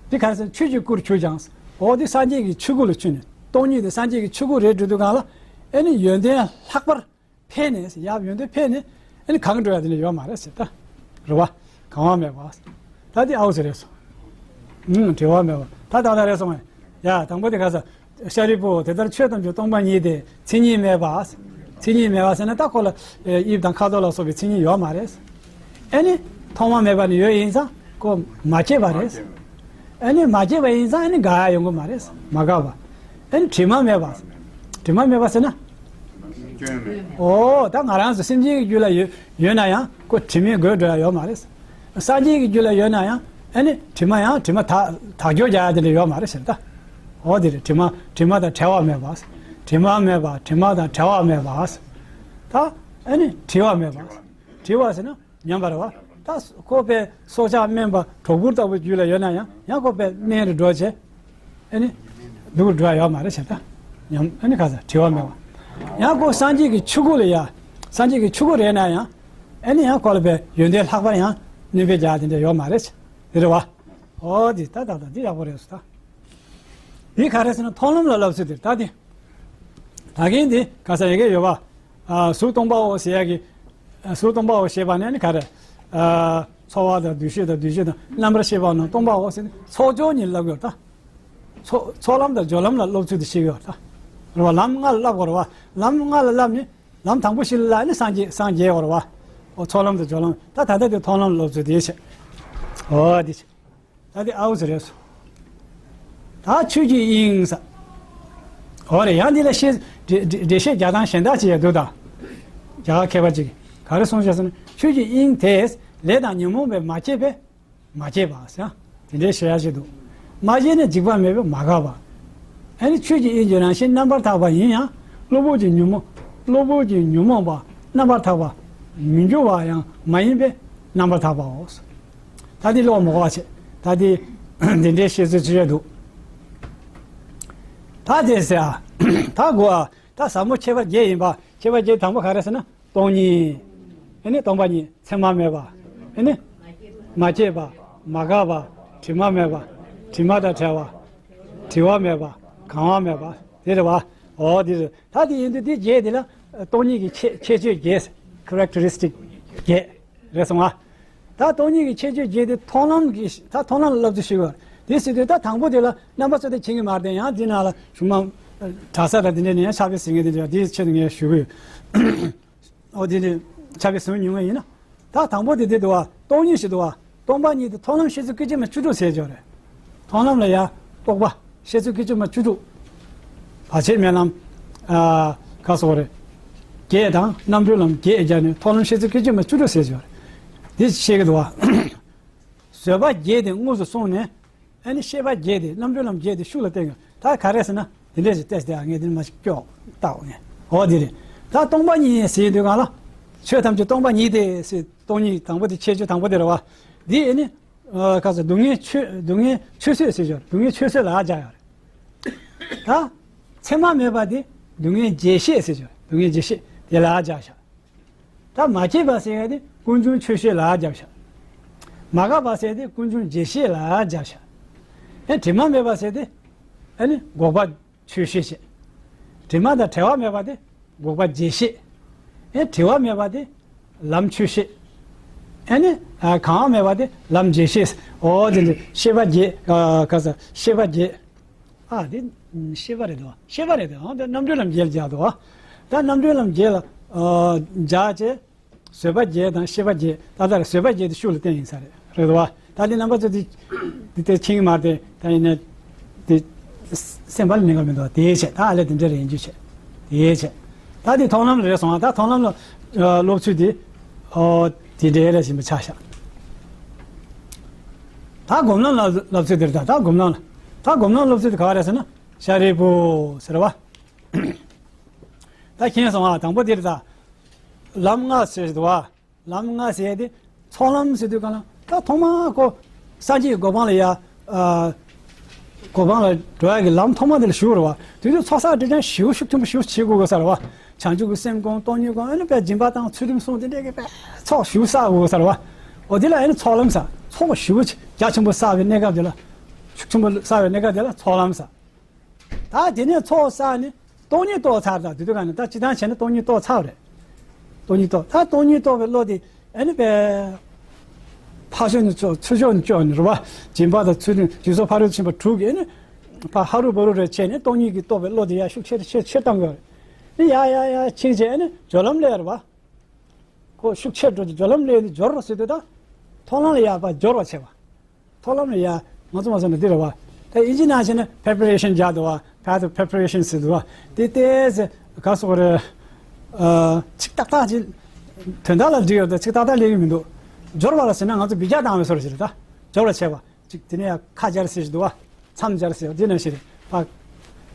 འདི་ག་རེ་ཟེར་ཆོས་ཀྱི་སྐུར་གྱུར་ཀྱང་། འོ་འདི་སངས་རྒྱས་ཀྱི་ཆོས་སྐུ་ལ་ཆུད་ནས་སྟོང་ཉིད་དེ་སངས་རྒྱས་ཀྱི་ཆོས་སྐུ་རེད་འགྲོ་དུས་གང་ལ་ཨེ་ནི་ཡོན་ཏན་ལྷག་པར་འཕེལ་ནས་ཡབ་ཡོན་ཏན་འཕེལ་ནས་ཨ་ནི་གང་འགྲོ་ཡ་དེ་འདྲ་ཡོད་མ་རེད་ཟེར་ད། རེད་བ། གང་བ་མེད་པ། ད་དེ་ཨའུ་ཟེར་རེད་སོང་། ཨུམ་བྲི་བ་མེད་པ། ད་ད་ད་རེད་སོང་ངས། ཡ་དང་པོ་དེ་ག་ས། ཤཱ་རིའི་བུ་དེ་ལྟར་ཆོས་ཐམས་ཅད་སྟོང་པ་ཉིད་དེ་མཚན་ཉིད་མེད་པ། མཚན་ཉིད་མེད་པ་ཟེར་ན་ད་ཁོ་ལ་དབྱིབས་དང་ཁ་དོག་ལ་སོགས་པའི་མཚན་ཉིད་ཡོད་མ་རེད། ཨ་ནི་ཐོག་མ་མེད་པ་ནི་ཡོད་ཡིན་ཙང་ཁོ་མ་སྐྱེས་པ་རེད། ཨ་ནི་མ་སྐྱེས་པ་ཡིན་ཙང་ཨ་ནི་འགག་ཡ་ཡོང་གི་མ་རེད། མ་འགག་པ། ཨ་ནི་དྲི་མ་མེད་པ། དྲི་མ་མེད་པ་ཟེར་ན། འོ་ད་ང་རང་ཚོ་སེམས་ཅན་གྱི་རྒྱུད་ལ་ཡོད་ཡོད་ན་ཡང་ཁོ་དྲི་མས་གོས་འགྲོ་ཡ་ཡོད་མ་རེད། སངས་རྒྱས་ཀྱི་རྒྱུད་ལ་ཡོད་ན་ཡང་ཨ་ནི་དྲི་མ་ཡང་དྲི་མ་དག་དག་སྐྱོ་རྒྱག་ཡ་དེ་འདྲ་ཡོད་མ་རེད་ཟེར་ད། འོ་དེ་རེད། དྲི་མ་དྲི་མ་དང་བྲལ་བ་མེད་པ། དྲི་མ་མེད་པ་དྲི་མ་དང་བྲལ་བ་མེད་པ། ད་ཨ་ནི་བྲི་བ་མེད་པ། བྲི་བ་ཟེར་ན། ཉམས་པ་རེད་བ། ད་ཁོ་པའི་སྲོག་ཆགས་དམན་པ་གྲོག་པོ་ལྟ་བུ་རྒྱུད་ལ་ཡོད་ན་ཡང་ཡང་ཁོ་པའི་དམན་རུ་འགྲོ་བྱས། ཨ་ནི། སྡུག་རུ་འགྲོ་ཡ་ཡོད་མ་རེད་བྱས་ད། ཉམས་ཨ་ནི་ག་ས་བྲི་བ་མེད་བ། ཡང་ཁོ་སངས་རྒྱས་ཀྱི་ཆོས་སྐུ་ལ་ཡ། སངས་རྒྱས་ཀྱི་ཆོས་སྐུ་རེད་ན་ཡང་། ཨ་ནི་ཡང་ཁོ་ལ་པའི་ཡོན་ཏན་ལྷག་པར་ཡང་གནོད་པའི་རྒྱ་དེ་འདྲ་ཡོད་མ་རེད། དེ་རེད་བ། ཨོ་དེ་ད་ད་ད་འདི་ཡག་པོ་རེད་སོ་ད། འདི་ག་རེ་ཟེར་ན་མཐོང་ལམ་ལ་སླེབས་ཚུལ་དེ་ད་དེ། ད་གིན་དེ་ག་ས་ཡི་གེ་ཡོད་པ། ཨ་གཟུགས་སྟོང་པའོ་ཟེར་ཡ་གི། ཨ་གཟུགས་སྟོང་པའོ་ཞེས་པ་ནི་ནི་ག་རེ། ཨ་ཚོར་བ་དང་འདུ་ཤེས་དང་འདུ་བྱེད་དང་རྣམ་པར་ཤེས་པ་རྣམས་སྟོང་པའོ་ཟེར་ནས་ཚོགས་སྦྱོར་གཉིས་ལབ་ཡོད་ད། ཚོགས་ཚོགས་ལམ་དང་སྦྱོར་ལམ་ལ་སློབ་ཚུལ་དེ་ཤེས་ཡོད་ད། རེད་བ། ལམ་ལྔ་ལ་བསླབ་དགོས་རེད་བ། ལམ་ལྔ་ལ་བསླབ་ནས་ལམ་དང་པོ་ཞིག་ལ་བསླབ་ནས་སངས་རྒྱས་སངས་རྒྱས་དགོས་རེད་བ། ཨོ་ཚོགས་ལམ་དང་སྦྱོར་ལམ་ད་ད་ལྟ་དེ་མཐོང་ལམ་སློབ་ཚུལ་དེ་བྱས། ཨོ་དེ་བྱས། ད་དེ་ཨའུ་ཟེར་རེད་སོ། ད་ཆོས་ཀྱི་དབྱིངས་ས། འོ་རེད། ཡང་འདི་ལ་བཤད་འགྲེལ་འགྲེལ་བཤད་རྒྱག་སྟངས་གཞན་དག་ཅིག་ཡང་འདུག་ད། རྒྱ་གར་མཁས་པ་ཅིག་ག་རེ་གསུངས་བཞག་ཟེར་ན་ཆོས་ཀྱི་དབྱིངས་དེས་ལས་དང་ཉོན་མོངས་པས་མ་སྐྱེས་པས་མ་སྐྱེས་པ་ཟེར། དེ་འདྲའི་བཤད་ཡ་ཅིག་འདུག་མ་སྐྱེས་ནས་འཇིག་པ་མེད་པས་མ་འགགས་པ། ཨ་ནི་ཆོས་ཀྱི་དབྱིངས་ཀྱི་རང་བཞིན་རྣམ་པར་དག་པ་ཡིན་ཡང་གློ་བུར་གྱི་ཉོན་མོངས་གློ་བུར་གྱི་ཉོན་མོངས་པ་རྣམ་པར་དག་པ་མི་འགྱུར་བ་ཡང་མ་ཡིན་པས་རྣམ་པར་དག་པའོ། ད་འདི་ཀློག་མ་དགོས་པ་བྱས། ད་འདི་འདི་འདྲའི་བཤད་ཚུལ་ཅི་ཡོད་འདུག་ད་དེ་ཟེར་ཨ། ད་དགོས་ཨ། ད་ཟབ་མོ་ཁྱད་པར་བརྒྱད་ཡིན་པ། ཁྱད་པར་བརྒྱད་དང་པོ་ག་རེ་ཟེར་ན་སྟོང་ཉིད། ཨེ་ནི་སྟོང་པ་ཉིད་མཚན་མ་མེད་པ། ཨེ་ནི་མ་སྐྱེས་པ། མ་འགགས་པ། དྲི་མ་མེད་པ། དྲི་མ་དང་བྲལ་བ། བྲི་བ་མེད་པ། གང་བ་མེད་པ། དེ་རེད་བ། འོ་དེ་རེད། ད་དེ་ཡིན་དུས་དེ་བརྒྱད་དེ་ལ་སྟོང་ཉིད་ཀྱི་ཁྱད་ཁྱད་ཆོས་བརྒྱད། ཁེ་རེག་ཊ་རི་སི་ཊིག་བརྒྱད། རེད་སོང་ང་། ད་སྟོང་ཉིད་ཀྱི་ཁྱད་ཆོས་བརྒྱད་དེ་མཐོང་ལམ་གྱི་ད་མཐོང་ལམ་ལ་སློབ་ཚུལ་ཞིག་ཡོད། དེ་ཟེར་དུས་ད་དང་པོ་དེ་ལ་རྣམ་པ་ཚོ་དེ་མཁྱེན་གྱི་མ་རེད་དེ། ཡང་འདི་ནང་ལ་གཞུང་མ་གྲྭ་ས་དང་དེ་འདྲ་ནས་ཡང་ཕྱག་དཔེ་ཟེར་མཁན་དེ་འདྲ་དེའི་ཆེད་དུ་ངས་ཞུ་གི་ཡོད། འོ་དེ་ནས་ཕྱག་དཔེ་ཟེར་མྱོང་བ་ཡིན་ན། ད་དང་པོ་དེ་དེ་འདུག་བ། སྟོང་ཉིད་ཞིག་འདུག་བ། སྟོང་པ་ཉིད་དེ་མཐོང་ལམ་ཤེས་ཚུལ་སྐད་ཅིག་མ་བཅུ་དྲུག་ཟེར་ཅོག་རེད། མཐོང་ལམ་ལ་ཡ་རྟོག་པ་ཤེས་ཚུལ་སྐད་ཅིག་མ་བཅུ་དྲུག་བར་ཆད་མེད་ལམ། ཨ་ག་སོགས་རེད། བརྒྱད་དང་རྣམ་གྲོལ་ལམ་བརྒྱད་སྦྱར་ནས་མཐོང་ལམ་ཤེས་ཚུལ་སྐད་ཅིག་མ་བཅུ་དྲུག་ཟེར་ཅོག་རེད། དེ་བཤད་ཀྱི་འདུག་བ། བཟོད་པ་བརྒྱད་དེ་དངོས་སུ་བསྲུངས་ནས། ཨ་ནི་ཤེས་པ་བརྒྱད་དེ་རྣམ་གྲོལ་ལམ་བརྒྱད་དེ་ཤུགས་ལ་བསྟན་ཡོད། ད་ག་རེ་ཟེར་ན་དེ་འདྲས་ཞིག་བལྟས་ཏེ་ཨ་ངས་འདི་ནི་མ་ཞིག་སྐྱོག་བཏགས་ངས། འོ་དེ་རེད། ད་སྟོང་པ་ཉིད་ཟེར་དུས་གང་ལ། ཆོས་ཐམས་ཅད་སྟོང་པ་ཉིད་དེ་ཟེར། སྟོང་ཉིད་དང་པོ་དེ་ཁྱད་ཆོས་དང་པོ་དེ་རེད་བ། འདི་ཨ་ནི། ཨ་ག་ཟེར་སྡུག་བསྔལ་ཆོས་སྡུག་བསྔལ་ཆོས་བཟོད་ཟེར་ཞོར་སྡུག་བསྔལ་ཆོས་བཟོད་ལ་སྦྱར་ཡོད་རེད། ད། མཚན་མ་མེད་པ་དེ་སྡུག་བསྔལ་བརྗེད་ཤེས་ཟེར་ཞོར་སྡུག་བསྔལ་བརྗེད་ཤེས་དེ་ལ་སྦྱར་ཤག་ད་མ་སྐྱེས་པ་ཟེར་ཡ་དེ་ཀུན་འབྱུང་ཆོས་ཤེས་ལ་སྦྱར་ཤག་མ་འགགས་པ་ཟེར་དེ་ཀུན་འབྱུང་བརྗེད་ཤེས་ལ་སྦྱར་ཤག་ཨེ་དྲི་མ་མེད་པ་ཟེར་དེ་ཨ་ནི་འགོག་པ་ཆོས་ཤེས་བྱས། དྲི་མ་དང་བྲལ་བ་མེད་པ་དེ་འགོག་པ་བརྗེད་ཤེས། ཨེ་བྲི་བ་མེད་པ་དེ་ལམ་ཆོས་ཤེས། ཨེ་ནི་ཨ་གང་བ་མེད་པ་དེ་ལམ་བརྗེད་ཤེས། འོ་དེ་འདྲ་ཤེས་པ་བརྒྱད། ཨ་ག་ས་ཤེས་པ་བརྒྱད། ཨ་དེ་ཤེས་པ་རེད་དོ། ཤེས་པ་རེད་དོ། ཨ་དེ་རྣམ་གྲོལ་ལམ་བརྒྱད་ལ་སྦྱར་དོ། ད་རྣམ་གྲོལ་ལམ་བརྒྱད་ལ་ཨ་སྦྱར་བྱས། བཟོད་པ་བརྒྱད་དང་ཤེས་པ་བརྒྱད། ད་ལྟར་བཟོད་པ་བརྒྱད་དེ་ཤུགས་ལ་བསྟན་ཡིན་ས་རེད། རེད་དོ། ད་དེ་རྣམ་པ་ཚོ་དེ་དེ་ལྟར་མཁྱེན་གྱི་མ་རེད་དེ། ད་ཡིན་ན་དེ་སེམས་པ་ལ་གནས་ཀ་མི་འདུག་དེའི་ཆེད་ད་ཨ་ལས་དེ་འདྲ་རེད་ཡིན་རྒྱུ་བྱས། དེའི་ཆེད་ད་དེ་མཐོང་ལམ་རེད་སོང་ཨ། ད་མཐོང་ལམ་ལ་ཨ་སློབ་ཚུལ་དེ་ཨོ་དེ་འདྲའི་རེ་བཞིན་པ་ཆགས་ཤག་ད་སྒོམ་ལམ་ལ་ལབ་ཚུལ་དེ་རེད། ད་ད་སྒོམ་ལམ་ལ། ད་སྒོམ་ལམ་ལབ་ཚུལ་དེ་ག་རེད་ཟེར་ན། ཤཱ་རིའི་བུ་ཟེར་བ། ད་མཁྱེན་སོང་ང་། དང་པོ་དེ་རེད་ད། ལམ་ལྔ་ཟེར་འདུག་བ། ལམ་ལྔ་ཟེར་དེ་ཚོགས་ལམ་ཟེར་དུས་གང་ལ་ད་ཐོག་མ་ཁོ་སངས་རྒྱས་ཀྱི་གོ་འཕང་ལ་ཡ། ཨ། གོ་འཕང་ལ་འགྲོ་ཡ་གི་ལམ་ཐོག་མ་དེ་ལ་ཞུགས་རེད་བ། དེ་དུས་ཚོགས་བསགས་སྒྲིབ་སྦྱང་ཞེ་པོ་ཤུགས་ཆེན་པོ་ཞེ་པོ་བྱེད་དགོས་དགོས་ས་རེད་བ། བྱང་ཆུབ་ཀྱི་སེམས་སྒོམ། སྟོང་ཉིད་སྒོམ། ཨ་ནི་དཔེ་སྦྱིན་པ་དང་ཚུལ་ཁྲིམས་སྲུང་། དེ་འདྲས་ཀྱི་དཔེ་ཚོགས་ཞེ་པོ་བསགས་དགོས་ས་རེད་བ། འོ་དེ་ལ་ཨ་ནི་ཚོགས་ལམ་ཟེར། ཚོགས་ཞེ་པོ་རྒྱ་ཆེན་པོ་བསགས་པའི་གནས་སྐབས་དེ་ལ། ཤུགས་ཆེན་པོ་བསགས་པའི་གནས་སྐབས་དེ་ལ་ཚོགས་ལམ་ཟེར། ད་དེ་ནས་ཚོགས་བསགས་ནས་སྟོང་ཉིད་རྟོགས་ཚར། ད་དེ་དུས་ག་ནས་ད་སྤྱིར་བཏང་བྱས་ན་སྟོང་ཉིད་རྟོགས་ཚར་བ་རེད། སྟོང་ཉིད་རྟོགས། ད་སྟོང་ཉིད་རྟོགས་པའི་བློ་དེ་ཨ་ནི་དཔེ་ཕར་ཕྱོགས་ནས་ཚུར་ཕྱོགས་ནས་བཅོས་ནས་རེད་བ། སྦྱིན་པ་དང་ཚུལ་ཁྲིམས་སྦྱིན་སོགས་ཕ་རོལ་ཏུ་ཕྱིན་པ་དྲུག་གིས་ཨ་ནི་ཕར་ཧ་རུ་བ་རུ་རེ་བྱས་ནས་སྟོང་ཉིད་ཀྱི་རྟོགས་པའི་བློ་དེ་ཡར་ཤུགས་ཆེར་ཆེར་ཆེར་བཏང་དགོས་རེད། ནི་ཡར་ཡར་ཡར་ཕྱིན་བྱས་ཨ་ནི་སྦྱོར་ལམ་སླེབས་རེད་བ། ཁོ་ཤུགས་ཆེར་འགྲོ་དུས་སྦྱོར་ལམ་སླེབས་དུས་སྦྱོར་བ་ཟེར་དུས་ད་མཐོང་ལམ་ལ་ཡར་ཕར་སྦྱོར་བ་བྱས་པ། མཐོང་ལམ་ལ་ཡ། ང་ཚོ་མ་སོང་ན་འདི་རེད་བ། ད་ཨིན་ཇི་ནང་བྱས་ན་preparation རྒྱག་འདུག་བ། path of preparation ཟེར་འདུག་བ། དེ་ལྟས་ཟེར་ག་སོགས་རེད། ཨ། ཚིག་ཏག་ཏག་ཅིག་དོན་དག་ལ་འགྲིག་ཡོད་དེ་ཚིག་ཏག་ཏག་སླེབས་ཀྱི་མི་འདུག་སྦྱོར་བ་ལ་ཟེར་ན་ང་ཚོ་འབུད་རྒྱག་བཏང་བའི་བཟོ་འདྲ་ཞིག་རེད་ད། སྦྱོར་བ་བྱས་པ། ཅིག་དེ་ནས་ཡ་ཁ་སྦྱར་ཟེར་ཞིག་འདུག་བ། མཚམས་སྦྱར་ཟེར་འདི་ནང་བཞིན་རེད་ཕ།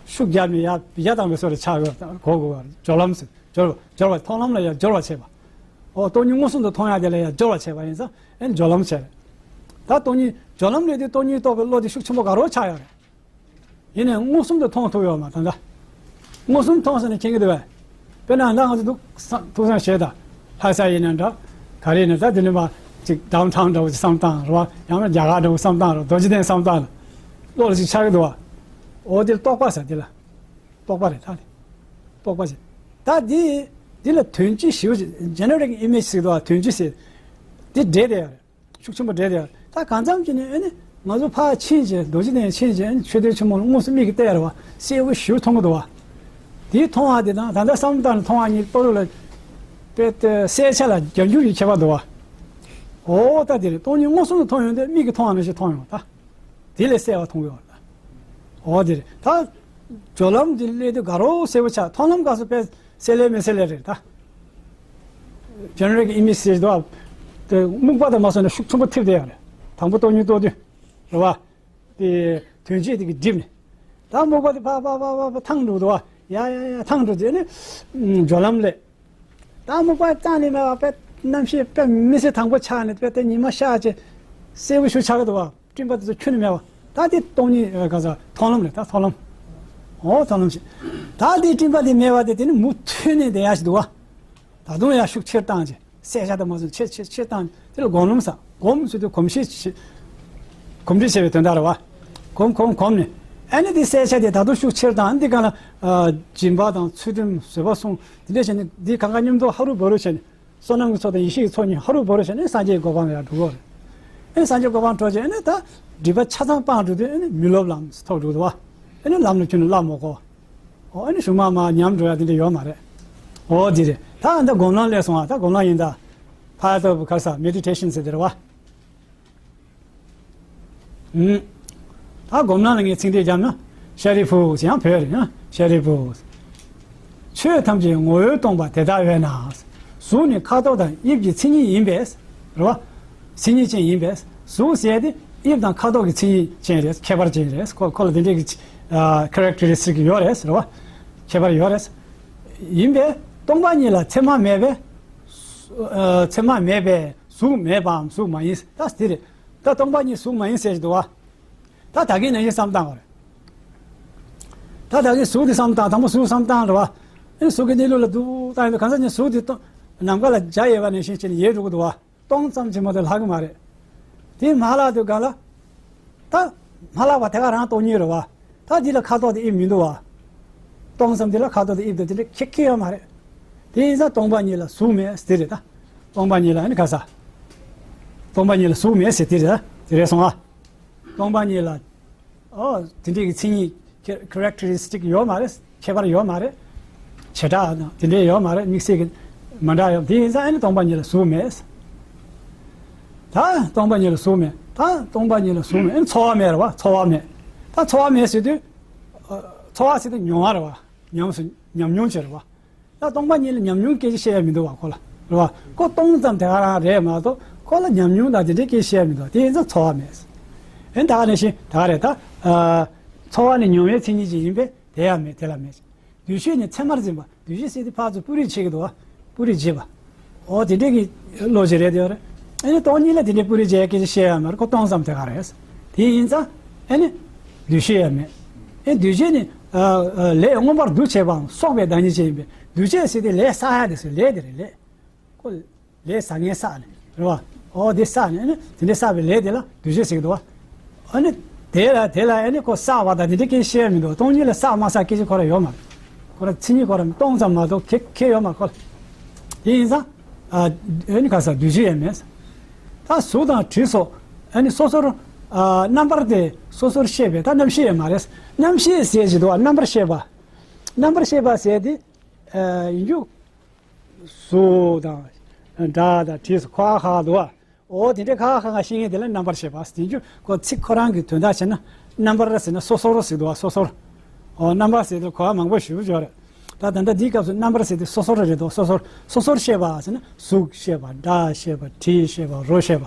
ཤུགས་རྒྱབ་ནས་ཡ་འབུད་རྒྱག་བཏང་བའི་བཟོ་འདྲ་ཆགས་ཡོད་གོ་གོ་བ། སྦྱོར་ལམ་ཟེར། སྦྱོར་བ། སྦྱོར་བ། མཐོང་ལམ་ལ་ཡང་སྦྱོར་བ་བྱེད་པ། འོ། སྟོང་ཉིད་མངོན་སུམ་དུ་མཐོང་ཡག་དེ་ལ་ཡང་སྦྱོར་བ་བྱེད་པ་ཡིན་ཙང་ཨེ་ནི་སྦྱོར་ལམ་བྱས་རེད། ད་སྟོང་ཉིད་སྦྱོར་ལམ་ལས་དེ་སྟོང་ཉིད་རྟོགས་པའི་བློ་དེ་ཤུགས་ཆེན་པོ་དགའ་རབ་ཆགས་ཡོད་རེད། ཡིན་ནའི་མངོན་སུམ་དུ་མཐོང་ཐུབ་ཡོད་མ་ད་ལྟ། མངོན་སུམ་མཐོང་ཟེར་ནས་མཁྱེན་གྱི་འདུག་བས། དཔེར་ན་ད་ང་ཚོ་འདུག་ཐུགས་བསམ་བཞེས་དང་། ལྷ་ས་ཡིན་ན་འདྲ། ག་རེ་ཡིན་ན་ད་དེ་ནས་མ་ཅིག་downtown འདྲ་བོ་ཅིག་བསམ་སྟངས་རེད་བ། ཡང་ན་རྒྱ་གར་འདྲ་བོ་བསམ་སྟངས་རེད། རྡོ་རྗེ་གདན་བསམ་སྟངས་ལ། བློ་ལ་ཅིག་འཆར་གྱི་འདུག་བ། འོ་དེ་ལ་རྟོག་པ་ཟེར་དེ་ལ། རྟོག་པ་རེད་ད། རྟོག་པ་ཟེར། ད་འདི། འདི་ལ་དོན་སྤྱི་ཞེ་པོ་ཅིག་generic image ཟེར་འདུག་བ། དོན་སྤྱི་ཟེར། འདི་འདྲེས་བསྡད་ཡོད་རེད། ཤུགས་ཆེན་པོ་འདྲེས་བསྡད་ཡོད་རེད། ད་གང་འཚམ་ཅིག་ནས་ཨེ་ནི་ང་ཚོ་ཕར་ཕྱིན་བྱས་རྡོ་རྗེ་གདན་ཕྱིན་བྱས་ཨེ་ནི་མཆོད་རྟེན་ཆེན་མོ་ལ་དངོས་སུ་མིག་གིས་བལྟས་རེད་བ། གསལ་པོ་ཞེ་པོ་མཐོང་གི་འདུག་བ། དེའི་མཐོང་བ་དེ་དང་ད་ལྟ་བསམ་བློ་བཏང་ནས་མཐོང་བ་གཉིས་བར་དུ་ལ། དཔེ་དེ་གསལ་ཆ་ལ་རྒྱ་འགྱུར་གྱི་ཁྱད་པར་འདུག་བ། འོ་ད་དེ་རེད། སྟོང་ཉིད་མངོན་སུམ་དུ་མཐོང་ཡོང་དུས་མིག་གིས་མཐོང་བ་ནང་བཞིན་མཐོང་ཡོང་ད། དེ་ལས་གསལ་བ་མཐོང་གི་ཡོད་ལ། འོ་དེ་རེད་ད། སྦྱོར་ལམ་དེ་སླེབས་དུས་དགའ་རབ་གསལ་པོ་ཆགས། མཐོང་ལམ་སྐབས་སུ་དཔེ་གསལ་ལེ་མི་གསལ་ལེ་རེད་ད། generic image ཟེར་དུས། དེ་སྨུག་པ་དང་མ་སོང་ན་ཤུགས་ཆེན་པོ་ཐེབས་བསྡད་ཡོད་རེད། དང་པོ་སྟོང་ཉིད་རྟོགས་དུས། རེད་བ། དེ་དོན་སྤྱི་དེ་གིས་བསྒྲིབས་ནས། ད་སྨུག་པ་དེ་ཕ་ཕ་ཕ་ཕ་ཕ་ཐང་འགྲོ་འདུག་བ། ཡ་ཡ་ཡ་ཐང་འགྲོ་དུས་ནི། སྦྱོར་ལམ་སླེབས། ད་སྨུག་པ་རྩ་ནས་མེད་པ་དཔེ་གནམ་གཤིས་དཔེ་མི་སྲིད་དྭངས་པོ་ཆགས་ནས་དཔེ་དེ་ཉི་མ་ཤར་བྱས་གསལ་པོ་ཞིག་ཆགས་ཀྱི་འདུག་བ། སྤྲིན་པ་དེ་ཚོ་ཁྱོན་ནས་མེད་པ། ད་དེ་སྟོང་ཉིད་ག་ས་མཐོང་ལམ་རེད་ད། མཐོང་ལམ། འོ་མཐོང་ལམ་ཞིག་ད་དེ་སྤྲིན་པ་དེ་མེད་པ་དེ་དེ་ནི་མུ་མཐུད་ནས་བསྡད་ཡ་ཞིག་འདུག་བ། ད་དུང་ཡང་ཤུགས་ཆེར་བཏང་བྱས། གསལ་ཆ་དང་མ་སོང་ཆེར་ཆེར་ཆེར་བཏང་དེ་ལ་སྒོམ་ལམ་ཟེར། སྒོམ་ཟེར་དུས་གོམས་གཤིས་ཆེ། གོམས་འདྲིས་ཆེ་བའི་དོན་དག་རེད་བ། གོམས་གོམས་གོམས་ནས། ཨ་ནི་དེ་གསལ་ཆ་དེ་ད་དུང་ཤུགས་ཆེར་བཏང་འདི་ག་ལ། ཨ། སྦྱིན་པ་དང་ཚུལ་ཁྲིམས་བཟོད་པ་སྲུང་དེ་འདྲ་བྱས་ནས་འདི་གང་ག་མཉམ་དུ་ཧ་རུ་བ་རུ་བྱས་ནས་བསོད་ནམས་ཀྱི་ཚོགས་དང་ཡེ་ཤེས་ཀྱི་ཚོགས་གཉིས་ཧ་རུ་བ་རུ་བྱས་ནས་སངས་རྒྱས་ཀྱི་གོ་འཕང་ལ་ཡར་འགྲོ་གི་རེད། ཨ་ནི་སངས་རྒྱས་གོ་འཕང་འགྲོ་བྱས་ཨ་ནི་ད་སྒྲིབ་པ་ཆ་ཚང་སྤངས་འགྲོ་དུས་ཨ་ནི་མི་སློབ་ལམ་ཐོབ་འགྲོ་གི་འདུག་བ། ཨ་ནི་ལམ་ལ་ཁྱོན་ནས་བསླབ་མ་དགོས་པ། ཨོ་ཨ་ནི་གཞུག་མ་མར་ཉམས་འགྲོ་ཡ་དེ་འདྲ་ཡོད་མ་རེད། ཨོ་དེ་རེད། ད་ཨ་ནི་ད་སྒོམ་ལམ་སླེབས་སོང་ཨ། ད་སྒོམ་ལམ་ཡིན་ད། ཕ་ཡ་ཏོ་བུ་ཁར་ས་མེ་ཌི་ཊེ་ཤན་ཟེར་དེ་རེད་བ། ཨུམ། ད་སྒོམ་ལམ་ལ་ངས་ཚིག་འགྲེལ་བརྒྱབ་ན། ཤཱ་རིའི་བུ་ཟེར་ཡང་བོད་རེད་ཡང་ཤཱ་རིའི་བུ། ཆོས་ཐམས་ཅད་ངོ་བོས་སྟོང་པ་དེ་ལྟ་བས་ན། གཟུགས་ནི་ཁ་དོག་དང་དབྱིབས་ཀྱི་མཚན་ཉིད་ཡིན་པས། རེད་བ། མཚན་ཉིད་ཅན་ཡིན་པས། གཟུགས་ཟེར་ཡ་དེ་དབྱིབས་དང་ཁ་དོག་གི་མཚན་ཉིད་ཅན་རེད། ཁྱད་པར་ཅན་རེད། ཁོ་ཁོ་ལ་དེ་འདྲའི་གི་ཨ་ཁེ་རེག་ཊ་རི་སི་ཊིག་ཡོད་རེད། རེད་བ། ཁྱད་པར་ཡོད་རེད། ཡིན་པས་སྟོང་པ་ཉིད་ལ་མཚན་མ་མེད་པས། ཨ་མཚན་མ་མེད་པས་གཟུགས་མེད་པའམ་གཟུགས་མ་ཡིན། ད་དེ་རེད། ད་སྟོང་པ་ཉིད་གཟུགས་མ་ཡིན་ཟེར་གྱི་འདུག་བ། ད་ད་གིན་ནང་བཞིན་བསམ་བཏང་བ་རེད། ད་ད་གིན་གཟུགས་དེ་བསམ་བཏང་། དང་པོ་གཟུགས་བསམ་བཏང་རེད་བ། ཨེ་གཟུགས་ཀྱི་གནས་ལུགས་ལ་འདུག་བཏང་ཡོད་དུས་གང་ཟག་ཉིད་གཟུགས་དེ་སྟོང་ནམ་མཁའ་ལ་འཇའ་ཡལ་བ་ནང་བཞིན་བྱས་ནས་ཡལ་འགྲོ་གི་འདུག་བ། སྟོང་ཙམ་གྱིས་མ་གཏོགས་ལྷག་གི་མ་རེད། དེ་མ་ལྷག་དུས་གང་ལ། ད་མ་ལྷག་པ་དེ་ག་རང་སྟོང་ཉིད་རེད་བ། ད་འདི་ལ་ཁ་དོག་དང་དབྱིབས་མི་འདུག་བ། སྟོང་ཙམ་འདི་ལ་ཁ་དོག་དང་དབྱིབས་དང་དེ་འདྲ་ཁྱད་ཁྱད་ཡོད་མ་རེད། དེ་ཡིན་ཙང་སྟོང་པ་ཉིད་ལ་གཟུགས་མེད་ཟེར་དེ་རེད་ད། སྟོང་པ་ཉིད་ལ་ཨ་ནི་ག་ས། སྟོང་པ་ཉིད་ལ་གཟུགས་མེད་ཟེར་དེ་རེད་ད། དེ་རེད་སོང་ཨ། སྟོང་པ་ཉིད་ལ། ཨོ། དེ་འདྲའི་གི་མཚན་ཉིད་ཁེ་ཁེ་རེག་ཊ་རི་སི་ཊིག་ཡོད་མ་རེད། ཁྱད་པར་ཡོད་མ་རེད། བྱེ་བྲག་དང་དེ་འདྲའི་ཡོད་མ་རེད། དམིགས་བསལ་གྱི་མ་འདྲ་ཡོད། དེ་ཡིན་ཙང་ཨ་ནི་སྟོང་པ་ཉིད་ལ་གཟུགས་མེད། ད་སྟོང་པ་ཉིད་ལ་གཟུགས་མེད། ད་སྟོང་པ་ཉིད་ལ་གཟུགས་མེད། ཨ་ནི་ཚོར་བ་མེད་རེད་བ། ཚོར་བ་མེད། ད་ཚོར་བ་མེད་ཟེར་དུས། ཨ། ཚོར་བ་ཟེར་དུས་མྱོང་བ་རེད་བ། ཉམས་སུ་ཉམས་མྱོང་བྱེད་རེད་བ། ད་སྟོང་པ་ཉིད་ལ་ཉམས་མྱོང་སྐད་ཆ་བཤད་ཡ་མི་འདུག་བ་ཁོ་ལ། རེད་བ། ཁོ་སྟོང་ཙམ་དེ་ག་རང་རེད་མ་གཏོགས་ཁོ་ལ་ཉམས་མྱོང་དང་དེ་འདྲའི་སྐད་ཆ་བཤད་ཡ་མི་འདུག་དེ་ཡིན་ཙང་ཚོར་བ་མེད། ཨེ་ད་ག་ནང་བཞིན་ད་ག་རེད་ད། ཨ། ཚོར་བ་ནི་མྱོང་བའི་མཚན་ཉིད་ཅིག་ཡིན་པས་དེ་ཡང་མེད་དེ་ལ་མེད། འདུ་ཤེས་ནི་མཚན་མར་འཛིན་པ། འདུ་ཤེས་ཟེར་དེ་ཕར་ཚུར་སྤུ་རིས་ཕྱེ་གི་འདུག་བ། སྤུ་རིས་འབྱེད་པ། འོ་དེ་འདྲའི་གི་བློ་ཅིག་རེད་དེ་ཡོད་རེད། ཨ་ནི་སྟོང་ཉིད་ལ་དེ་འདྲའི་སྤུ་རིས་འབྱེད་ཀྱི་ཅིག་བཤད་ཡ་མ་རེད། ཁོ་སྟོང་ཙམ་དེ་ག་རེད། དེ་ཡིན་ཙང་ཨ་ནི་འདུ་ཤེས་ཡང་མེད། ཨེ་འདུ་བྱེད་ནི་ཨ་ཨ་ལས་མངོན་པར་འདུ་བྱེད་པའམ་གསོག་པའི་བདག་ཉིད་ཅན་ཡིན་པས། འདུ་བྱེད་ཟེར་དེ་ལས་བསགས་ཡ་དེ་ཟེར་ལས་དེ་རེད་ལས། ཁོ་ལས་བསགས་མཁན་བསགས་ནས་རེད་བ། ཨོ་དེ་བསགས་ནས་ཨ་ནི་དེ་འདྲའི་བསགས་པའི་ལས་དེ་ལ་འདུ་བྱེད་ཟེར་གི་འདུག་བ། ཨ་ནི་དེ་ལ་དེ་ལ་ཨ་ནི་ཁོ་བསགས་པ་དང་དེ་འདྲའི་སྐད་ཆ་བཤད་མི་འདུག་སྟོང་ཉིད་ལ་བསགས་མ་བསགས་སྐད་ཆ་ཁོ་རང་ཡོད་མ་རེད། ཁོ་རང་མཚན་ཉིད་ཁོ་རང་སྟོང་ཙམ་མ་གཏོགས་ཁྱད་ཁྱད་ཡོད་མ་རེད་ཁོ་ལ། དེ་ཡིན་ཙང་ཨ་ཨ་ནི་ག་ས་འདུ་བྱེད་ཡང་མེད། ད་གཟུགས་དང་དྲི་སོགས་ཨ་ནི་སོ་སོར་ཨ་རྣམ་པར་དེ་སོ་སོར་ཤེས་པས་ད་རྣམ་ཤེས་ཡང་མ་རེད། རྣམ་ཤེས་ཟེར་གྱི་འདུག་བ། རྣམ་པར་ཤེས་པ། རྣམ་པར་ཤེས་པ་ཟེར་དེ་ཨ་ཡིན་རྒྱུ། གཟུགས་དང་། སྒྲ་དང་། དྲི་སོགས་ཁ་ཁ་འདུག་བ། འོ་དེ་འདྲའི་ཁ་ཁ་ཁ་ཤེས་མཁན་དེ་ལ་རྣམ་པར་ཤེས་པ་ཟེར་རྒྱུ་ཁོ་ཚིག་ཁོ་རང་གི་དོན་དག་བྱས་ན་རྣམ་པར་ཟེར་ན་སོ་སོར་ཟེར་འདུག་བ། སོ་སོར། འོ་རྣམ་པར་ཟེར་དུས་གོ་བ་མང་པོ་ཞེ་པོ་ཅིག་ཡོད་རེད། ད་ད་ལྟ་འདིའི་སྐབས་སུ་རྣམ་པར་ཟེར་དུས་སོ་སོར་རེད་འདུག་སོ་སོར། སོ་སོར་ཤེས་པ་ཟེར་ན་གཟུགས་ཤེས་པ། སྒྲ་ཤེས་པ། དྲི་ཤེས་པ། རོ་ཤེས་པ།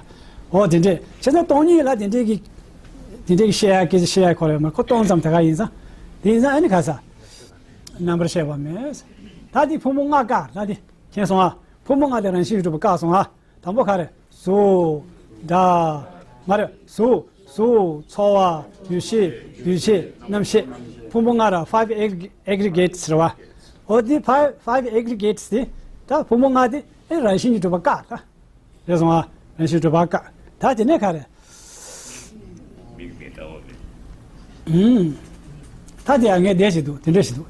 འོ་དེ་འདྲས་བྱས་ཙང་སྟོང་ཉིད་ལ་དེ་འདྲས་ཀྱི་དེ་འདྲས་ཀྱི་ཤེས་ཡ་སྐད་ཆ་བཤད་ཡ་ཁོ་རང་ཡོད་མ་རེད། ཁོ་སྟོང་ཙམ་དེ་ག་ཡིན་ཙང་། དེ་ཡིན་ཙང་ཨ་ནི་ག་ས། རྣམ་པར་ཤེས་པ་མེད། ད་འདི་ཕུང་པོ་ལྔ་བཀག་ད་འདི་མཁྱེན་སོང་ཨ། ཕུང་པོ་ལྔ་དེ་རང་བཞིན་གྱིས་གྲུབ་པ་བཀག་སོང་ཨ། དང་པོ་ག་རེ། གཟུགས། སྒྲ། མ་རེད། གཟུགས། གཟུགས། ཚོར་བ། འདུ་ཤེས། འདུ་བྱེད། རྣམ་ཤེས། ཕུང་པོ་ལྔ་ར་five aggregates རེད་བ། འོ་འདི་five five aggregates དེ་ད་ཕུང་པོ་ལྔ་དེ་ཨེ་རང་བཞིན་གྱིས་གྲུབ་པ་བཀག་ད། རེད་སོང་ཨ། རང་བཞིན་གྲུབ་པ་བཀག་ད་དེ་ནས་ག་རེ། མིག་མི་ལྟ་བ་མེད། ཨུམ། ད་དེ་ཡང་ངས་བསྡད་ཅིག་འདུག་དེ་འདྲ་ཞིག་འདུག་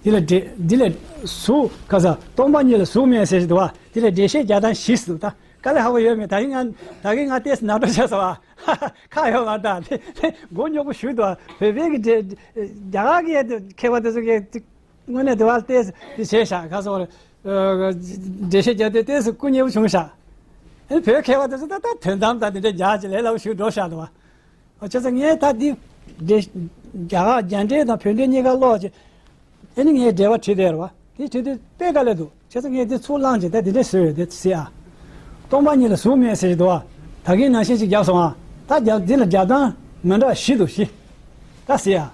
དེ་ལ་འདྲེ་འདི་ལ་གཟུགས་ག་ས་སྟོང་པ་ཉིད་ལ་གཟུགས་མེད་ཟེར་ཞིག་འདུག་བ། དེ་ལ་འགྲེལ་བཤད་རྒྱག་སྟངས་ཞིག་འདུག་ད་དཀའ་ལས་ཁག་པོ་ཡོད་མེད། ད་གིན་ང་ད་གིན་ང་ཏོག་ཙམ་ནག་འགྲོ་བྱས་སོང་བ། ཁག་ཡོད་མ་རེད། ད་དེ་མགོ་རྙོག་པོ་ཞིག་འདུག་བོད་པའི་གི་འདྲེ་རྒྱ་གར་གི་མཁས་པ་དེ་ཚོ་གི་དངོས་གནས་དེ་བ་ལྟས་དེ་བྱས་ཤག་ག་སོང་རེད། འགྲེལ་བཤད་རྒྱག་དུས་ཏོག་ཙམ་སྐུ་མཉེལ་པོ་བྱུང་ཤག་ཨེ་བོད་མཁས་པ་དེ་ཚོ་ད་ལྟ་དོན་དམ་དང་དེ་འདྲ་རྒྱག་ཅིག་ལས་སླ་པོ་ཞིག་འགྲོ་ཤག་འདུག་བ། བྱས་ཙང་ངས་ད་འདི་འགྲེལ་རྒྱ་གར་རྒྱ་འགྲེལ་དང་བོད་འགྲེལ་གཉིས་ཀ་ཀློག་ཅིག་ཨེ་ནི་ངས་འགྲེལ་པ་བྲིས་བསྡད་རེད་བ། དེ་བྲིས་དུས་དཔེ་དཀའ་ལས་འདུག་བྱས་ཙང་ངས་འདི་ཚུར་བླངས་ཅིག་ད་འདི་འདྲས་བཟོས་ཡོད་དེ་ཟེར་ཨ། སྟོང་པ་ཉིད་ལ་གཟུགས་མེད་ཟེར་གྱི་འདུག་བ། ད་གིན་ནང་བཞིན་ཅིག་བརྒྱབ་སོང་ཨ། ད་རྒྱབ་འདི་ལ་རྒྱབ་སྟངས་མི་འདྲ་བ་བཞི་འདུག་བཞི། ད་ཟེར་ཨ།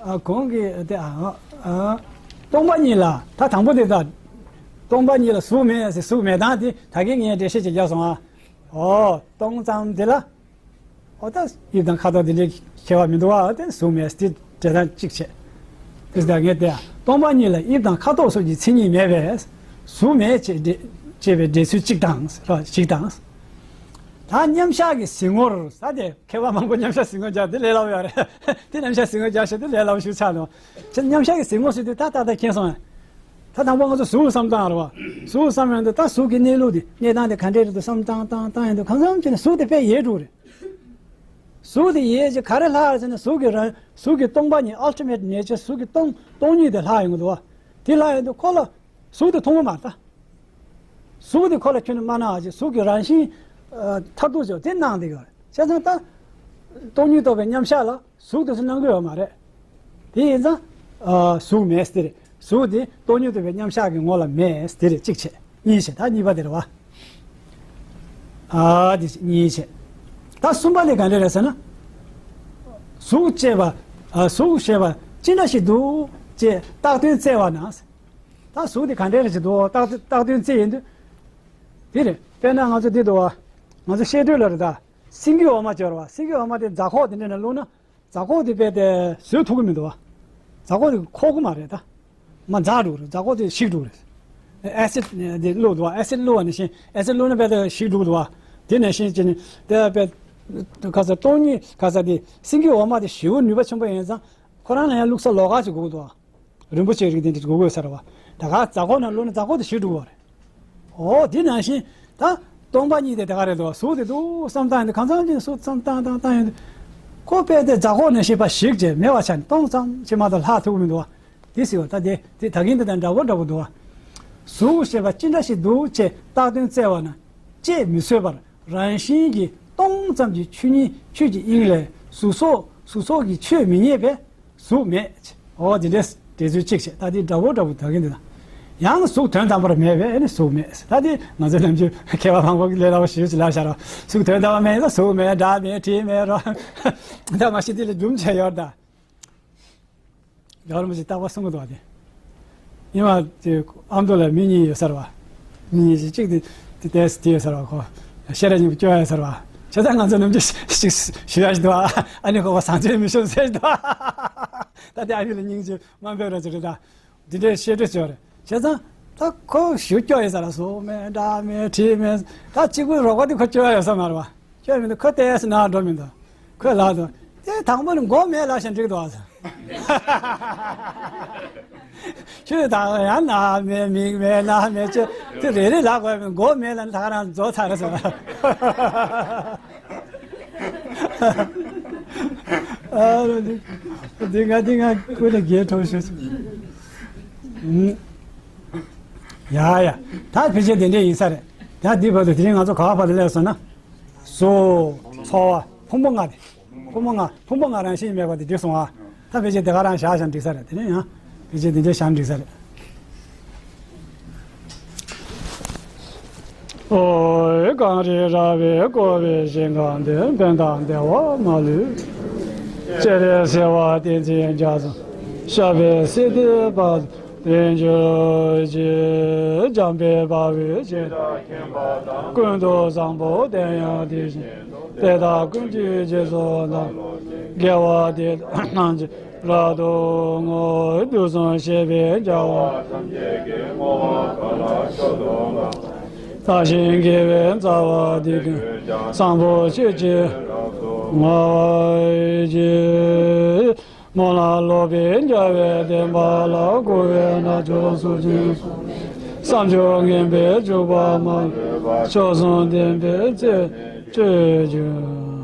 ཨ་གོང་གི་དེ་ཨ་ཨ། སྟོང་པ་ཉིད་ལ་ད་དང་པོ་དེ་ད། སྟོང་པ་ཉིད་ལ་གཟུགས་མེད་ཟེར་གཟུགས་མེད་སྟངས་དེ་ད་གིན་ངས་འགྲེལ་བཤད་ཅིག་བརྒྱབ་སོང་ཨ། ཨོ་སྟོང་ཙམ་དེ་ལ། ཨོ་ད་དབྱིབས་དང་ཁ་དོག་དེ་འདྲའི་ཁྱད་པར་མི་འདུག་ཨ། དེ་གཟུགས་མེད་དེ་འགྲེལ་སྟངས་གཅིག་བྱས། དེ་ད་ངས་དེ་སྟོང་པ་ཉིད་ལ་དབྱིབས་དང་ཁ་དོག་སོགས་ཀྱི་མཚན་ཉིད་མེད་པས་གཟུགས་མེད་ཅེས་འགྲེལ་ཅེས་པའི་འགྲེལ་ཚུལ་གཅིག་དང་ར་ཞིག་དང་། ད་མཉམ་གཞག་གི་གཟིགས་ངོར་ས་དེ་མཁས་པ་མང་པོ་མཉམ་གཞག་གཟིགས་ངོར་སྦྱར་དེ་ལས་སླ་པོ་ཡོད་རེད། དེ་མཉམ་གཞག་གཟིགས་ངོར་སྦྱར་ཤོག་དེ་ལས་སླ་པོ་ཞིག་ཆགས་འདུག་ཁྱེད་མཉམ་གཞག་གི་གཟིགས་ངོར་ཟེར་དུས་ད་ད་ལྟ་མཁྱེན་སོང་ངས། ད་དང་པོ་ང་ཚོ་གཟུགས་བསམ་སྟངས་རེད་བ། གཟུགས་བསམ་ཡོང་དུས་ད་གཟུགས་ཀྱི་གནས་ལུགས་དེ་གནས་སྟངས་དེ་ག་འདྲས་རེད་འདུག་བསམ་བཏང་བཏང་བཏང་ཡོང་དུས་གང་འཚམ་བྱས་ནས་གཟུགས་དེ་དཔེ་ཡལ་འགྲོ་རེད། གཟུགས་དེ་ཡལ་རྗེས་ག་རེ་ལྷག་རེད་ཟེར་ན་གཟུགས་ཀྱི་རང་གཟུགས་ཀྱི་སྟོང་པ་ཉིད་ultimate nature གཟུགས་ཀྱི་སྟོང་སྟོང་ཉིད་དེ་ལྷག་ཡོང་གི་འདུག་བ། དེ་ལྷག་ཡོང་དུས་ཁོ་ལ་གཟུགས་དེ་མཐོང་གི་མ་རེད་ད། གཟུགས་དེ་ཁོ་ལ་ཁྱོན་ནས་མ་སྣང་བ་ཅིག་གཟུགས་ཀྱི་རང་བཞིན་ཨ་མཐར་ཐུག་ཅིག་དེ་སྣང་བསྡད་ཀྱི་ཡོད་རེད། བྱས་ཙང་ད་སྟོང་ཉིད་རྟོགས་པའི་མཉམ་གཞག་ལ་གཟུགས་དེ་ཚོ་སྣང་གི་ཡོད་མ་རེད། དེ་ཡིན་ཙང་ཨ་གཟུགས་མེད་ཟེར་རེད། གཟུགས་དེ་སྟོང་ཉིད་རྟོགས་པའི་མཉམ་གཞག་གི་ངོ་ལ་མེད་ཟེར་རེད། གཅིག་བྱས། གཉིས་བྱས། ད་གཉིས་པ་དེ་རེད་བ། ཨ་དེ་གཉིས་བྱས། ད་གསུམ་པ་དེ་ག་འདྲ་རེད་ཟེར་ན། གཟུགས་ཅེས་པ་ཨ་གཟུགས་ཞེས་པ་ཅི་འདྲ་ཞིག་འདུག་ཅེས་བཏགས་དོན་བཙལ་བ་ན། ད་གཟུགས་དེ་ག་འདྲ་རེད་ཅེས་འདུག་བཏགས་བཏགས་དོན་བཙལ་ཡིན་དུས། དེ་རེད། དཔེར་ན་ང་ཚོ་འདི་འདུག་བ། ང་ཚོ་བཤད་སྒྲོས་ལ་རེད་ད། སེང་གེ་འོ་མ་སྦྱར་བ། སེང་གེ་འོ་མ་དེ་རྫ་ཁོག་དེ་འདྲ་ནས་བླུགས་ན། རྫ་ཁོག་དེ་རྦད་དེ་བཟོད་ཐུབ་ཀྱི་མི་འདུག་བ། རྫ་ཁོག་དེ་ཁོག་གི་མ་རེད་ད། མར་འཛག་འགྲོ་གི་རེད། རྫ་ཁོག་དེ་ཞིག་འགྲོ་གི་རེད། ཨེ་སིད་དེ་བླུགས་འདུག་བ། ཨེ་སིད་བླུགས་པ་ནང་བཞིན། ཨེ་སིད་བླུགས་ན་རྦད་དེ་ཞིག་འགྲོ་གི་འདུག་བ། དེ་ནང་བཞིན་བྱས་ནས་དེ་རྦད། ག་ས་སྟོང་ཉིད་ག་ས་དེ་སེང་གེ་འོ་མ་དེ་ཞེ་པོ་ནུས་པ་ཆེན་པོ་ཡིན་ཙང་ཁོ་རང་ལ་ཡང་བླུགས་ས་ལོགས་ཀ་ཅིག་དགོས་ཀྱི་འདུག་བ། རིན་པོ་ཆེ་རིགས་དེ་འདྲ་དགོས་དགོས་ས་རེད་བ། ད་ག་རྫ་ཁོག་ནང་བླུགས་ན་རྫ་ཁོག་དེ་ཞིག་འགྲོ་གི་རེད། འོ་དེ་ནང་བཞིན་ད་སྟོང་པ་ཉིད་དེ་དེ་ག་རེད་འདུག་བ། གཟུགས་དེ་འདུག་བསམ་བཏང་ཡོང་དུས་གང་འཚམ་ཅིག་གཟུགས་བསམ་བཏང་བཏང་བཏང་ཡོང་དུས། ཁོ་དཔེ་དེ་རྫ་ཁོག་ནང་བཞིན་པ་ཞིག་ཅེས་མེད་པ་ཆགས་ནས་སྟོང་ཙམ་ཅིག་མ་གཏོགས་ལྷག་ཐུབ་ཀྱི་མི་འདུག་བ། དེ་ཟེར་བ་ད་དེ་དེ་ད་གིན་དེ་དང་འདྲ་བོ་འདྲ་བོ་འདུག་བ། གཟུགས་ཞེས་པ་ཅི་འདྲ་ཞིག་འདུག་ཅེས་བཏགས་དོན་བཙལ་བ་ན། དཔྱད་མི་ཚུགས་པར་རང་བཞིན་གྱིས་སྟོང་ཙམ་གྱི་ཆོས་ཉིད་ཆོས་ཀྱི་དབྱིངས་ལས་གཟུགས་སོགས་གཟུགས་སོགས་ཀྱི་ཆོས་མི་རྙེད་པས་གཟུགས་མེད། འོ་དེ་འདྲས་འགྲེལ་ཚུལ་གཅིག་བྱས། ད་དེ་འདྲ་བོ་འདྲ་བོ་ད་གིན་དེ་དང་། ཡང་གཟུགས་དོན་དམ་པར་མེད་པས་ཨ་ནི་གཟུགས་མེད། ད་དེ་ང་ཚོའི་ནམ་རྒྱུན་མཁས་པ་མང་པོ་གིས་ལས་སླ་པོ་ཞེ་པོ་ཅིག་ལབ་བཞག་ར། གཟུགས་དོན་དམ་པར་མེད་ན་གཟུགས་མེད། སྒྲ་མེད། དྲི་མེད་རོ། ད་མ་གཞི་དེ་ལ་རྒྱུ་མཚན་ཡོད་ད། རྒྱལ་བ་རིན་པོ་ཆེས་རྟག་པར་གསུང་གི་འདུག་བ་དེ། ཉི་མ་དེ་ཨ་མདོ་ལ་མི་གཉིས་ཡོད་ས་རེད་བ། མི་གཉིས་ཅིག་གཅིག་དེ་དེ་ཏོག་ཙམ་དེ་ཡོད་ས་རེད་བ། ཁོ་ཤེས་རབ་སྙིང་པོ་སྐྱོ་ཡ་ས་རེད་བ། བྱས་ཙང་ང་ཚོ་ནམ་རྒྱུན་ཞིག་ཞུ་ཡ་ཞིག་འདུག་བ། ཨ་ནི་ཁོ་བ་བཟང་སྤྱོད་མི་ཤོང་ཟེར་ཞིག་འདུག་བ། ད་དེ་ཨ་ནི་ལ་སྙིང་རྗེ་དམའ་འབེབས་ར་ཅིག་རེད་ད། འདི་འདྲའི་བཤད་སྒྲོས་བྱོས་རེད། བྱས་ཙང་ད་ཁོ་ཞུ་སྐྱོ་ཡོད་ས་རེད། གཟུགས་མེད། སྒྲ་མེད། དྲི་མེད། ད་གཅིག་པུའི་རོགས་པ་དེ་ཁོ་སྐྱོ་ཡ་ཡོད་ས་མ་རེད་བ། ཁྱོད་མི་འདུག་ཁོ་ཏོག་ཙམ་ནང་འགྲོ་མི་འདུག་ཁོས་ལབ་འདུག་དེ་དང་པོ་ནི་མགོ་མེད་ལབ་ཤག་འགྲིག་འདུག་ཨ། ཁྱོད་ད་ཡང་རྣ་མེད། མིག་མེད། སྣ་མེད། ཁྱོད་དེ་རེ་རེ་ལབ་དགོས་པས། མགོ་མེད་ལབ་ན་ད་ག་རང་རྫོགས་ཚར་རེད་ཟེར། ཨ་རོ་འདི་འདི་ང་འདི་ང་ཀུན་ལ་རྒྱས་ཐོག་ཤོད། ཨུམ། ཡ་ཡ། ད་ཕལ་ཆེར་དེ་འདྲས་ཡིན་ས་རེད། ད་འདི་བར་དུ་དེ་རིང་ང་ཚོ་ག་བ་བར་དུ་སླེབས་སོང་ན། གཟུགས། ཚོར་བ། ཕུང་པོ་ལྔ་དེ། ཕུང་པོ་ལྔ། ཕུང་པོ་ལྔ་རང་བཞིན་མེད་པ་དེ་འགྲིག་སོང་ང་། ད་ཕལ་ཆེར་དེ་ག་རང་བཞག་བཞག་འགྲིག་ས་རེད། དེ་ནས་ཡང་ཕལ་ཆེར་དེ་འདྲས་བཞག་འགྲིག་ས་རེད། ཨོ་ཡེ། གངས་རི་ར་བས་བསྐོར་བའི་ཞིང་ཁམས་འདིར། ཕན་དང་བདེ་བ་མ་ལུས། སྤྱན་རས་གཟིགས་དབང་བསྟན་འཛིན་རྒྱ་མཚོ། ཤར་པའི་སྲིད་མཐའི་བར་དུ་བརྟན་གྱུར་ཅིག་འཇམ་དཔལ་དཔའ་བོས་ཇི་ལྟར་མཁྱེན་པ་དང་། ཀུན་ཏུ་བཟང་པོ་དེ་ཡང་དེ་བཞིན་ཏེ། དེ་དག་ཀུན་གྱི་རྗེས་སུ་བདག་སློབ་ཅིང་། དགེ་བ་འདི་དག་རྣམས་ཀྱི་རབ་ཏུ་བསྔོ། དུས་གསུམ་གཤེགས་པའི་རྒྱལ་བ་ཐམས་ཅད་ཀྱིས། བསྔོ་བ་གང་ལ་མཆོག་ཏུ་བསྔགས། དག་ཞིང་དགེ་བའི་རྩ་བ་འདི་ཀུན་ཀྱང་། བཟང་པོ་སྤྱོད་ཕྱིར་རབ་ཏུ་བསྔོ་བར་བགྱི། སྨོན་ལམ་ལོག་པའི་རྒྱལ་བའི་བསྟན་པ་ལ། འགོ་བའི་རྣལ་འབྱོར་ཚུལ་ཆེན་སོགས། བསམ་སྦྱོར་ངན་པས་འཇུག་པ་མ་ལུས་པ། མཆོག་གསུམ་བདེན་པའི་རྩེ་གཅོད་གྱུར།